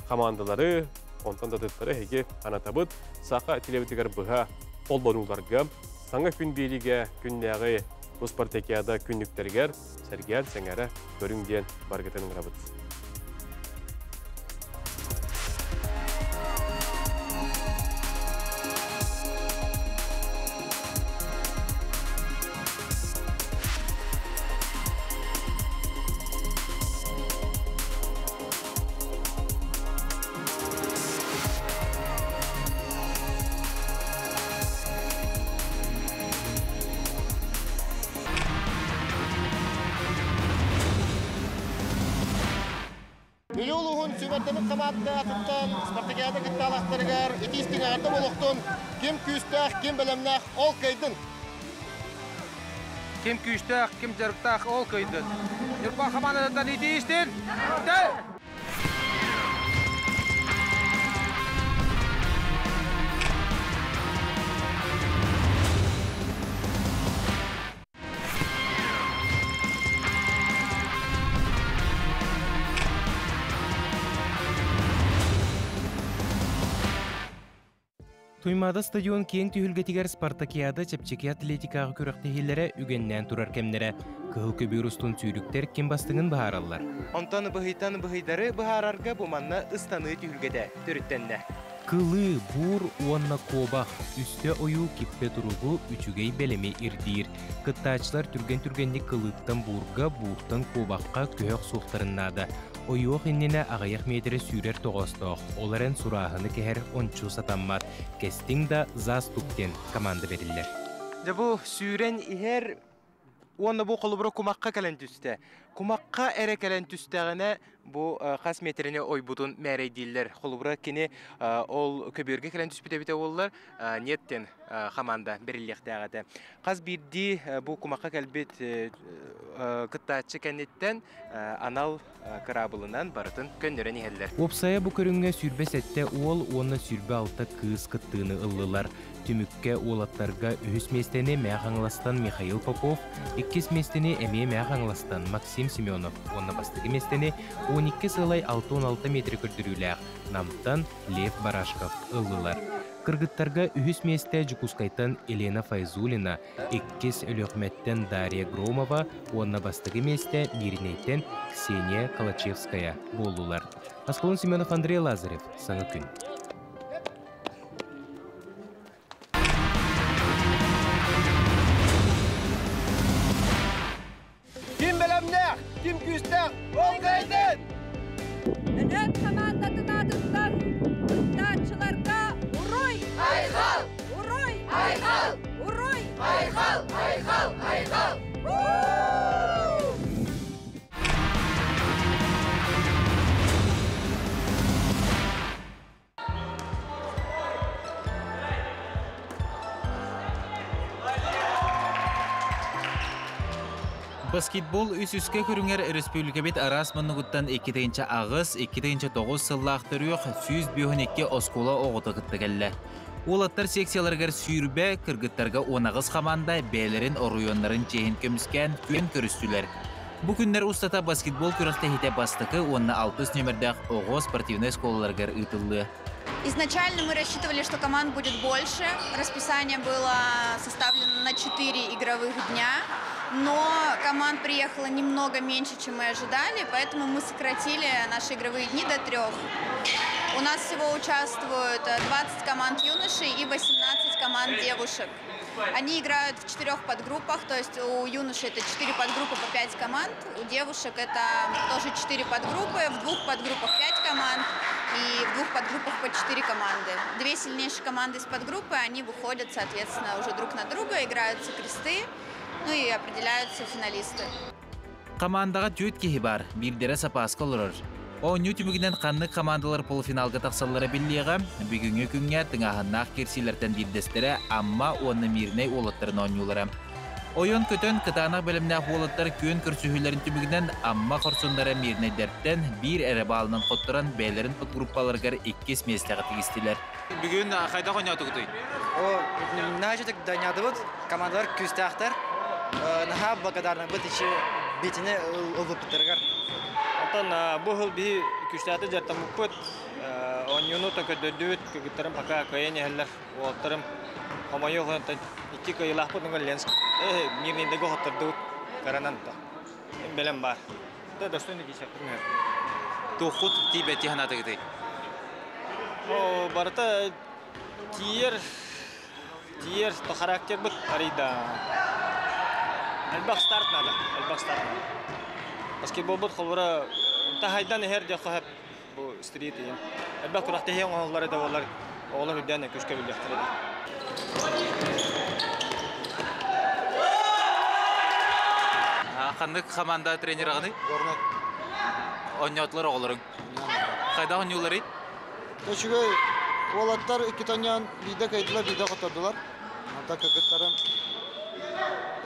командалары, онтон да атыттары эһиги анатабыт. Саха телевизорыгар быһа холбонууларга саҥа күн биэриигэ күннээҕи бу спартакиада күннүктэригэр сэргээн сэҥээрэ көрүҥ диэн баргытын ыҥырабыт. Сүүмэрдэммит хамаанда атыттан спартакиада кыттаалахтарыгар итиистиҥ эҕэрдэ буолуохтун. Ким күүстээх, ким бэлэмнээх, ол кыайдын! Ким күүстээх, ким дьарыктаах, ол кыайдын! Ньурба хамаандатыттан итиистин! Туймаада стадион киэҥ түһүлгэтигэр Спартакиада чэпчэки атлетикаҕа күрэхтэһиилэрэ үгэннээн турар кэмнэрэ. Кыһыл көбүөр устун сүүрүктэр ким бастыҥын быһаараллар. Онтон быһыйтан быһыйдары быһаарарга бу манна ыстаныы түһүлгэтэ төрүттэннэ. Кылыы, буур уонна куобах үстэ ойуу киппэ туругу үчүгэй бэлэми ирдиир. Кыттааччылар түргэн-түргэнник кылыыттан буурга, бууртан куобахха көһө охсуохтарын наада. Ойуох иннинэ аҕыйах миэтэрэ сүүрэр тоҕоостоох, ол эрэн сурааһыны кэһэр ончу сатаммат. Кэстиҥ да заступ диэн команда бэриллэр. Дьэ бу сүүрэн иһэр Уонна бу холобура кумахха кэлэн түстэ. Кумахха эрэ кэлэн түстэҕинэ бу хас миэтэрэни ойбутун мээрэйдииллэр. Холобура кини ол көбүөргэ кэлэн түспүт эбитэ буоллар, нет диэн хамаанда бэриллиэхтээх этэ. Хас биирдии бу кумахха кэлбит кыттааччы кэнниттэн анал кыраабылынан барытын көннөрөн иһэллэр. Уопсайа бу көрүҥҥэ 27 уол уонна 26 кыыс кыттыыны ыллылар. Түмүккэ уолаттарга үһүс миэстэни Мээх Хаҥаластан Михаил Попов, иккис миэстэни эмиэ Мээх Хаҥаластан Максим Семенов уонна бастакы миэстэни 12 сыалай 66 метр көрдөрүүлээх Намтан Лев Барашков ыллылар. Кыргыттарга үһүс миэстэ Дьокуускайтан Елена Файзулина, иккис Өлүөхүмэттэн Дарья Громова уонна бастакы миэстэ Мииринэйтэн Ксения Калачевская буоллулар. Аскалон Семенов, Андрей Лазарев. Саҥа күн. Ким бэлэмнээх, ким күүстээх, ол кыайдын! Өлөөн хамаандатын аатыттан кыттааччыларга уруй! Айхал! Уруй! Айхал! Уруй! Айхал! Айхал! Айхал! Баскетбол үс-үскэ көрүҥэр өрөспүүбүлүкэбит араас муннугуттан 2-8, 2-9 сыллаах төрүөх 152 оскуола оҕото кытта кэллэ. Уолаттар секцияларыгар сүүрбэ, кыргыттарга 18 хамаанда бэйэлэрин оройуоннарын чиэһин көмүскээн күөн көрүстүлэр. Бу күннэр устата баскетбол күрэхтэһиитэ бастакы уонна алтыс нүөмэрдээх оҕо спортивнай оскуолаларыгар ыытыллыа. Изначально мы рассчитывали, что команд будет больше. Расписание было составлено на 4 игровых дня. Но команд приехало немного меньше, чем мы ожидали, поэтому мы сократили наши игровые дни до трех. У нас всего участвуют 20 команд юношей и 18 команд девушек. Они играют в четырех подгруппах, то есть у юношей это 4 подгруппы по 5 команд, у девушек это тоже 4 подгруппы, в двух подгруппах 5 команд и в двух подгруппах по 4 команды. Две сильнейшие команды из подгруппы, они выходят, соответственно, уже друг на друга, играются кресты, ну и определяются финалисты. Командаҕа түөрт киһи баар, биирдэрэ сапааска олорор. Оонньуу түмүгүнэн ханнык хамаандалар полуфиналга тахсаллара биллиэҕэ. Бүгүҥҥү күҥҥэ тыҥааһыннаах кирсиилэртэн биирдэстэрэ Амма уонна Мирнэй уолаттарын оонньуулара. Ойон көтөн кытаанах бэлэмнээх уолаттар күөн көрсүһүүлэрин түмүгүнэн Амма хорсуннара мирнэйдэртэн биир эрэ баалынан хотторон бэйэлэрин подгруппаларыгар иккис миэстэҕэ тигистилэр. Бүгүн хайдах оонньоотугутуй? О, наһаа дайнадыбыт, командалар күүстээхтэр. Наһаа благодарнабыт ичи битини ылбыттарыгар. Онтон бу сыл биһи күүстээхтик дьарыктаммыппыт. Оонньууну көрдөрдүбүт, кыргыттарым пока кыайан иһэллэр. Уолаттарым хомойуох икки кыайыылаахпыт Ленск. Мирнейдеге хоттордубут каранан бэлэм бар. Да, достойный кичэктир. Туоххут тиийбэти санаатыгытый? О, барыта тиийэр тиийэр то характербыт арыйда. Элбэх старт надо, элбэх старт надо. Баскетболбут холбура таһайдан иһэр диэххэ сөп бу стрит иһин. Элбэх күрэхтэһии оҥоһуллар да буоллар, оҕолор үрдээн күүскэ биллиэхтэрэ. Ханнык хамаанда тренер аҕыный? Горнай. Оонньоотулар оҕолоруҥ? Хайдах оонньуулларый? Үчүгэй уолаттар иккитэ оонньоон биирдэ кыайдылар, биирдэ хоттордулар. Онтон кыргыттарым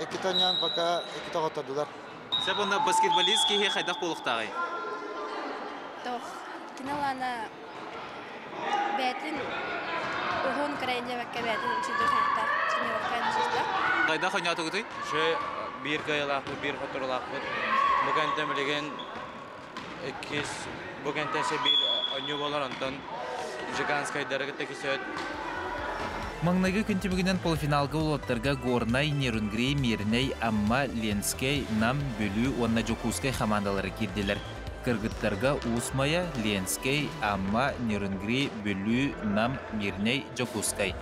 иккитэ оонньоон пока иккитэ хоттордулар. Сөп уонна баскетболист киһи хайдах буолуохтааҕый? Тох, кини лана бэйэтин уһун кырайын диэбэккэ бэйэтин үчүгэй хайахтаах тренировка сыстар. Хайдах оонньоотугутуй? Үчүгэй биир кыайыылаахпыт, биир хотторуулаахпыт. Бу кэнтэн билигин иккис бу кэнтэн биир оонньуу буолар, онтон Жиганскайдары кытта кисөөт. Маҥнайгы күн түмүгүнэн полуфиналга уолаттарга Горнай, Нерюнгри, Мирнэй, Амма, Ленскэй, Нам, Бүлүү уонна Дьокуускай хамаандалара киирдилэр. Кыргыттарга Уус Майа, Ленскэй, Амма, Нерюнгри, Бүлүү, Нам, Мирнэй, Дьокуускай.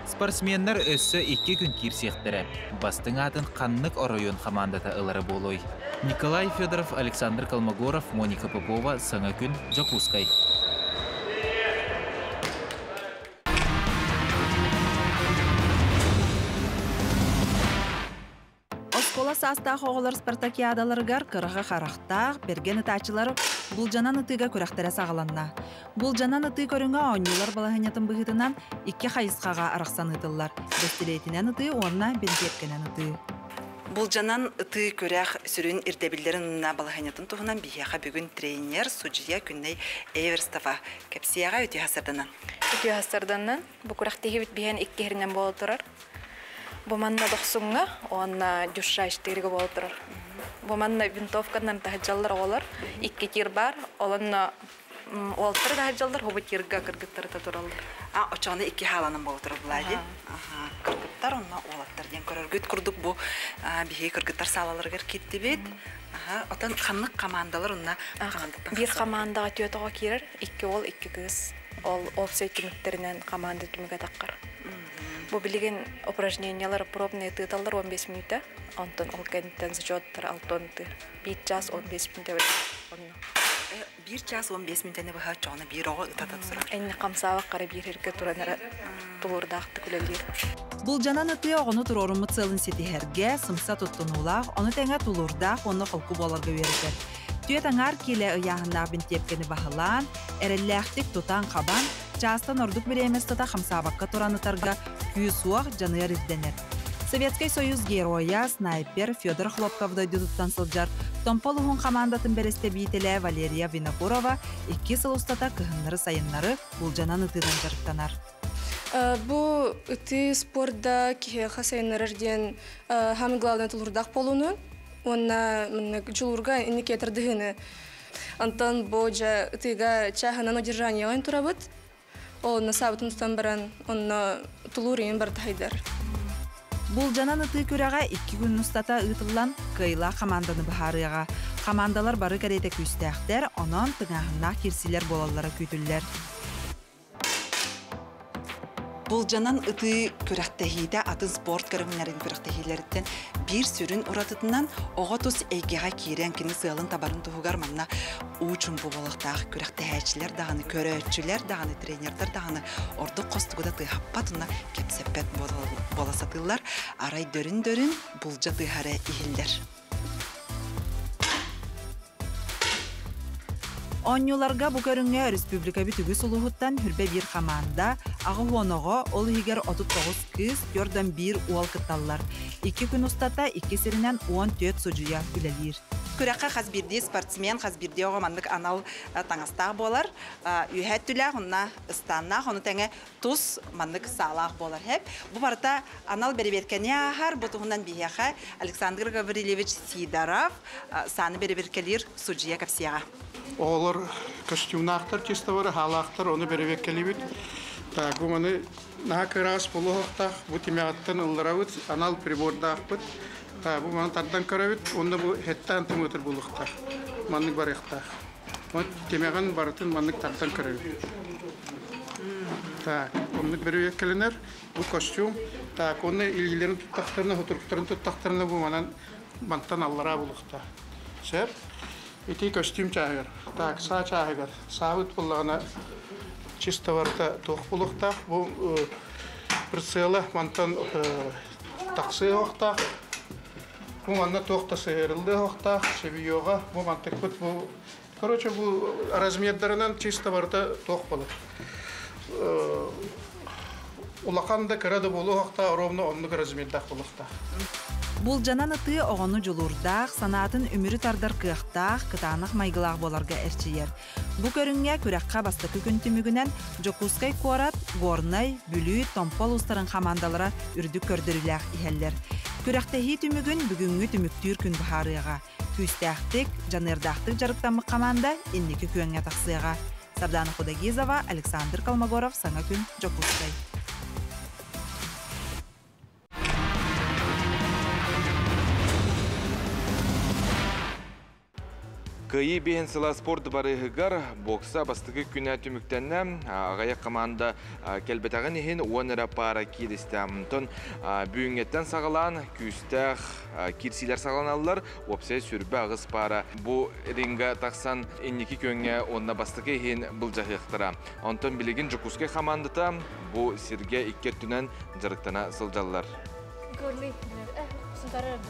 Спортсменнар өссө икки күн киирсиэхтэрэ. Бастыҥ аатын ханнык оройуон хамаандата ылара буолуой? Николай Федоров, Александр Колмогоров, Моника Попова, Саҥа күн, Дьокуускай. Оскуола саастаах оҕолор спартакиадаларыгар кыраҕы харахтаах, бэргэн ытааччылар булдьанан ытыыга күрэхтэрэ саҕаланна. Булдьанан ытыы көрүҥэ оонньуулар балаһыанньатын быһыытынан икки хайысхаҕа арахсан ыытыллар: бэстилиэтинэн ытыы уонна бинтиэпкэнэн ытыы. Булдьанан ытыы күрэх сүрүн ирдэбиллэрин уонна балаһыанньатын туһунан биһиэхэ бүгүн тренер, судьуйа Күннэй Эверстова кэпсиэҕэ. Үтүө сарданан. Үтүө сарданан. Бу күрэхтэһиибит биһэн икки иһиринэн буола турар. Бу манна дохсуҥҥа уонна дюшша иштиригэ буола турар. Бу манна винтовканан таһыдьаллар оҕолор. Икки тир бар. Олонно уолтары таһыдьаллар, хобу тирга кыргыттары тураллар. А, очоҕуна икки хааланан буола турар Влади. Кыргыттар онно уолаттар диэн көрөргүт курдук бу биһиги кыргыттар саалаларыгар киирдибит. Отон ханнык командалар онно командаттан Биир командаҕа түөрт оҕо киирэр, икки уол, икки кыыс. Ол общай түмүктэринэн команда түмүгэ таххар. Бу билигин упражнениялар пробные тыыталлар 15 мүнүүтэ. Онтон ол кэнниттэн зачеттар алтон тыы. Биир час 15 мүнүүтэ онно. Биир час 15 мүнүүтэни быһа оччоҕуна биир оҕо ытата турар. Энни хамсаабак қара биир иргэ туран эрэ тулуурдаахтык үлэлиир. Булдьанан ытыы оҕону туруоруммут сыалын ситиһэргэ, сымса туттунуулаах, ону тэҥэ тулуурдаах уонна холку буоларга үөрэтэр. Түөрт аҥаар киилэ ыйааһыннаах бинтиэпкэни баһылаан, эрэллээхтик тутан-хабан, чаастан ордук бириэмэ устата хамсаабакка туран ытарга күүс-уох, дьаныар ирдэнэр. Советскай Союз геройа, снайпер Федор Хлопков дойдутуттан сылдьар Томпо улуһун хамаандатын бэрэстэбиитэлэ Валерия Винокурова икки сыл устата кыһыннары-сайыннары булдьанан ытыынан дьарыктанар. Бу ытыы спорда киһиэхэ сайыннарар диэн самый главное тулуурдаах буолууну уонна маннык дьулуурга инники тардыһыыны. Онтон бу дьэ ытыыга чааһынан удержаниеҕа турабыт. Ол онно саабытын тутан баран онно тулуур иҥин барыта хайдар. Булдьанан ытыы күрэҕэ икки күн устата ыытыллан, кыайыылаах хамаанданы быһаарыаҕа. Хамаандалар бары кэриэтэ күүстээхтэр, онон тыҥааһыннаах киирсиилэр буолаллара күүтүллэр. Булдьанан ытыы күрэхтэһиитэ атын спорт көрүҥнэрин күрэхтэһиилэриттэн биир сүрүн уратытынан оҕо тус эйгэҕэ киирэн кини сыалын табарын туһугар манна уу чумпу буолуохтаах күрэхтэһээччилэр даҕаны, көрөөччүлэр даҕаны, тренердэр даҕаны ордук хостугу да тыаһаппат уонна кэпсэппэт буола сатыыллар. Арай дөрүн-дөрүн булдьа тыаһа эрэ иһиллэр. Оонньууларга бу көрүҥҥэ өрөспүүбүлүкэбит үгүс улууһуттан хүрбэ биир хамаанда, аҕыс оҕо, ол иһигэр 39 кыыс, 41 уол кытталлар. Икки күн устата икки сиринэн 14 судьуйа үлэлиир. Күрэххэ хас биирдии спортсмен, хас биирдии оҕо маннык анал таҥастаах буолар. Үөһээ өттүлээх, онно ыстааннаах, ону тэҥэ тус маннык саалаах буолар. Бу барыта анал бэрэбиэркэни ааһар. Бу туһунан биһиэхэ Александр Гаврильевич Сидоров сааны бэрэбиэркэлиир судьуйа кэпсиэҕэ. Оҕолор костюмнаахтар, чистовары, хаалаахтар, ону бэрэбиэркэлиибит. Так, бу маны наһаа кыраас буолуохтаах, бу тимэҕиттэн ылларабыт, анал прибордаахпыт. Так, бу маны тардан көрөбүт, онно бу хеттаан тымыытыр буолуохтаах. Маннык барыахтаах. Вот тимэҕин барытын маннык тардан көрөбүт. Так, оннук бэрэбиэркэлэнэр бу костюм. Так, онно илиилэрин туттахтарына, хотуруктарын туттахтарына бу манан мантан аллараа булуохтаах. Сөп. Ити костюм чааһыгар. Так, саа чааһыгар. Саабыт буоллаҕына чисто барыта туох буолуохтаах. Бу прицела мантан тахсыахтаах. Бу манна туох да сыһыарыллыахтаах. Шевиоҕа бу мантыкпыт бу. Короче, бу размердарынан чисто барыта туох болар. Улахан да кыра да буолуохтаах, ровно оннук размердаах буолуохтаах. Булдьанан ытыы оҕону дьулуурдаах, санаатын үмүрү тардар кыахтаах, кытаанах майгылаах буоларга эрчийэр. Бу көрүҥҥэ күрэххэ бастакы күн түмүгүнэн Дьокуускай куорат, Горнай, Бүлүү, Томпо улуустарын хамаандалара үрдүк көрдөрүүлээх иһэллэр. Күрэхтэһии түмүгүн бүгүҥҥү түмүктүүр күн быһаарыаҕа. Күүстээхтик, дьаныардаахтык дьарыктаммыт хамаанда инники күөҥҥэ тахсыаҕа. Сардана Худогизова, Александр Колмогоров, Саҥа күн, Дьокуускай. Кыайыы биһин сыла спорт барыһыгар бокса бастакы күнэ түмүктэннэ. Аҕыйах команда кэлбэтэҕин иһин уон эрэ пара кииристэ. Онтон бүгүҥҥэттэн саҕалаан күүстээх киирсиилэр саҕаланаллар. Уопсай сүрбэ аҕыс пара бу ринга тахсан инники күөҥҥэ уонна бастакы иһин былдьаһыахтара. Онтон билигин Дьокуускай хамаандата бу сиргэ икки өттүнэн дьарыктана сылдьаллар. Горный, Сунтара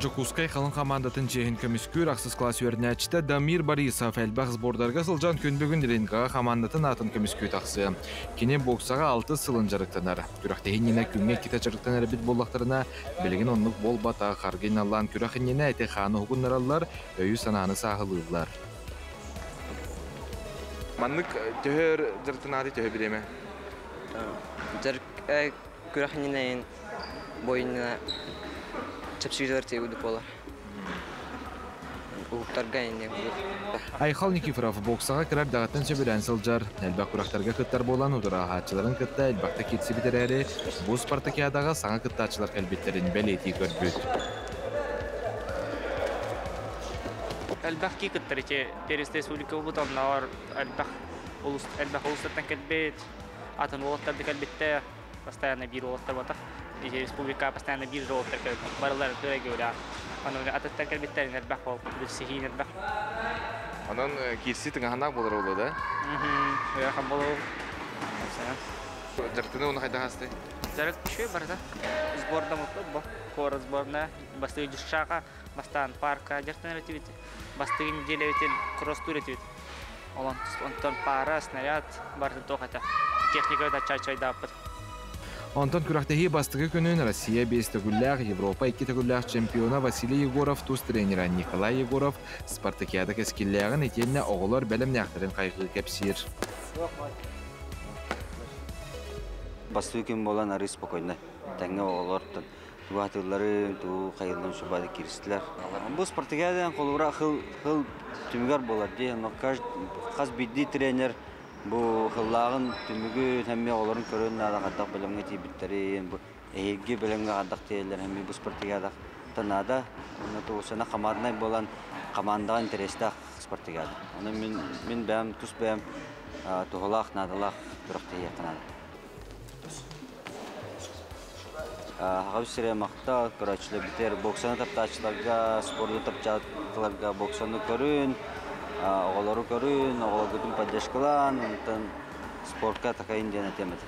Дьокуускай халыҥ хамаандатын чиэһин көмүскүүр ахсыс класс үөрэнээччитэ Дамир Борисов элбэх сбордарга сылдьан күн бүгүн рингаҕа хамаандатын аатын көмүскүү тахсыа. Кини боксаҕа алтыс сылын дьарыктанар. Күрэхтэһии иннинэ күҥҥэ иккитэ дьарыктанар эбит буоллахтарына, билигин оннук буолбатах. Аргыйналлаан күрэх иннинэ эти хааны уһугуннараллар, өйү-санааны сааһылыыллар. Маннык төһө өр дьарыктанааты төһө бириэмэ? Дьарык күрэх иннинэ бойунна чэпчэкилэр тиэгүдүк буолар. Уһуктарга инне Айхал Никифоров боксаҕа кыра эрдэҕиттэн сөбүлээн сылдьар. Элбэх күрэхтэргэ кыттар буолан утарааһааччыларын кытта элбэхтэ киирсибит эрээри, бу спартакиадаҕа саҥа кыттааччылар кэлбиттэрин бэлиэтии көрбүт. Элбэх кии кыттар ити Перес республика буолбут оннооҕор элбэх улус элбэх улустартан кэлбит атын уолаттар да кэлбиттэр постоянно биир уолаттар буотах ити республика постоянно биир уолаттар кэлбит барылар көрө Аны атыттар кэлбиттэрин элбэх бол билсиһиин элбэх. Онон киирсии тыҥаһанаах буолар буолуо да? Ыарахан болуу. Дьарыктаны уну хайдах асты? Дьарык үчүгэй барыта. Сбордаммыппыт бу. Куорат сборная. Бастыгы дюшшака, бастаан парка дьарыктанар этибит. Бастыгы неделябитин кросс-тур этибит. Олон онтон пара, снаряд барытын туох этэ. Техника чай-чайдааппыт. Онтон күрэхтэһии бастакы күнүн Россия биэс төгүллээх, Европа икки төгүллээх чемпиона Василий Егоров тус тренера Николай Егоров спартакиада кэскиллээҕин итиэннэ оҕолор бэлэмнээхтэрин хайҕыы кэпсиир. Бастакы күн буолан арыы спокойно. Тэҥҥэ оҕолортон тугу атыылларын, тугу хайылларын субаады кииристилэр. Бу спартакиададан холобура хыл, хыл түмүгэр буолар дии. Но хас биирдии тренер бу хыллааҕын түмүгүн эмиэ оҕолорун көрүөн наада хайдах бэлэмҥэ тиийбиттэрин, бу эһиги бэлэмҥэ хайдах тиийэллэрин эмиэ бу спартакиада наада. Онно тугусана команднай буолан командаҕа интэриэстээх спартакиада. Онон мин, мин бэйэм тус бэйэм туһалаах, наадалаах күрэхтэһиэххэ наада. Хаҕабыт сирэ махтал, көрөөччүлэрбитигэр боксаны таптааччыларга, спорду таптааччыларга боксаны көрүн, оҕолору көрүн, оҕолоргутун поддержкалаан, онтон спортка такайын диэн этиэм этэ.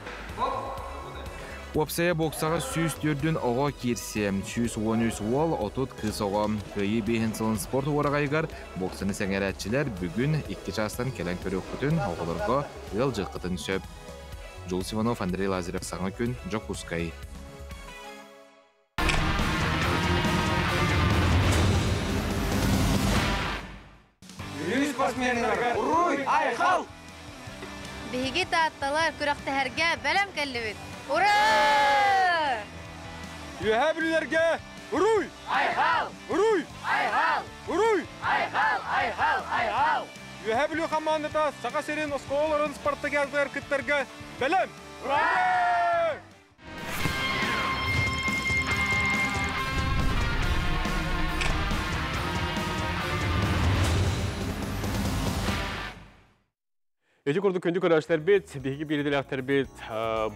Уопсайа боксаҕа 104 оҕо киирсиэ, 113 уол, 30 кыыс оҕо. Кыайыы биэһин сылын спорт уораҕайыгар боксаны сэҥээрээччилэр бүгүн икки чаастан кэлэн көрүөххүтүн, оҕолорго ыалдьыаххытын сөп. Джулс Иванов, Андрей Лазарев, Саҥа күн, Дьокуускай. Үс спортсменнарга уруй, айхал! Биһиги таатталар күрэхтэһэргэ бэлэм кэллибит. Ура! Үөһээ Бүлүүлэргэ уруй! Айхал! Уруй! Айхал! Уруй! Айхал! Айхал! Айхал! Үөһээ Бүлүү хамаандата Саха сирин оскуолаларын спартакиадатыгар кыттарга бэлэм! Ура! Ити курдук күндү көрөөччүлэрбит, биһиги биирдилээхтэрбит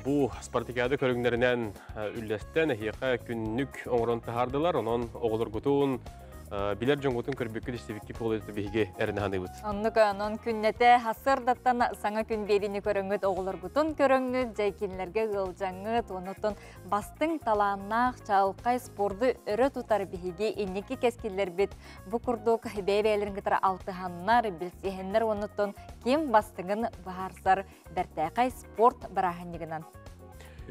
бу спартакиада көрүҥнэринэн үллэстэн эһиэхэ күннүк оҥорон таһаардылар. Онон оҕолоргутун Билэр дьоҥҥутун көрбүккүт истибиккит буолуо биһиги эрэнэ саныыбыт. Оннук онон күннэтэ сарсыардаттан саҥа күн биэриини көрөҥҥүт, оҕолоргутун көрөҥҥүт, дьэ кинилэргэ ыалдьаҥҥыт, оннуттан бастыҥ талааннаах чаҕылхай спорду өрө тутар биһиги инники кэскиллэрбит бу курдук бэйэ-бэйэлэрин кытары алтыһаннар, билсиһэннэр оннуттан ким бастыҥын быһаарсар бэртээхэй спорт бырааһынньыгынан.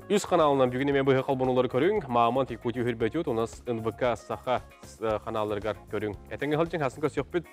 Үс каналынан бүгүн эмиэ быһа холбонулары көрүҥ. Мамонт Якутия үрбөтүт, у нас НВК Саха каналларыгар көрүҥ. Этэҥҥэ сылдьыҥ, хасын көрсүөхпүт.